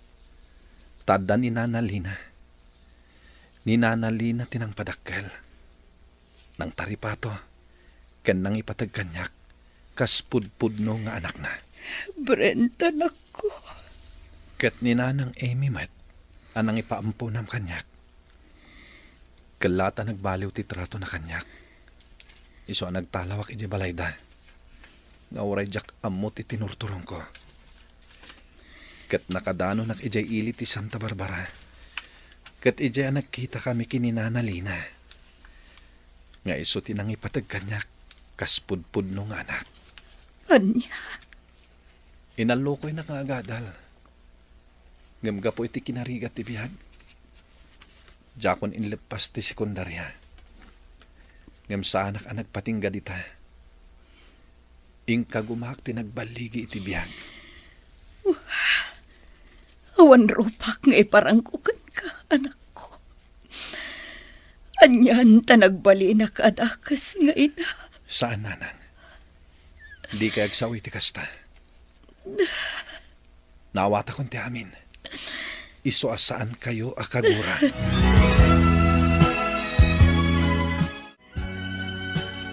Ta adda ni Nana Lina. Ni Nana Lina ti nangpadakkel, nangtaripato, ken nangipateg kaniak kas pudpudno nga anakna. Brent, anakko. Ket ni Nanang Amy met a nangipaamponam kaniak. Kella ta nagbaliw ti tratona kaniak. Isu a nagtalawak idiay balayda nga uray diak ammo ti tinurturonko. Ket nakadanonak idiay ili ti Santa Barbara. Ket idiay a nagkitakami ken ni Nana Lina, nga isu ti nangipateg kaniak kas pudpudno nga anak. Ania? Inallokoynak nga agadal. Ngem gapu iti kinarigat ti biag, diakon inleppas ti sekundaria. Ngem saanak a nagpatingga dita. Inkagumaak ti nagballigi iti biag. Awan rupak nga iparangko kenka, anakko. Anian ta nagbalinak a dakes nga ina. Saan, nanang. Dikay agsao iti kasta. Naawatakon ti amin. Isu a saankayo a kagura.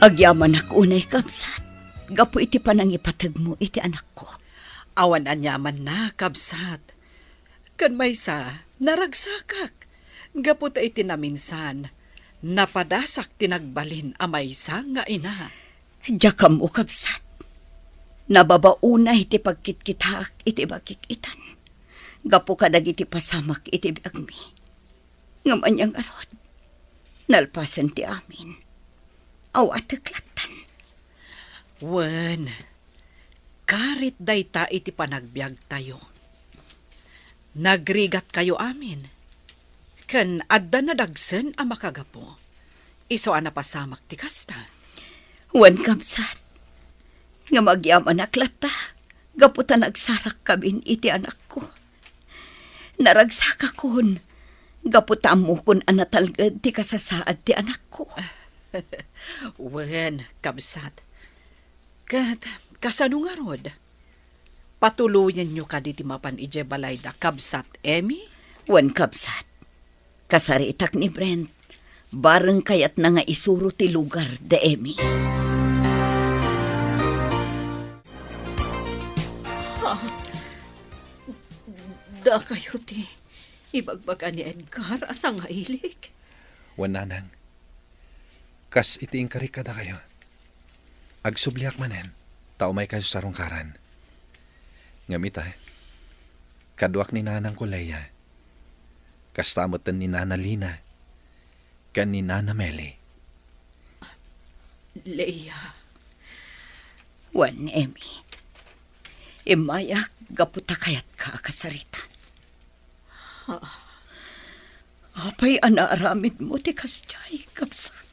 Agyamanak unay, kabsat, gapu iti panangipategmo iti anakko. Awan aniamanna, kabsat. Ken maysa, naragsakak. Gapu ta iti naminsan, napadasak ti nagbalin a maysa nga ina. Diak ammo, kabsat. Nababa unay ti pagkitkitaak iti bakik itan gapu kadagiti pasamak iti biagmi. Ngem ania ngarud, nalpasen ti amin, awatek lattan. Wen, karit dayta iti panagbiagtayo. Nagrigatkayo amin, ken adda nadagsen a makagapu. Isu a napasamak ti kasta. Wen, kabsat, ngem agyamanak latta gapu ta nagsarakkamin iti anakko. Naragsakakon gapu ta ammokon a natalged ti kasasaad ti anakko. Wen, kabsat. Ket kasano ngarud? Patuloyenyo kadi ti mapan idiay balayda, Kabsat Emmy? Wen, kabsat. Kasaritak ni Brent. Bareng kayatna nga isuro ti lugar da Emmy. Ah, dakayo ti ibagbaga ni Edgar a sangailik? Wen, nanang. Kas iti inkarik kadakayo. Agsubliak manen, ta umaykayo sarungkaran. Ngem ita, kaduak ni nanangko Leia. Kasta metten ni Nana Lina ken ni Nana Meli. Leia. Wen, Emmy. Immayak gapu ta kayatka a kasaritan. Ha? Apay a naaramidmo ti kasdiay, kabsat?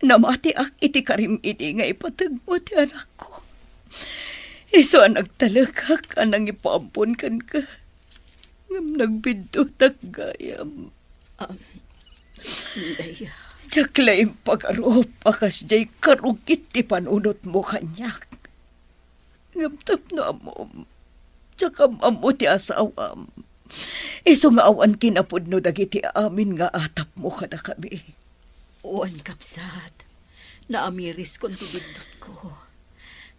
Namatiak iti karim idi nga ipategmo ti anakko. Isu a nagtalekak a nangipaampon kenka, ngem nagbiddutak gayam. Am, Leia. Diak la impagarup a kasdiay karugit ti panunotmo kaniak. Ngem tapno ammom, Diak am-ammo ti asawam. Isu nga awan kinapudno dagiti amin nga atapmo kadakami. Wen, kabsat, naamiriskon ti biddutko.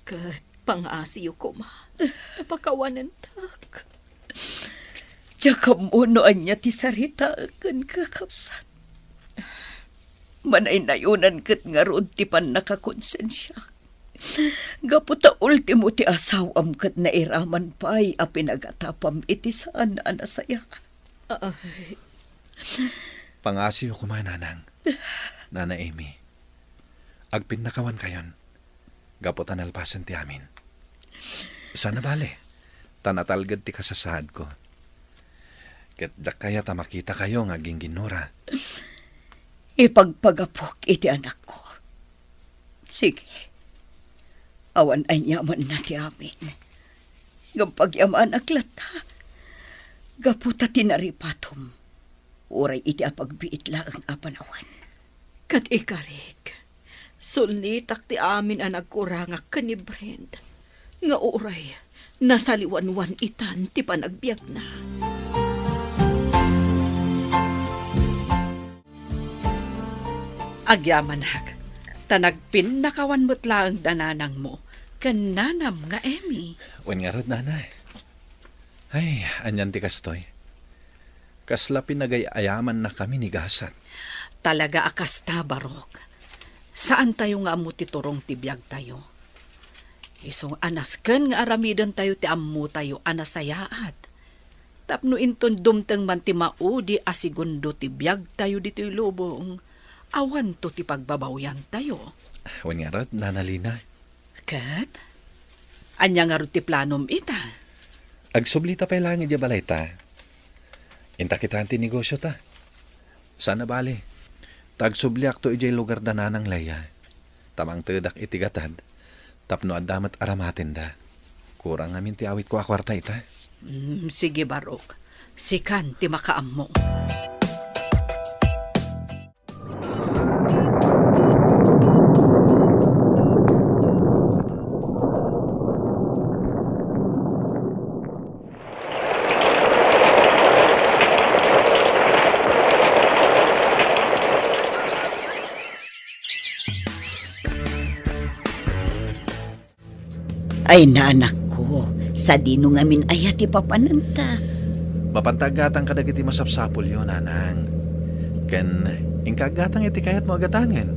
Ket pangasiyo koma, napakawanentak. Diak ammo no ania ti saritaek kenka, kabsat. Manaynayonan ket ngarud ti pannakakonsensiak. Gapu ta ultimo ti asawam ket nairaman pay a pinagatapam iti saan a nasayaat. Ay. Pangasiyo koma, Nanang. Nana Amy, agpinnakawankayon gapu ta nalpasen ti amin. Saan a bale, ta natalged ti kasasaadko. Ket diak kayat a makitakayo nga agingginnura. Ipagpagapok iti anakko. Sige. Awan aniamanna ti amin. Ngem pagyamanak latta, gapu ta ti naripatom, uray iti apagbiit laeng a panawen. Ket ikarik, sulnitak ti amin a nagkurangak ken ni Brent, nga uray nasaliwanwan itan ti panagbiagna. Agyamanak, ta nagpinnakawan met laeng da nanangmo ken nanam nga Emmy. Wen ngarud, nanay. Ay, anian ti kastoy? Kasla pinagay-ayamannakami ni gasat. Talaga a kasta, Barok. Saantayo nga ammo ti turong ti biagtayo. Isu a nasken nga aramidentayo ti ammotayo a nasayaat. Tapno inton dumteng man ti maudi a segundo ti biagtayo ditoy lubong, awanto ti pagbabawiantayo. Wen ngarud, Nana Lina. Ket? Ania ngarud ti planom ita? Agsublita pay laeng idiay balayta. Inta kitaen ti negosiota. Saan a bale, ta agsubliakto idiay lugar da Nanang Leia. Ta mangtedak iti gatad tapno adda met aramatenda. Kurang ngamin ti awitko a kuarta ita. Mm, sige, Barok. Sikan ti makaammo. Ay, nanakko, sadino ngamin aya ti papananta? Mapanta aggatang kadagiti masapsapulyo, nanang. Ken inka aggatang iti kayatmo a gatangen.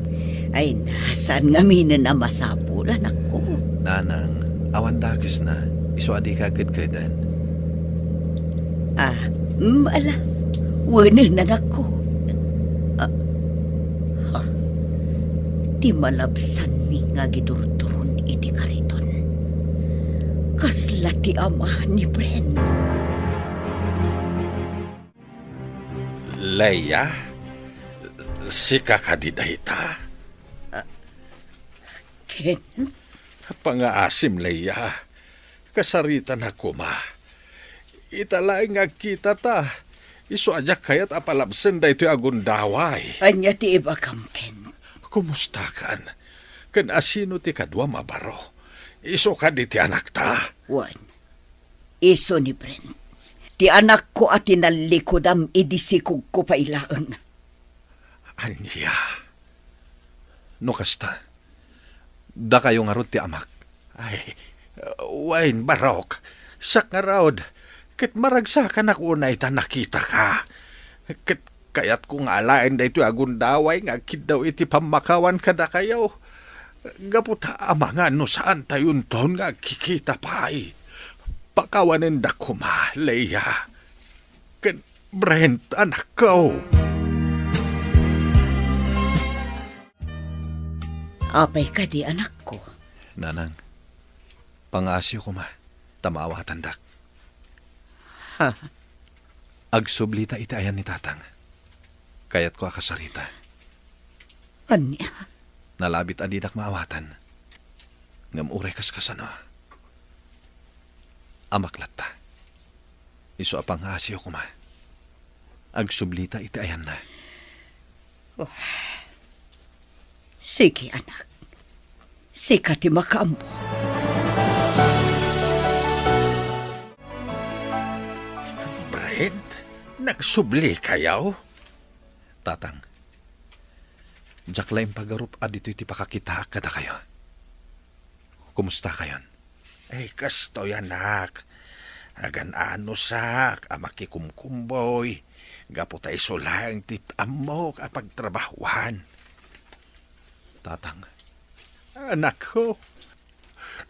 Ay, na, saan ngaminen a masapul, anakko? Nanang, awan dakesna, isu a dika kedkeden. Ah, mm, ala, wenen, anakko. Ah, ha, ti malabsanmi nga agidurduron iti kariton. Kasla ti ama ni Bren. Leia, sika kadi dayta? Ah, Ken? Pangaasim, Leia. Kasaritanak koma. Ita laeng nga agkitata, isu a diak kayat a palabsen daytoy a gundaway. Ania ti ibagam, Ken? Kumustakan? Ken asino ti kaduam a baro? Isu kadi ti anakta? Wen, isu ni Brent. Ti anakko a tinallikudam idi sikogko pay laeng. Ania? No kasta, dakayo ngarud ti amak. Ay, wen, Barok, siak ngarud, ket maragsakanak unay ta nakitaka. Ket kayatko nga alaen daytoy a gundaway nga agkiddaw iti pammakawan kadakayo. Gapu ta amangan no saantayonton nga agkikita pay. Pakawanendak koma, Leia. Ken Brent, anakko. Apay kadi, anakko? Nanang, pangaasiyo koma, ta maawatandak. Ha? Agsublita iti ayan ni Tatang. Kayatko a kasarita. Ania? Nalabit a didak maawatan. Ngem uray kaskasano, amak latta. Isu a pangaasiyo koma. Agsublita iti ayanna. Oh. Sige, anak. Sika ti makaammo. Int, nagsubli kayo? Tatang, diak la impagarup a ditoy ti pakakitaak kadakayo. Kumusta kayon? Ay, kastoy, anak. Agan-anusak a makikumkumboy, gapu ta isu laeng ti ammok a pagtrabahuan. Tatang, anakko,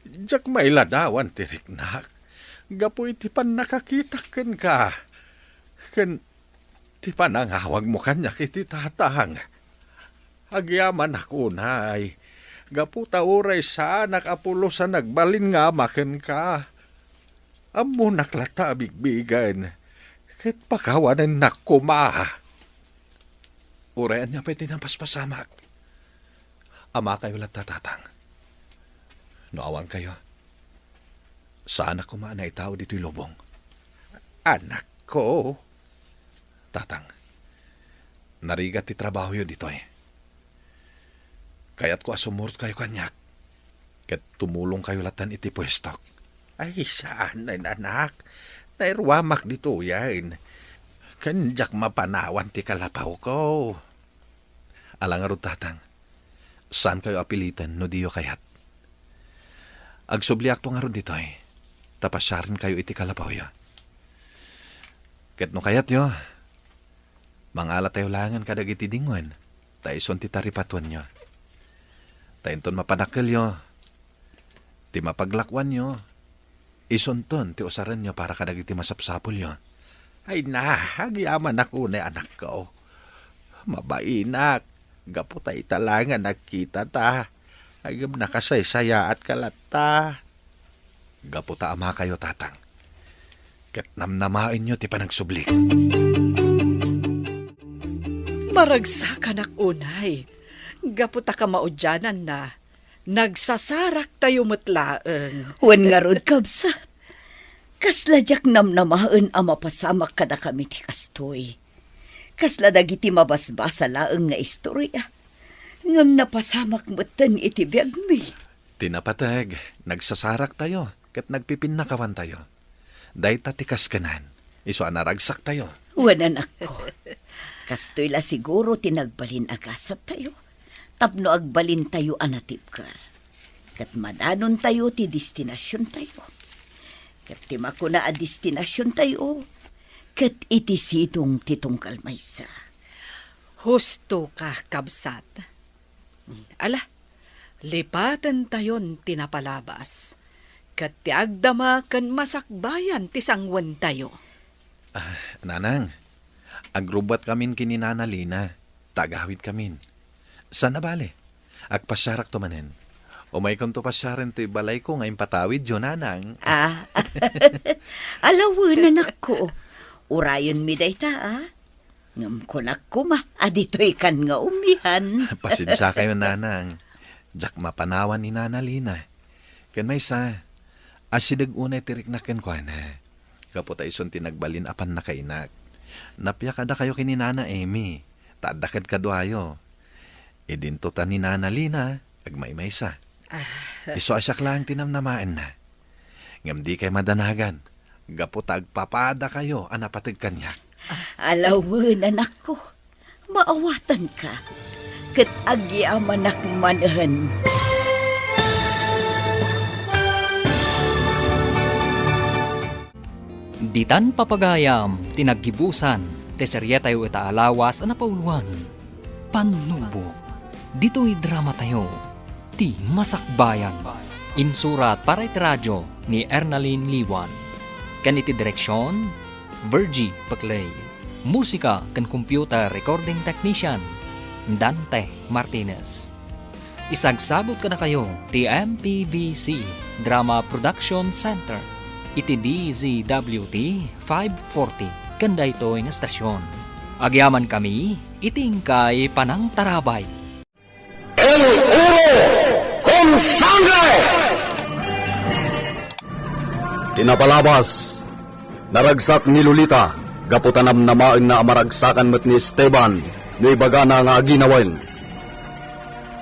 diak mailadawan ti riknak gapu iti pannakakitak kenka, ken ti panangawagmo kaniak iti tatang. Agyamanak unay, gapu ta uray saanak a pulos a nagbalin nga ama kenka. Ammonak latta a bigbigen, ket pakawanennak koma. Uray ania pay ti napaspasamak, amakayo latta, tatang. No awankayo, saanak koma a naitao ditoy lubong. Anakko. Tatang, narigat ti trabahoyo ditoy. Kayatko a sumurotkayo kaniak, ket tumulongkayo lattan iti puestok. Ay, saan, anak. Nairuamak ditoyen. Ken diak mapanawan ti kalapawko. Ala ngarud, tatang, saankayo a piliten no diyo kayat. Agsubliakto ngarud ditoy, ta pasiarenkayo iti kalapawyo. Ket no kayatyo, mangalatayo laengen kadagiti dingwen, ta isun ti taripatuenyo. Ta inton mapadakkelyo, ti mapaglakuanyo, isunton ti usarenyo para kadagiti masapsapulyo. Ay na, agyamanak unay, anakko. Mabainak, gapu ta ita laeng a nagkitata. Ay, ngem nakasaysayaatka latta. Gapu ta amakayo, tatang, ket namnamaenyo ti panagsublik. Maragsakanak unay, gapu ta kamaudiananna, nagsasaraktayo met laeng. Wen ngarud, kabsat, kasla diak namnamaen a mapasamak kadakami ti kastoy. Kasla dagiti mabasbasa laeng nga istoria, ngem napasamak metten iti biagmi. Ti napateg, nagsasaraktayo ket nagpipinnakawantayo. Dayta ti kaskenan, isu a naragsaktayo. Wen, anakko, kastoy la siguro ti nagbalin a gasaptayo tapno agbalintayo a natibker. Ket madanontayo ti destinasiontayo. Ket ti makuna a destinasiontayo, ket iti sidong ti tunggal maysa. Husto ka, kabsat. Ala, lipatentayon ti napalabas, ket ti agdama ken masakbayan ti sangwentayo. Ah, Nanang, agrubbuatkamin ken ni Nana Lina, ta agawidkamin. Saan a bale, agpasiarakto manen. Umaykonto pasiaren ti balayko nga impatawidyo, Nanang. Ah, ala wen, anakko. Urayenmi dayta, a. Ngem kunak koma a ditoykan nga umian. Pasensiakayo, Nanang. Diak mapanawan ni Nana Lina. Ken maysa, asideg unay ti riknak kenkuana. Gapu ta isun ti nagbalin a pannakainak. Nappiak a dakayo ken ni Nana Emmy, ta adda kadkaduayo. Idinto ta ni Nana Lina, agmaymaysa. Ah. Isu a siak laeng ti namnamaenna. Ngem dikay madanagan, gapu ta agpapadakayo a napateg kaniak. Ala wen, anakko. Maawatanka, ket agyamanak manen. Ditan papagayam ti naggibusan ti serietayo ita a lawas a napauloan, Pannubo. Ditoy dramatayo, Ti Masakbayan. Insurat para iti radio ni Ernalyn Liwan. Ken iti direksion, Virgie Peclay. Musika ken computer recording technician, Dante Martinez. Isagsagut kadakayo ti M P B C Drama Production Center iti D Z W T five forty ken daytoy nga estasion. Agyamankami iti inkay panangtarabay. El oro con sangre! Ti napalabas, naragsak ni Lolita gapu ta namnamaenna a maragsakan met ni Esteban no ibagana nga aginawen.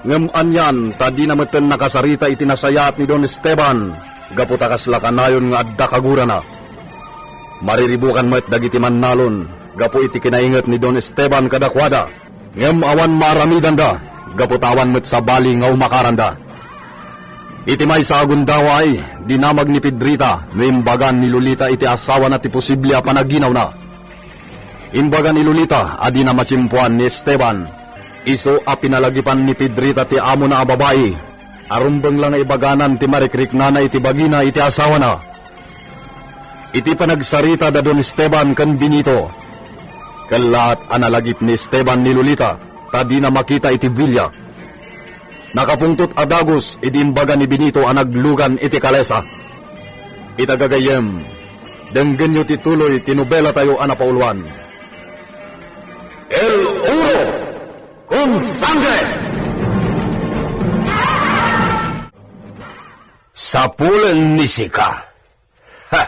Ngem anian ta dina metten nakasarita iti nasayaat ni Don Esteban gapu ta kasla kanayon nga adda kagurana. Mariribukan met dagiti mannalon gapu iti kinainget ni Don Esteban kadakuada, ngem awan maaramidanda gapu ta awan met sabali nga umakaranda. Iti maysa a gundaway, dinamag ni Pedrita no imbagan ni Lolita iti asawana ti posible a panaginawna. Imbaga ni Lolita a dina matimpuan ni Esteban. Isu a pinalagipan ni Pedrita ti amona a babai, a rumbeng la nga ibaganan ti marikriknana iti bagina iti asawana. Iti panagsarita da Don Esteban ken Benito, kellaat a nalagip ni Esteban ni Lolita ta dina makita iti villa. Nakapungtot a dagus idi imbaga ni Benito a naglugan iti kalesa. Ita gagayyem, denggenyo ti tuloy ti nobelatayo a napauluan. El Oro con Sangre! Sapulen ni sika. Ha!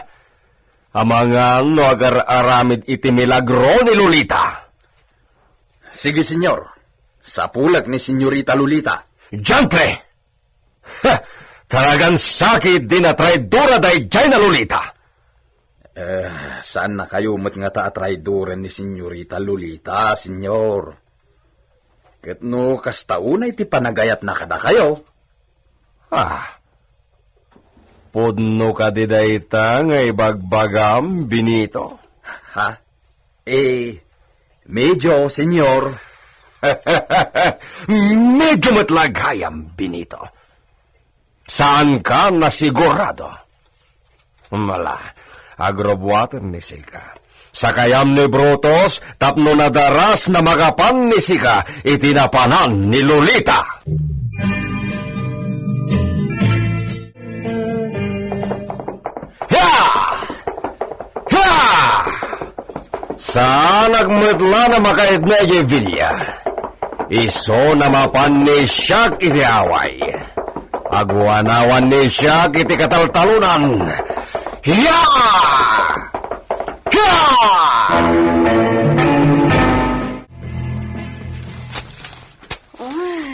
Amangan no agar-aramid iti milagro ni Lolita. Sige, senyor. Sapulek ni Senyorita Lolita. Diantre! Ha! Talagan sakit di natraidora daydiay na Lolita. Eh, saan na kayo met nga ta atraidoren ni Senyorita Lolita, senyor? Ket no kasta unay ti panagayatna kadakayo? Ah, pudno kadi dayta nga ibagbagam, Benito? Ha? Eh, medyo, senyor. Medyo met la gayam, Benito. Saanka nasigurado? Mala, agrubuaten ni sika. Sakayam ni Brutus tapno nadaras na makapan ni sika iti napanan ni Lolita. Hia! Hia! Saanak met la a makaidna idiay villa. Isu a mapan ni siak iti away. Aguanawan ni siak iti kataltalonan. Hia! Hia! Oh.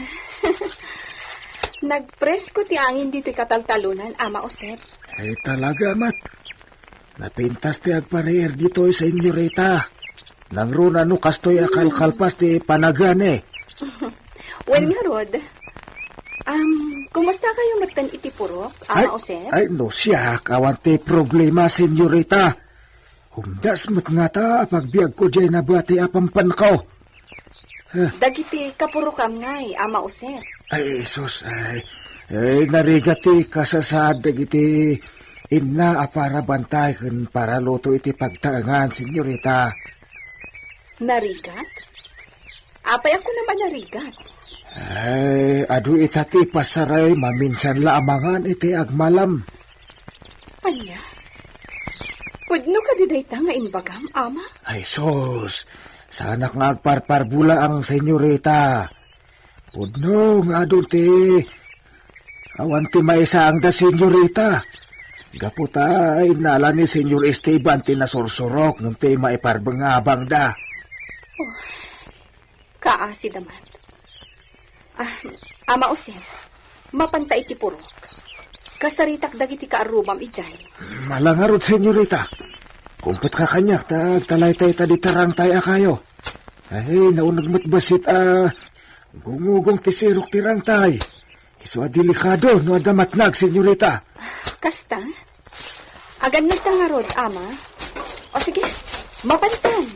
Nagpresko ti angin ditoy kataltalonan, Ama Josep. Ay, talaga met. Napintas ti agpariir ditoy, senyorita. Nangruna no kastoy a kalkalpas ti panagani. Wen ngarud, um, kumusta kayo metten iti purok, Ama Josep? Ay, no siak, awan ti problema, senyorita. Humdas met ngata a pagbiagko diay nabati a pampanko. Dagiti kapurokam ngay, Ama Josep. Ay, sus, ay, ay, narigat ti kasasaad dagiti inna a para bantay ken para luto iti pagtaengan, senyorita. Narigat? Apay a kunam a narigat? Ay, adu ita ti pasaray maminsan la a mangan iti agmalam. Ania? Pudno kadi dayta nga imbagam, Ama? Ay, sus! Saanak nga agparparbulaang, senyorita. Pudno nga adu ti awan ti maisaangda, senyorita. Gapu ta innala ni Senyor Esteban ti nasursurok ngem ti maiparbengabangda. Oh. Kaasi da met. Ah, Ama Josep, mapanta iti purok. Kasaritak dagiti kaarrubam idiay. Mala ngarud, senyorita. Kumpetka kaniak ta agtalaytayta dita rangtay a kayo. Ay, nauneg met bassit a gungugong ti sirok ti rangtay. Isu a delikado no adda matnag, senyorita. Kasta? Agannadta ngarud, Ama. O sige, mapantan.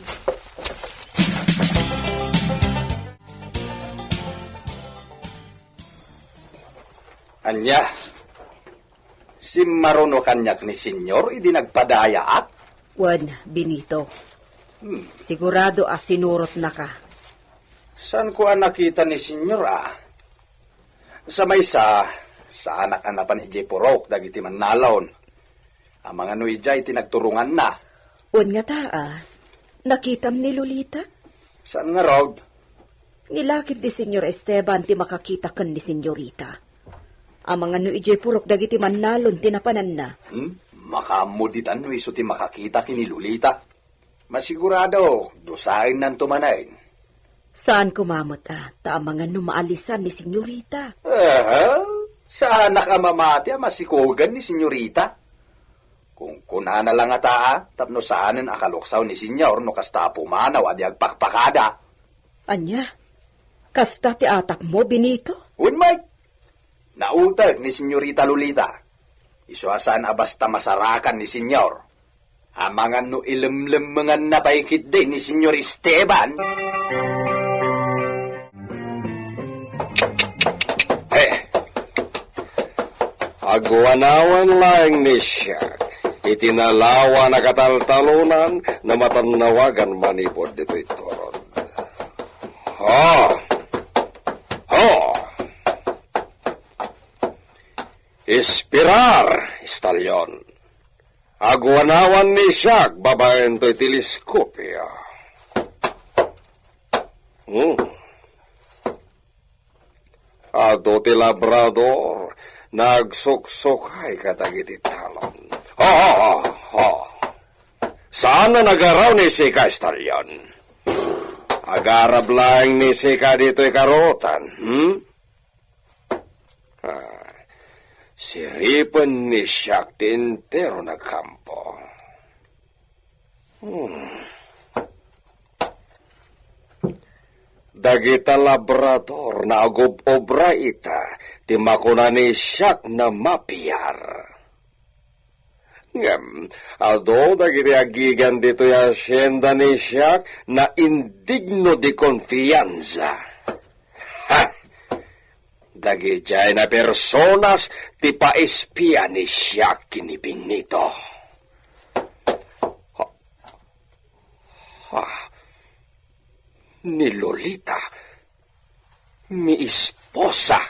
Ania? Simmaruno kaniak ni Senyor idi nagpadayaak? Wen, Benito. Hmm. Sigurado a sinurotnaka. Saanko a nakita ni Senyor, a? Sa maysa, saanak a napan idiay purok dagiti mannalon. Amangan no idiay ti nagturonganna. Wen ngata, a, nakitam ni Lolita? Saan ngarud? Ni lakip di Senyor Esteban ti makakita ken ni Senyorita. Amangan no idiay purok dagiti mannalon ti napananna. Hmm? Makaammo ditan no isu ti makakita ken ni Lolita. Masigurado, dusaennanto manen. Saan koma met, a, ta amangan no maalisan ni Senyorita. Aha, saanak a mamati a masikogen ni Senyorita. Kunkunana la ngata a tapno saanen a kaluksaw ni Senyor no kasta a pumanaw a di agpakpakada. Ania? Kasta ti atapmo, Benito? Wen, Mike. Nautek ni Senyorita Lolita. Isu a saan a basta masarakan ni Senyor. Amangan no ilemlemmenganna pay ketdi ni Senyor Esteban. Eh, aguanawan laeng ni Siak iti nalawa a kataltalonan a matannawagan manipud ditoy turod. Ha! Ha! Esperar, Estalion. Aguanawan ni Siak babaen toy teleskopio. Hmm. Adu ti labrador a nagsuksukay kadagiti talon. Ha, ha, ha, ha. Saan a nagaraw ni Siak, Estalion. Agarab laeng ni Siak ditoy karutan, hmm? Ah, siripen ni Siak ti entero a kampo. Hmm. Dagita labrador a agub-obra ita ti makuna ni Siak a mapiar. Ngem, adu dagiti agigan ditoy hasienda ni Siak a indigno de konfiansa. Ha! Dagidiay a personas ti paispia ni Siak ken ni Benito. Ha! Ha! Ni Lolita, mi esposa.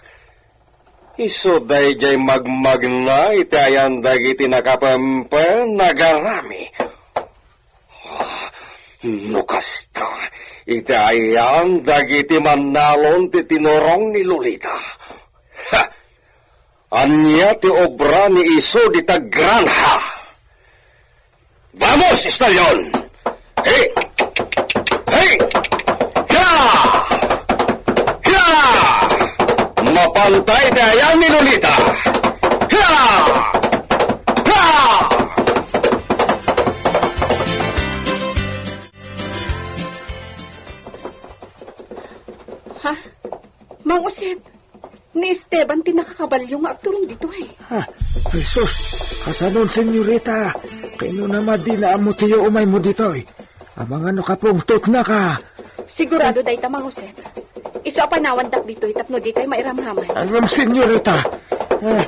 Isu daydiay magmagna iti ayan dagiti nakapempen a garami. Ah, no kasta, iti ayan dagiti mannalon ti tinurong ni Lolita. Ha! Ania ti obra ni isu dita granja? Vamos, Estalion! Hey! Hey! Ya! Ya! Mapantay ti ayan ni Lolita! Ya! Ya! Ha? Mang Josep, ni Esteban ti nakakabalio nga agturong ditoy. Ah, Jesus, kasanon, senyorita? Kainona madi nga ammo ti umaymo ditoy? Amangan no kapungtotnaka. Sigurado dayta, Mang Josep. Isu a panawandak ditoy tapno dikay mairamraman. Ngem, senyorita. Ah.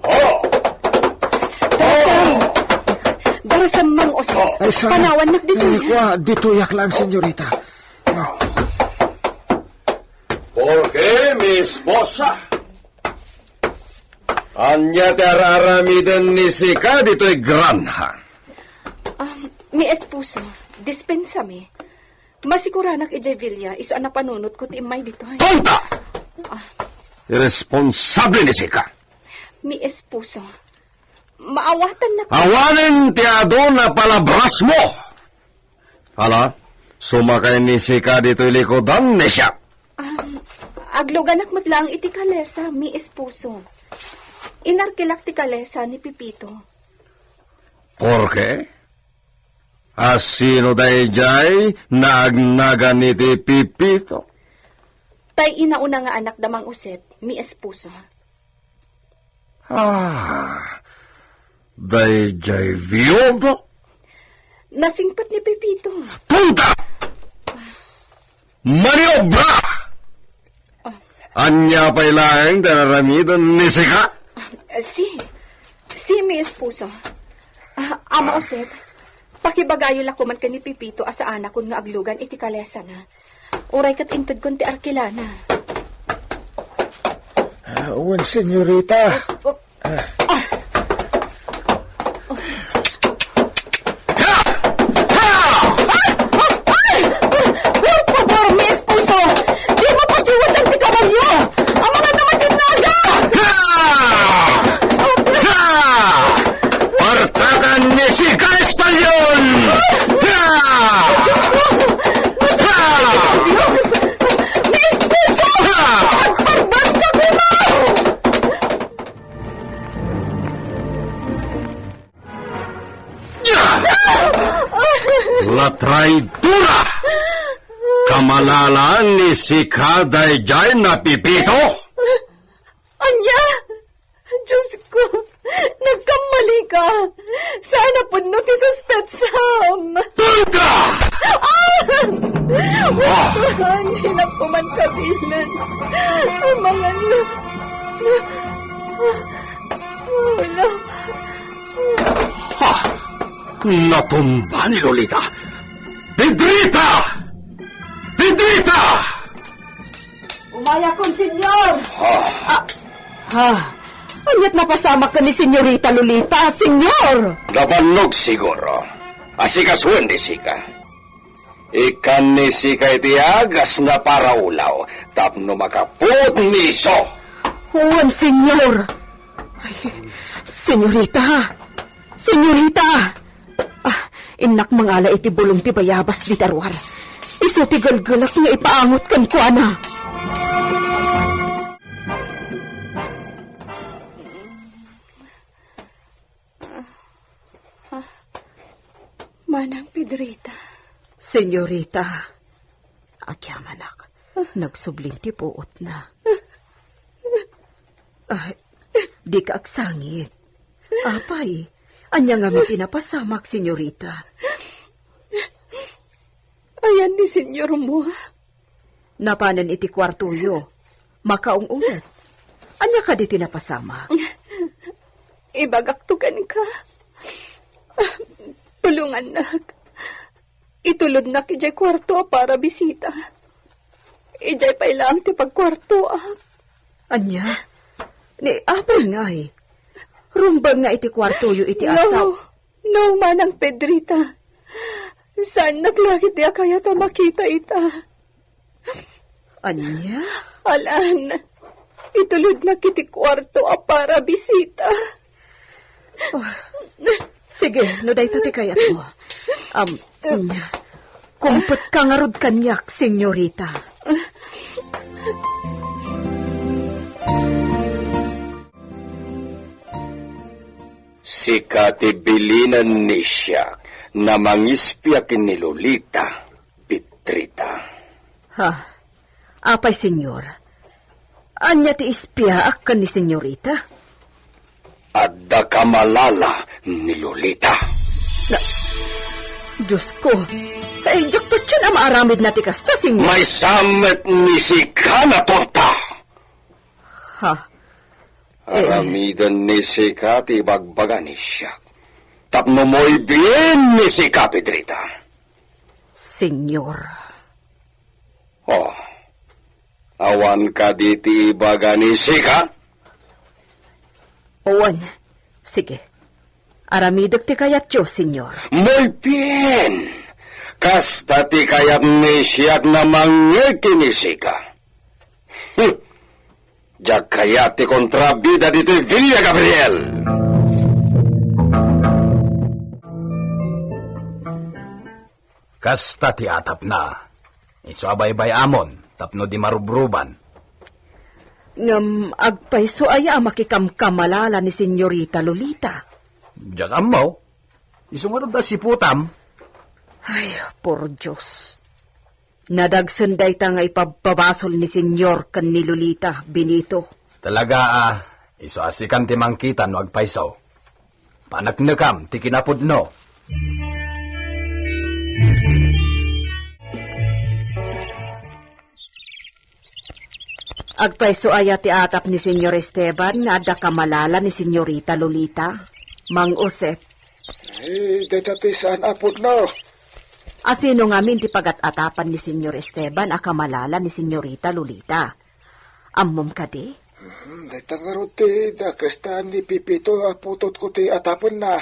Oh! Darasam! Darasam, Mang Josep. Ay, sa-, panawannak ditoy. Eh, kua, ditoyak lang, senyorita. Ah. Porque mi esposa. Ania ti ar-aramiden ni Siak ditoy granja? Ah, mi esposo, dispensami. Masikuranak idiay villa, isu a napanunotko ti immay ditoy. Tonta! Ah. Irresponsable ni Siak. Mi esposo, maawatannak. Awanen ti adu a palabrasmo! Ala, sumakay ni Siak ditoy likudan ni Siak. Um, agluganak met laeng iti kalesa, mi esposo. Inarkilak ti kalesa ni Pepito. Porque? A sino daydiay a agnagan iti Pepito? Tay inauna nga anakda, Mang Josep, mi esposo. Ah, daydiay viudo? Nasingpet ni Pepito. Tonta! Maniobra! Ah. Ania pay laeng ti ar-aramiden ni Siak? Ah, si, si mi esposo. Ah, Ama Josep, pakibagayo la koman ken ni Pepito a saanakon nga aglugan iti kalesana. Uray ket intedkon ti arkilana. Ah, wen, senyorita. Oh, oh. Ah. Ay! Ay! Por favor, mi esposo! Dimo pasiwatan ti kabalio! Amangan no matinnaga! Ha! Ha! Partakan ni Siak, Estalion! Ha! Ha! Miss Puso! Ha! Agparbangka kuno! Traidora! Kamalalaan ni sika daydiay a Pepito? Ania? Diyos ko, nagkamali ka. Saan a pudno ti suspetsam. Tulda! Ah! Ah! Hindi na ko man kabilan. Amangan na. Wala. Ha! Natumba ni Lolita! Pedrita! Pedrita! Umayakon, Senyor! Ah. Ah, ah, aniat napasamak ken ni Senyorita Lolita, Senyor! Nabannog siguro. Asikasuen ni sika. Ikkan ni sika iti agas nga paraulaw tapno makapuot ni isu. Wen, Senyor. Ay, Senyorita. Senyorita! Ah, innak mangala iti bulong ti bayabas dita ruar. Isu ti gelgelek nga ipaangot kenkuana. Manang Pedrita. Senyorita, agyamanak, nagsubling ti puotna. Ay, dika agsangit. Apay, ania ngamin ti napasamak, senyorita? Ayan ni senyormo. Napanen iti kuartoyo. Makaung-unget. Ania kadi ti napasamak? Ibagakto kenka. Tulongannak. Itulodnak idiay kuarto a para bisita. Idiay pay laeng ti pagkuartoak. Ania? Ni apay ngay? Rumbeng nga iti kuartoyo iti No. asaw. No, Manang Pedrita. Saannak la ketdi a kayat a makita ita. Ania? Alan, itulodnak iti kuarto a para bisita. Oh, sige, no dayta ti kayatmo. Am, kumpetka ngarud kaniak, senyorita. Sika ti bilinen ni siak a mangispia ken ni Lolita, Pedrita. Ha? Apay, senyor? Ania ti ispiaak ken ni senyorita? Adda kamalala ni Lolita. Na, Diyos ko, ay, diak patien a maaramidna ti kasta, senyor. Maysa met ni sika, natonta! Ha? Eh. Aramiden ni sika ti ibagbaga ni siak. Tapno muy bien ni sika, Pedrita. Senyor. Oh, awan kadi ti ibaga ni sika? Wen, sige. Aramidek ti kayatyo, senyor. Muy bien! Kasta ti kayat ni siak a mangngeg ken ni sika. Hmm. Diak kayat ti kontrabida ditoy Villa Gabriel. Kasta ti atapna. Isu a baybay-amon tapno di marubruban. Ngem agpayso aya a makikamkamalala ni Senyorita Lolita? Diak ammo. Isu ngarud a siputam. Ay, por Dios. Nadagsen dayta nga ipabbabasol ni Senyor ken ni Lolita, Benito. Talaga a, isu a sikan ti mangkita no agpayso. Paneknekam ti kinapudno. Agpayso aya ti atap ni Senyor Esteban nga adda kamalala ni Senyorita Lolita, Mang Uset? Ay, dayta ti saan a pudno. Asino ngamin ti pagat-atapan ni Senyor Esteban a kamalala ni Senyorita Lolita? Ammom kadi? Hmm, dayta ngarud ti dakes ta ni Pepito a putotko ti atapenna.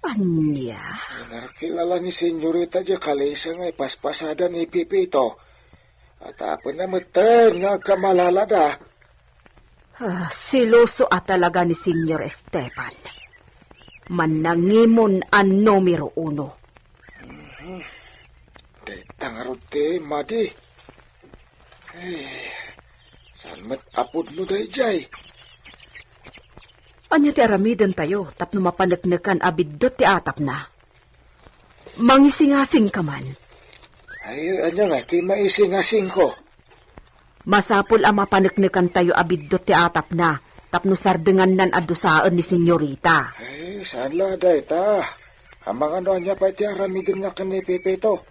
Ania? Narkilala ni Senyorita diay kalesa nga ipaspasada ni Pepito. Atapenna metten nga agkamalalada. Ah, seloso a talaga ni Senyor Esteban. Mannangimon a numero uno. Mhm. Dayta ngarud ti madi. Ay, saan met a pudno daydiay? Ania ti aramidentayo tapno mapaneknekan a biddut ti atapna? Mangisingasingka man. Ay, ania nga ti maisingasingko? Masapul a mapaneknekantayo a biddut ti atapna tapno sardengannan a dusaen ni Senyorita. Ay, saan la dayta? Amangan no ania pay ti aramidenna ken ni Pepito?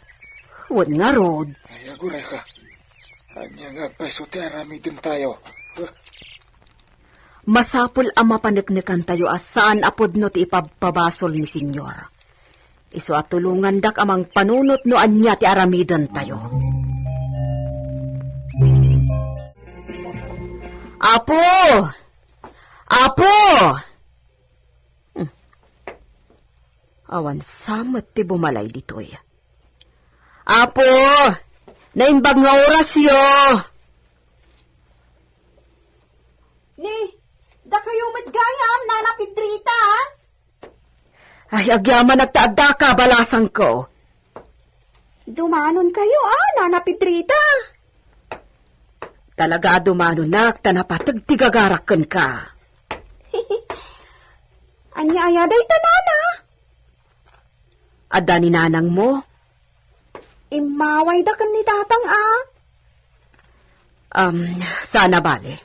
Wen ngarud. Ay, agurayka. Ania nga agpayso ti aramidentayo? Huh? Masapul a mapaneknekantayo a saan a pudno ti ipabpabasol ni Senyor. Isu a tulongandak a mangpanunot no ania ti aramidentayo. Apo! Apo! Hmm. Awan sa met ti bumalay ditoy. Apo! Naimbag nga orasyo! Ni, dakayo met gayam, Nana Pedrita, a? Ay, agyamanak ta addaka, balasangko. Dumanonkayo, a, Nana Pedrita? Talaga a dumanonak ta napateg ti gagarak kenka. Ania aya dayta, Nana? Adda ni nanangmo? Immawayda ken ni tatang, a. Um, saan a bale.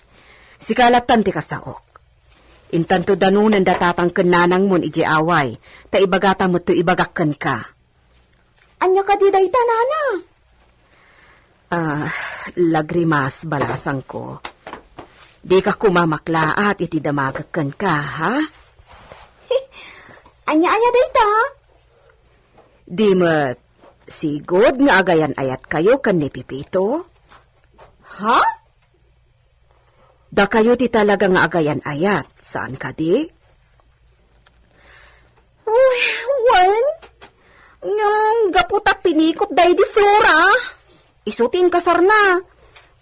Sika lattan ti kasaok. Intanto danonen da tatang ken nanangmon idiay away, ta ibagata met ti ibagak kenka. Ania kadi dayta, Nana? Ah, Lagrimas, balasangko. Dika koma maklaat iti damagek kenka, ha? Ania aya dayta? Di met sigud nga agayan-ayatkayo ken ni Pepito? Ha? Dakayo ti talaga nga agayan-ayat, saan kadi? Uy, wen, ngem gapu ta pinikot daydi Flora. Isu ti inkasarna.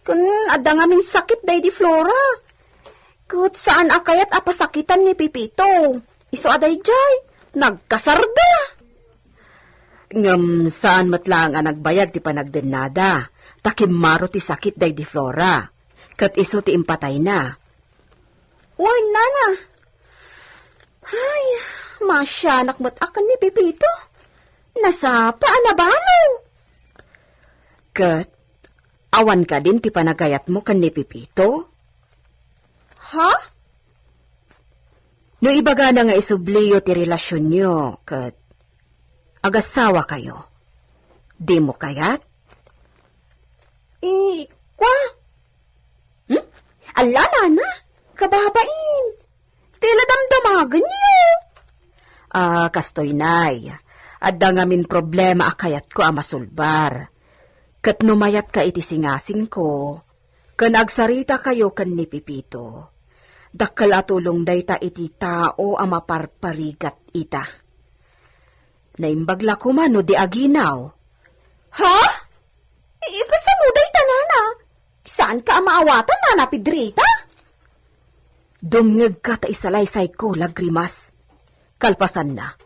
Ken adda ngamin sakit daydi Flora. Ket saan a kayat a pasakitan ni Pepito. Isu a daydiay, nagkasarda. Ngem saan met laeng a nagbayag ti panagdennada, ta kimmaro ti sakit daydi Flora, ket isu ti impatayna. Wen, Nana. Ay, maasianak met a ken ni Pepito. Nasapa a nabalo. Ket awan kadin ti panagayatmo ken ni Pepito? Ha? No ibagana nga isubliyo ti relasionyo ket agasawakayo, dimo kayat? I, kwa? Hmm? Alla, Nana, kababain. Ti la damdamagenyo. Ah, kastoy, Nay. Adda ngamin problema a kayatko a masulbar. Ket no mayatka iti singasingko, ken agsaritakayo ken ni Pepito, dakkel a tulong dayta iti tao a maparparigat ita. Naimbag la koma no di aginaw. Ha? Ikasano dayta, Nana? Saanka a maawatan, Nana Pedrita? Dumngegka ta isalaysayko, Lagrimas. Kalpasanna,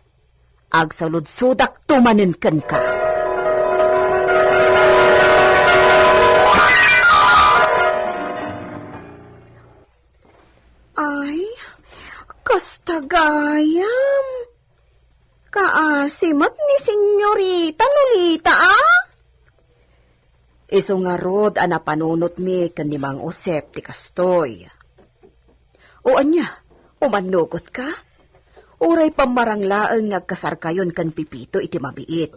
agsaludsodakto manen kenka. Ay, kasta gayam. Kaasi met ni Senyorita Lolita, a? Isu ngarud a napanunotmi ken ni Mang Josep ti kastoy. O ania, umannugotka? Uray pammarang laeng nga agkasarkayon ken Pepito iti mabiit.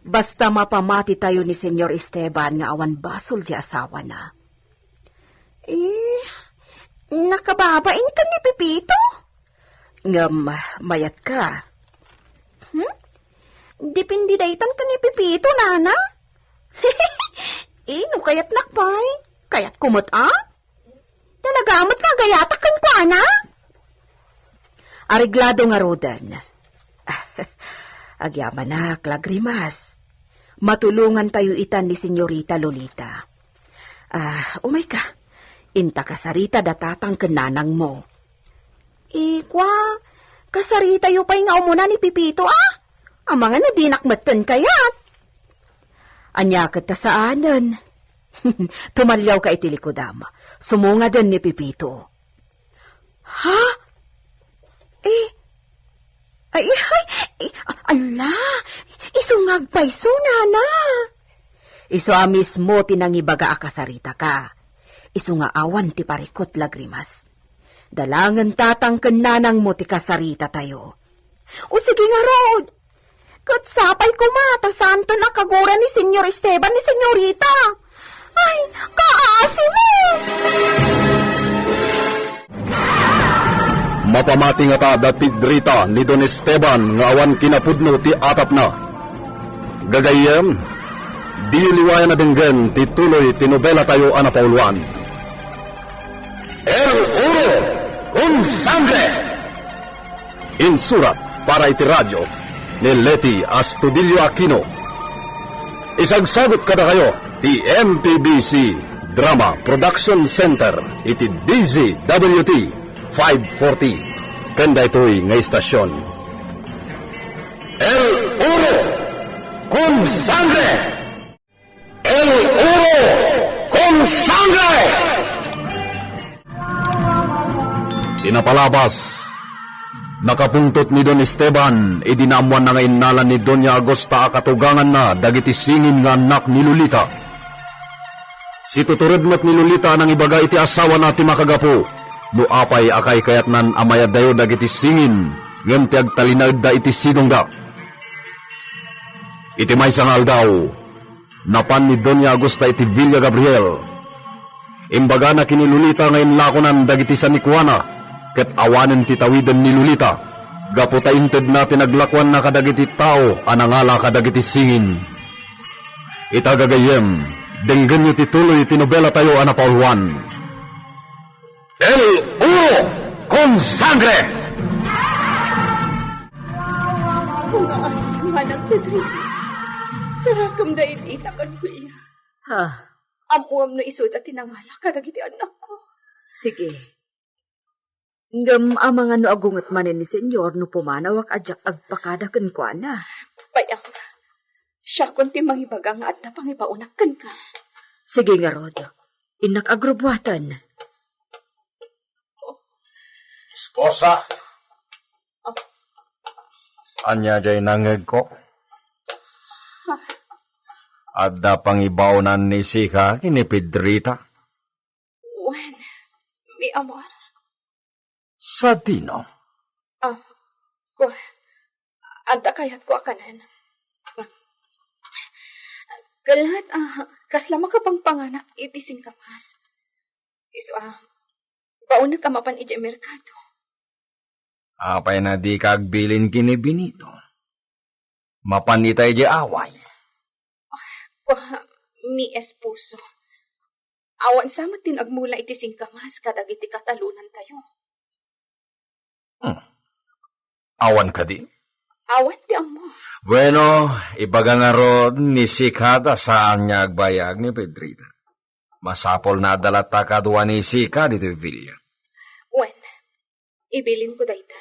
Basta mapamatitayo ni Senyor Esteban nga awan basol ti asawana. Eh, nakababain ken ni Pepito? Ngem, mayatka. Hmm? Depende daytan ken ni Pepito, Nana? Eh, no kayatnak pay, kayatko met, a? Talaga met nga agayatak kenkuana? Areglado ngaruden. Agyamanak, Lagrimas. Matulongantayo itan ni Senyorita Lolita. Ah, umayka. Inta kasarita da tatang ken nanangmo. Ikua, kasaritayo pay nga umuna ni Pepito, a? Amangan no dinak metten kayat. Ania ket ta saanen? Tumaliawka iti likudam. Sumungaden ni Pepito. Ha? Eh, Ay, ay, ay, ala, isu nga agpayso, nana. Isu a mismo ti nangibaga a kasaritaka. Isu nga awan ti parikut, Lagrimas. Dalangenta ken nanangmo ti kasaritatayo. O sige ngarud, ket sapay koma ta saanten a kaguran ni Señor Esteban ni Señorita. Ay, kaasi mo! Mapamati ngata da Pedrita ni Don Esteban nga awan kinapudno ti atapna. Gagayyem, diyo liwayan a denggen ti tuloy ti nobelatayo a napauluan. El Oro con Sangre! Insurat para iti radio ni Leti Astudillo Aquino. Isagsagut kadakayo ti M P B C Drama Production Center iti D Z W T five forty. Ken daytoy nga istasyon, El Oro con Sangre! El Oro con Sangre! Ti napalabas, nakapungtot ni Don Esteban idi naammoanna nga innala ni Doña Agusta a katuganganna dagiti singin nga annak ni Lolita. Situtured met ni Lolita a nangibaga iti asawana ti makagapu no apay a kaykayatnan a mayadayo dagiti singin ngem ti agtalinaedda iti sidongda. Iti maysa nga aldaw, napan ni Doña Agusta iti Villa Gabriel. Imbagana ken ni Lolita nga inlakonan dagiti sanikuana ket awanen ti tawiden ni Lolita gapu ta intedna ti naglakoanna kadagiti tao a nangala kadagiti singin. Ita gagayyem, denggenyo ti tuloy ti nobelatayo a napauluan. El Oro con Sangre! Kung aasam nga nagpedrita, sarakem daydi ita ken Julia. Ha? Ammoam no isuda ti nangala kadagiti annakko. Sige. Ngem amangan no agunget manen ni Señor no pumanawak a diak agpakada kenkuana. Payam, siakon ti mangibaga nga adda pangibaunak kenka. Sige ngarud, innak agrubuaten. Esposa, ania diay nangngegko? Adda pangibaonan ni Sika ken ni Pedrita? Wen, mi amor. Sadino? Ah, kua, adda kayatko a kanen. Ket, ah, kasla makapangpanganak iti singkamas. Isu a, baonek a mapan idiay merkado. Apay a dika agbilin ken ni Benito? Mapan ita idiay away. Kua, mi esposo. Awan sa met ti nagmula iti singkamas kadagiti katalonantayo. Hmm. Awan kadi? Awan ti ammo. Bueno, ibaga ngarud ni Sika ta saan nga agbayag ni Pedrita. Masapul nga adda latta kadua ni Sika ditoy villa. Wen, ibilinko dayta.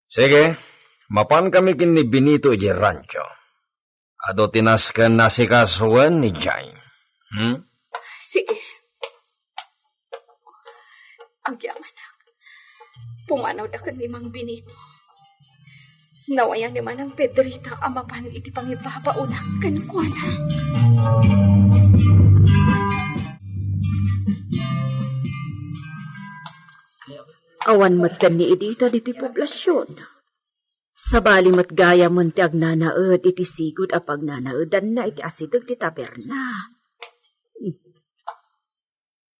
Sige, mapankami ken ni Benito idiay rancho. Adu ti nasken a sikasoen idiay. Hmm? Sige. Agyamanak. Pumanawda ken ni Mang Benito. Nawayan ni Manang Pedrita a mapan iti pangibabaonak kenkuana. Awan metten ni Edita ditoy poblasion. Sabali met gayamen ti agnanaed iti sigud a pagnanaedanna iti asideg ti taberna.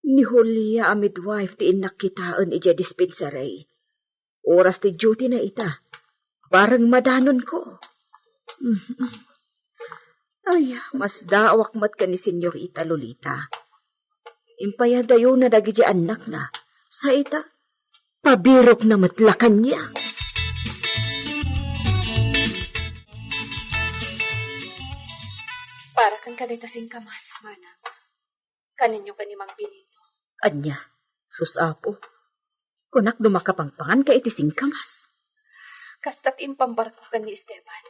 Ni Julia a midwife ti innak kitaen idiay dispensary. Oras ti duty na ita. Bareng madanonko. Ay, masdaawak met ken ni Senyorita Lolita. Impayadayona dagiti annakna. Sa ita, pabirokna met la kaniak. Para ken kadayta singkamas, manang. Kanenyo ken ni Mang Benito. Ania? Sus, Apo. Kunak no makapangpanganka iti singkamas. Kasta ti impambarko ken ni Esteban.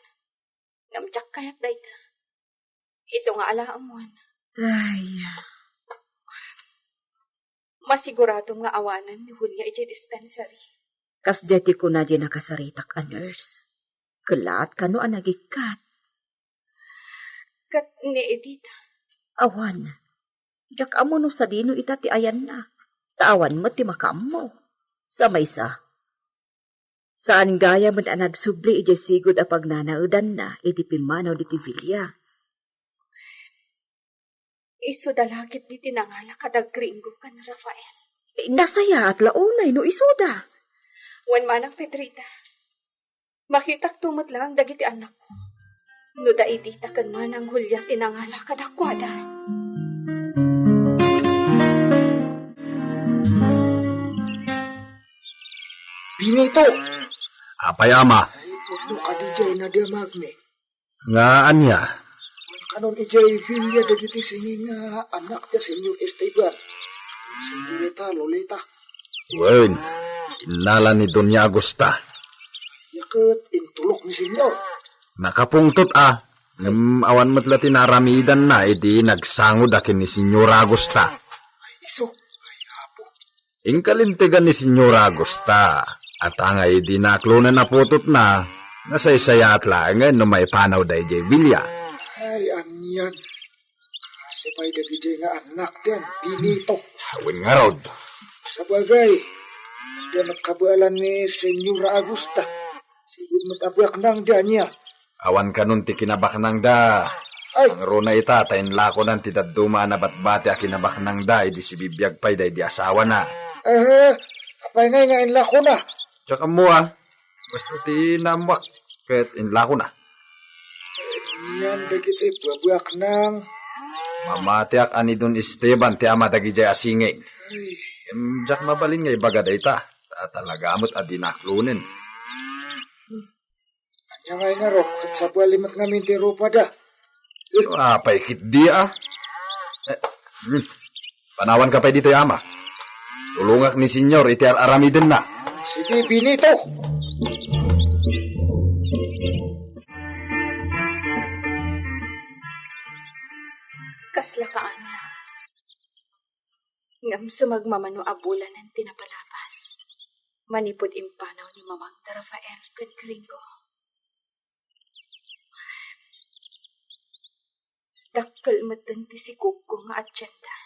Ngem diak kayat dayta. Isu nga ala ammon. Ay. Masiguradom nga awanen ni Julia idiay dispensary. Kasdiay ti kuna diay nakasaritak a nurse. Kellaat kano a nagikkat. Ket ni Edita? Awan. Diak ammo no sadino ita ti ayanna. Ta awan met ti makaammo. Sa maysa, saan gayam a nagsubli idiay sigud a pagnanaedanna iti pimmanaw diti Villa. Isuda la ketdi ti nangala kada Gringo ken Rafael. Eh, nasayaat la unay no isuda. Wen manang Pedrita, makitakto met laeng dagiti annakko. No da Edita ken manang Julia ti nangala kadakuada. Benito! Apay, ama? Ay, pudno kadi jay nadamagmi. Nga ania? Kanon idiay Villa dagiti singing nga anak ti Senyor Esteban. Senyorita Lolita. Wen, innala ni Doña Agusta. Ya ket intulok ni Senyor. Nakapungtot a. Ngem awan met la ti naaramidanna idi nagsangoda ken ni Senyora Agusta. Ay, isu. Ay, apo. Inkalintegan ni Senyora Agusta, ata nga idi naaklonen a putotna, nasaysayaat laengen no maipanawda idiay Villa. Ay, anian. Kasi pay dagidiay nga annak dian, Benito. Wen ngarud. Sabagay, adda met kabaelan ni Senyora Agusta. Sigud met a baknangda ania. Awan kanon ti kinabaknangda. Ay. Pangruna ita, ta inlakonan ti dadduma a nabatbati a kinabaknangda idi sibibiag pay daydi asawana. Aha, apay ngay nga inlakona? Diak ammo a. Basta ti naammuak, ket inlakona. Anian dagiti babaknang. Mamatiak a ni Don Esteban ti ama dagidiay a singing. Ay. Em, diak mabalin nga ibaga dayta. Ta talaga met a dinaklonen. Ania ngay ngarud, ket sabali met ngamin ti rupada. Apay ketdi a? Eh, hmm. Panawanka pay ditoy, ama. Tulongak ni Senyor iti ar-aramidenna. Sige, Benito. Kasla kaano la. Ngem sumagmamano a bulanen ti napalabas, manipud impanaw ni Mamangda Rafael ken Gringo. Dakkel metten ti sikogko nga agenda.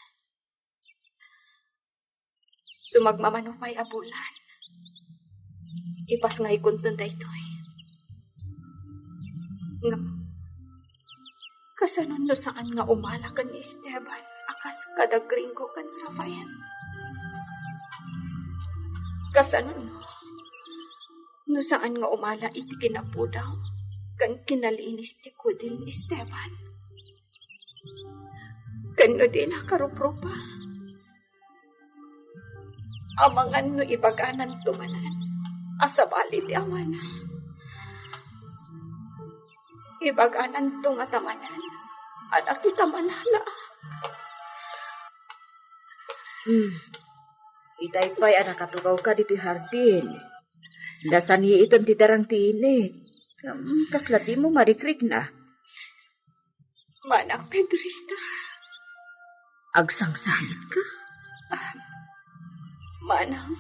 Sumagmamano pay a bulan, ipasngaykonton daytoy. Ngem, kasano no saan nga umala ken ni Esteban a kas kada Gringo ken Rafael? Kasano no, no saan nga umala iti kinapudaw ken kinalinis ti kudil ni Esteban? Ken no dina karuprupa, amangan no ibagananto manen a sabali ti amana. Ibagananto ngata manen a nakita manalaak. Hmm. Itay pay a nakatugawka ditoy hardin. Nasaniiten ti darang ti init. Ngem kasla dimo marikrikna. Manang Pedrita. Agsangsangitka? Ah, Manang,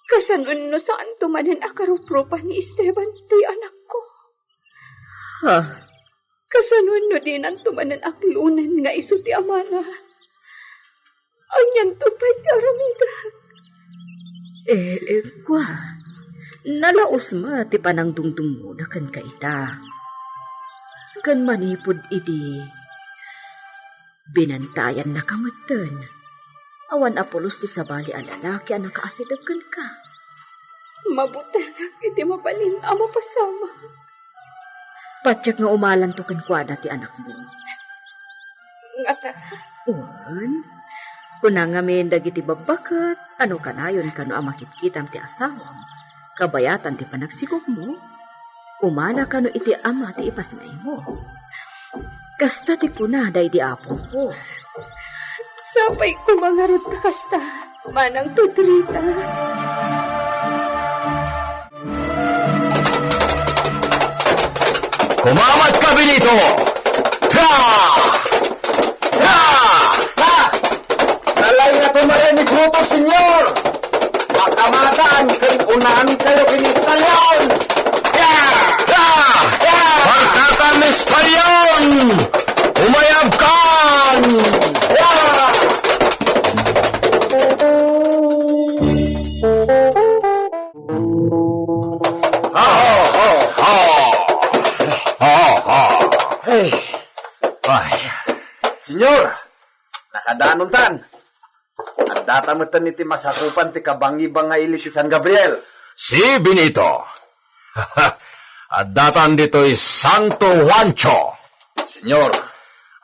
kasano no saanto manen a karuprupa ni Esteban ti anakko? Ha? Kasano no dinanto manen aklonen nga isu ti amana? Anianto pay ti aramidak? Eh, eh, kua, nalaus met ti panangdungdungngona kenka ita. Ken manipud idi, binantayannaka metten. Awan a pulos ti sabali a lalaki a nakaasideg kenka. Mabutengak iti mabalin a mapasamak. Patiek nga umalanto kenkuana ti anakmo. Ngata. Wen, kuna ngamin dagiti babbaket, a no kanayon kano a makitkitam ti asawam, kabayatan ti panagsikogmo, umala kano iti ama ti ipasngaymo. Kasta ti kuna daydi apongko. Sapay koma ngarud ta kasta, Manang Pedrita. Kumamat ka, Benito! Ha! Ha! Ha! Kalay nga tumaren ni Bruto, Senyor! Makamatan Umayabkan! Ha, ha, ha, ha. Ha, ha. Hey. Ay. Senyor, nakadanontan. Addata metten iti masakupan ti kabangibangaili ti San Gabriel. Si Benito. Addatan ditoy Santo Juancho. Senyor.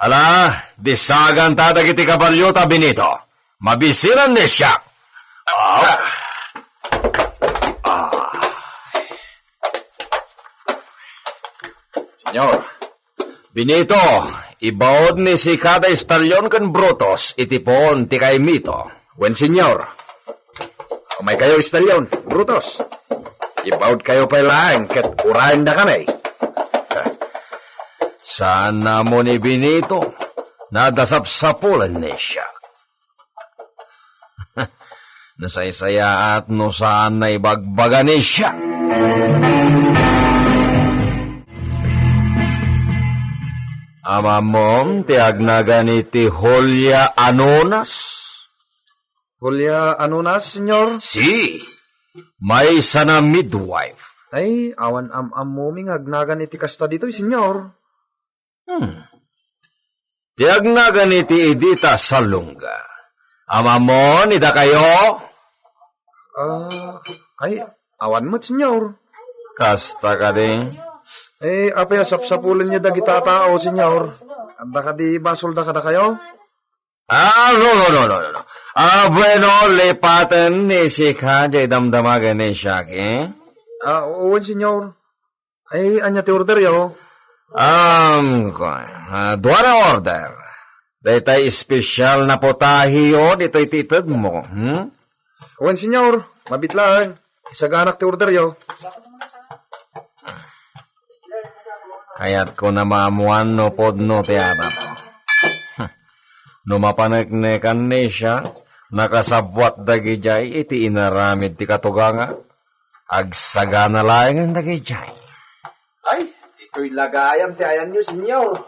Ala, disaganta dagiti kabalio ta, Benito. Mabisinan ni siak. Ah. Ah. Senyor. Benito, ibaod ni sika da Estalion ken Brutus iti puon ti kaimito. Wen, senyor. Umaykayo, Estalion, Brutus. Ibaodkayo pay laeng ket urayendakami. Saan a ammo ni Benito, nadasapsapulan ni siak. Nasaysayaat no saan naibagbaga ni siak. Amam ti agnagan iti Julia Anunas? Julia Anunas, senyor? Si, maysa a midwife. Ay, awan am-ammomi nga agnagan iti kasta ditoy, senyor. Hmm. Ti agnagan iti Edita Salonga. Amam ni dakayo? Ah, ay, awan met, senyor. Kasta kadi? Eh, apay a sapsapulenyo dagita a tao, senyor? Adda kadi basolda kadakayo? Ah, no, no, no, no, no, no. Ah, bueno, lipaten ni sika diay damdama ken ni siak, eh? Ah, wen, senyor. Ay, ania ti orderyo? Um, kua-, ah, dua nga order. Daytay espesyal a putaheyo ditoy ti itedmo, hmm? Wen, senyor. Mabiit laeng. Isaganak ti orderyo. Kayatko a maammuan no pudno ti adap. No mapaneknekan ni siak, nakasabbuat dagidiay iti inaramid ti katuganga. Agsagana laengen dagidiay. Ay, ditoy la gayam ti ayanyo, senyor.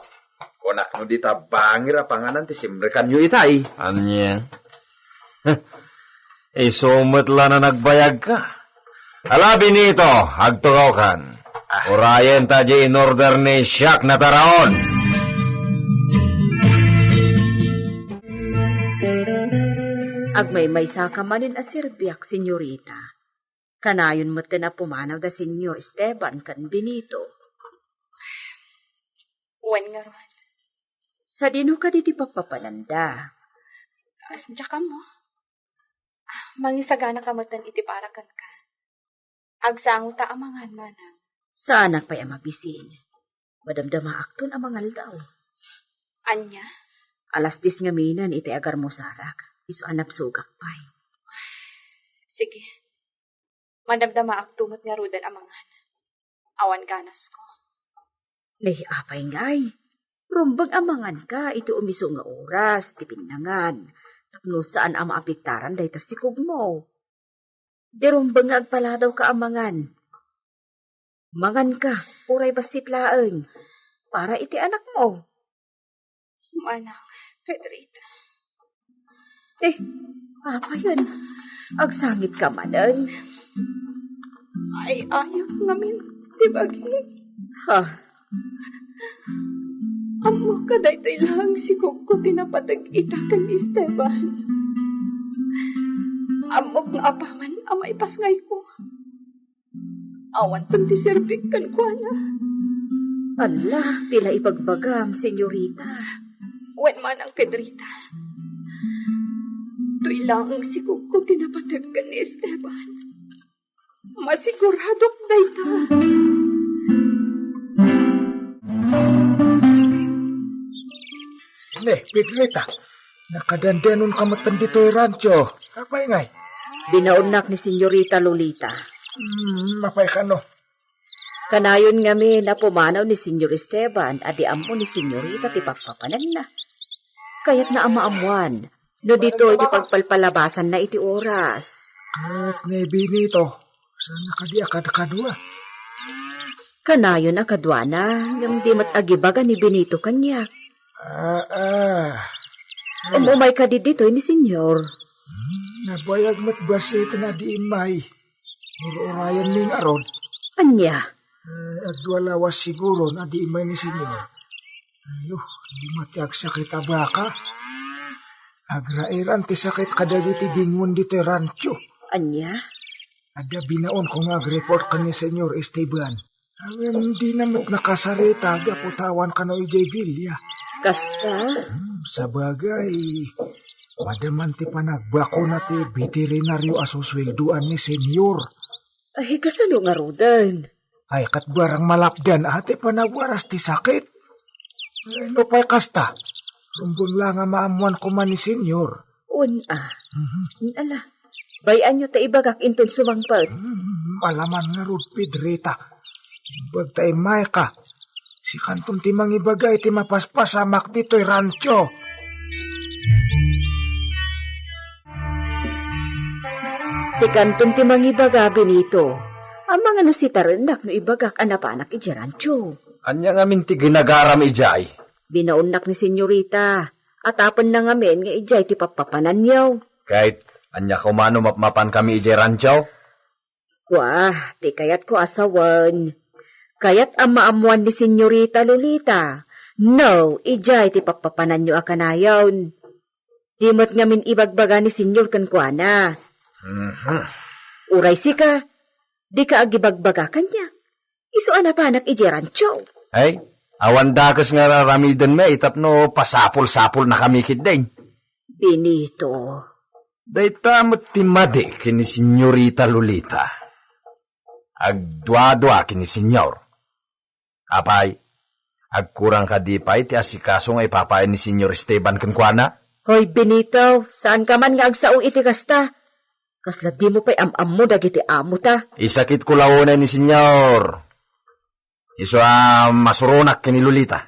Kunak no dita bangir a panganan ti simrekanyo itay. Ania? Isu met la a nagbayagka. Ala, Benito, agtugawkan. Ah. Urayenta diay in-order ni siak a taraon. Agmaymaysaka manen a serbiak, senyorita. Kanayon metten a pumanaw da Senyor Esteban ken Benito. Wen ngarud. Sadino kadi ti pappapananda? Ah, diak ammo. Mangisaganaka metten iti para kenka. Agsangota a mangan, manang. Saanak pay a mabisin. Madamdamaakton a mangaldaw. Ania? Alas dies ngaminen iti agarmusarak, isu a nabsogak pay. Sige. Madamdamaakto met ngaruden a mangan. Awan ganasko. Nay, apay ngay? Rumbeng a manganka iti umiso nga oras ti binnangan, tapno saan a maapektaran dayta sikogmo. Di rumbeng nga agpaladawka a mangan. Manganka, uray bassit laeng, para iti anakmo. Manang Pedrita. Eh, apayen? Agsangitka manen? Ay, ayok ngamin ti bagi. Ha? Ammok a daytoy laeng sikogko ti napateg ita ken ni Esteban. Ammok nga apaman a maipasngayko, awanton ti serbik kenkuana. Alla, ti la ibagbagam, senyorita. Wen, manang Pedrita. Toy laeng sikogko ti napateg ken ni Esteban. Masiguradok dayta. Ne, Pedrita, nakadandenonka metten ditoy rancho. Apay ngay? Binaonnak ni Senyorita Lolita. Hmm, apay kano? Kanayon ngamin a pumanaw ni Senyor Esteban a di ammo ni Senyorita ti pappapananna. Kayatna a maammuan no ditoy ti pagpalpalabasanna iti oras. Ket ni Benito, saan a kadi a kadkadua? Kanayon a kaduana, ngem di met agibaga ni Benito kaniak. Ah, ah. Umumayka ditoy ni Senyor. Hmm, nabayag met bassit a di immay. Ur-urayenmi ngarud. Ania? Eh, agdua lawas siguro a di immay ni Senyor. Ayo, di met ti agsakit a baka. Agrairan ti sakit kadagiti dingwen ditoy rancho. Ania? Adda binaonko nga agreport ken ni Senyor Esteban. Ngem dina met nakasarita gapu ta awan kano idiay villa. Kasta? Hmm, sabagay, madaman ti panagbakuna ti beterinario a susueldoan ni Senyor. Ay, kasano ngaruden? Ay, ket barang malapdan a ti panagwaras ti sakit. Ay, no pay kasta, rumbeng la nga maammoan koma ni Senyor. Wen a. Mhm. Ala, bay-anyo ta ibagak inton sumangpet. Hmm, ala man ngarud, Pedrita. Imbag ta immayka. Sikanton ti mangibaga iti mapaspasamak ditoy rancho. Sikanton ti mangibaga, Benito. Amangan no sitarennak no ibagak a napanak idiay rancho. Ania ngamin ti ginagaram idiay? Binaonnak ni Senyorita. Atapenna ngamin nga idiay ti pappapananyo. Ket ania koma no mapmapankami idiay rancho? Kua, ti kayatko a sawen, kayat a maammoan ni Senyorita Lolita, no, idiay ti pappapananyo a kanayon. Di met ngamin ibagbaga ni Senyor kenkuana. Mhm. Uray sika, dika agibagbaga kaniak. Isu a napanak idiay rancho. Ay, awan dakes nga ar-aramidenmi tapno pasapul-sapulnakami ketdin. Benito. Dayta met ti madi ken ni Senyorita Lolita. Agduadua ken ni Senyor. Apay, agkurang kadi pay ti asikaso nga ipapaay ni Senyor Esteban kenkuana? Hoy, Benito, saanka man nga agsao iti kasta. Kasla dimo pay am-ammo dagiti amota. Isakitko la unay ni Senyor. Isu a masuronak ken ni Lolita.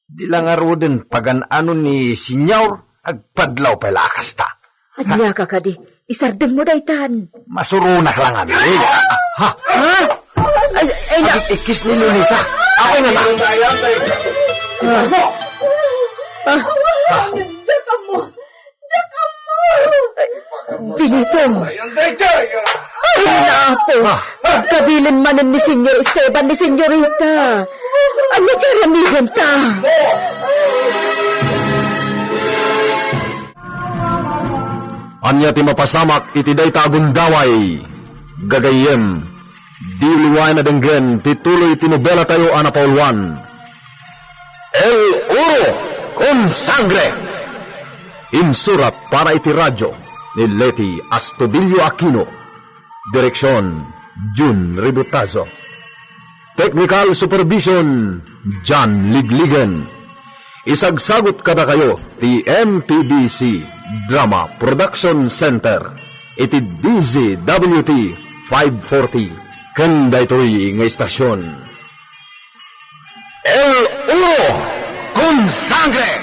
Di la ngaruden pagan-anon ni Senyor, agpadlaw pay la a kasta. Ania ka kadi? Isardengmo daytan. Masuronak la ngamin. Ha? Ha? Ay, ay, na- Agik-ikkis ni Lolita. Apay nga ta? Ah. Ah. Diak ammo. Diak ammo. Benito. Ay, na, Apo. Ah. Agkabilin manen ni Senyor Esteban ni Senyorita. Ania ti aramidenta? Ania ti mapasamak iti dayta a gundaway? Gagayyem, diyo liwaen a denggen ti tuloy ti nobelatayo a napauluan, El Oro con Sangre. Insurat para iti radyo ni Leti Astudillo Aquino. Direksion, Jun Ributazo. Technical supervision, John Ligligen. Isagsagut kadakayo ti M P B C Drama Production Center iti D Z W T five forty ken daytoy nga istasion. El Oro con Sangre!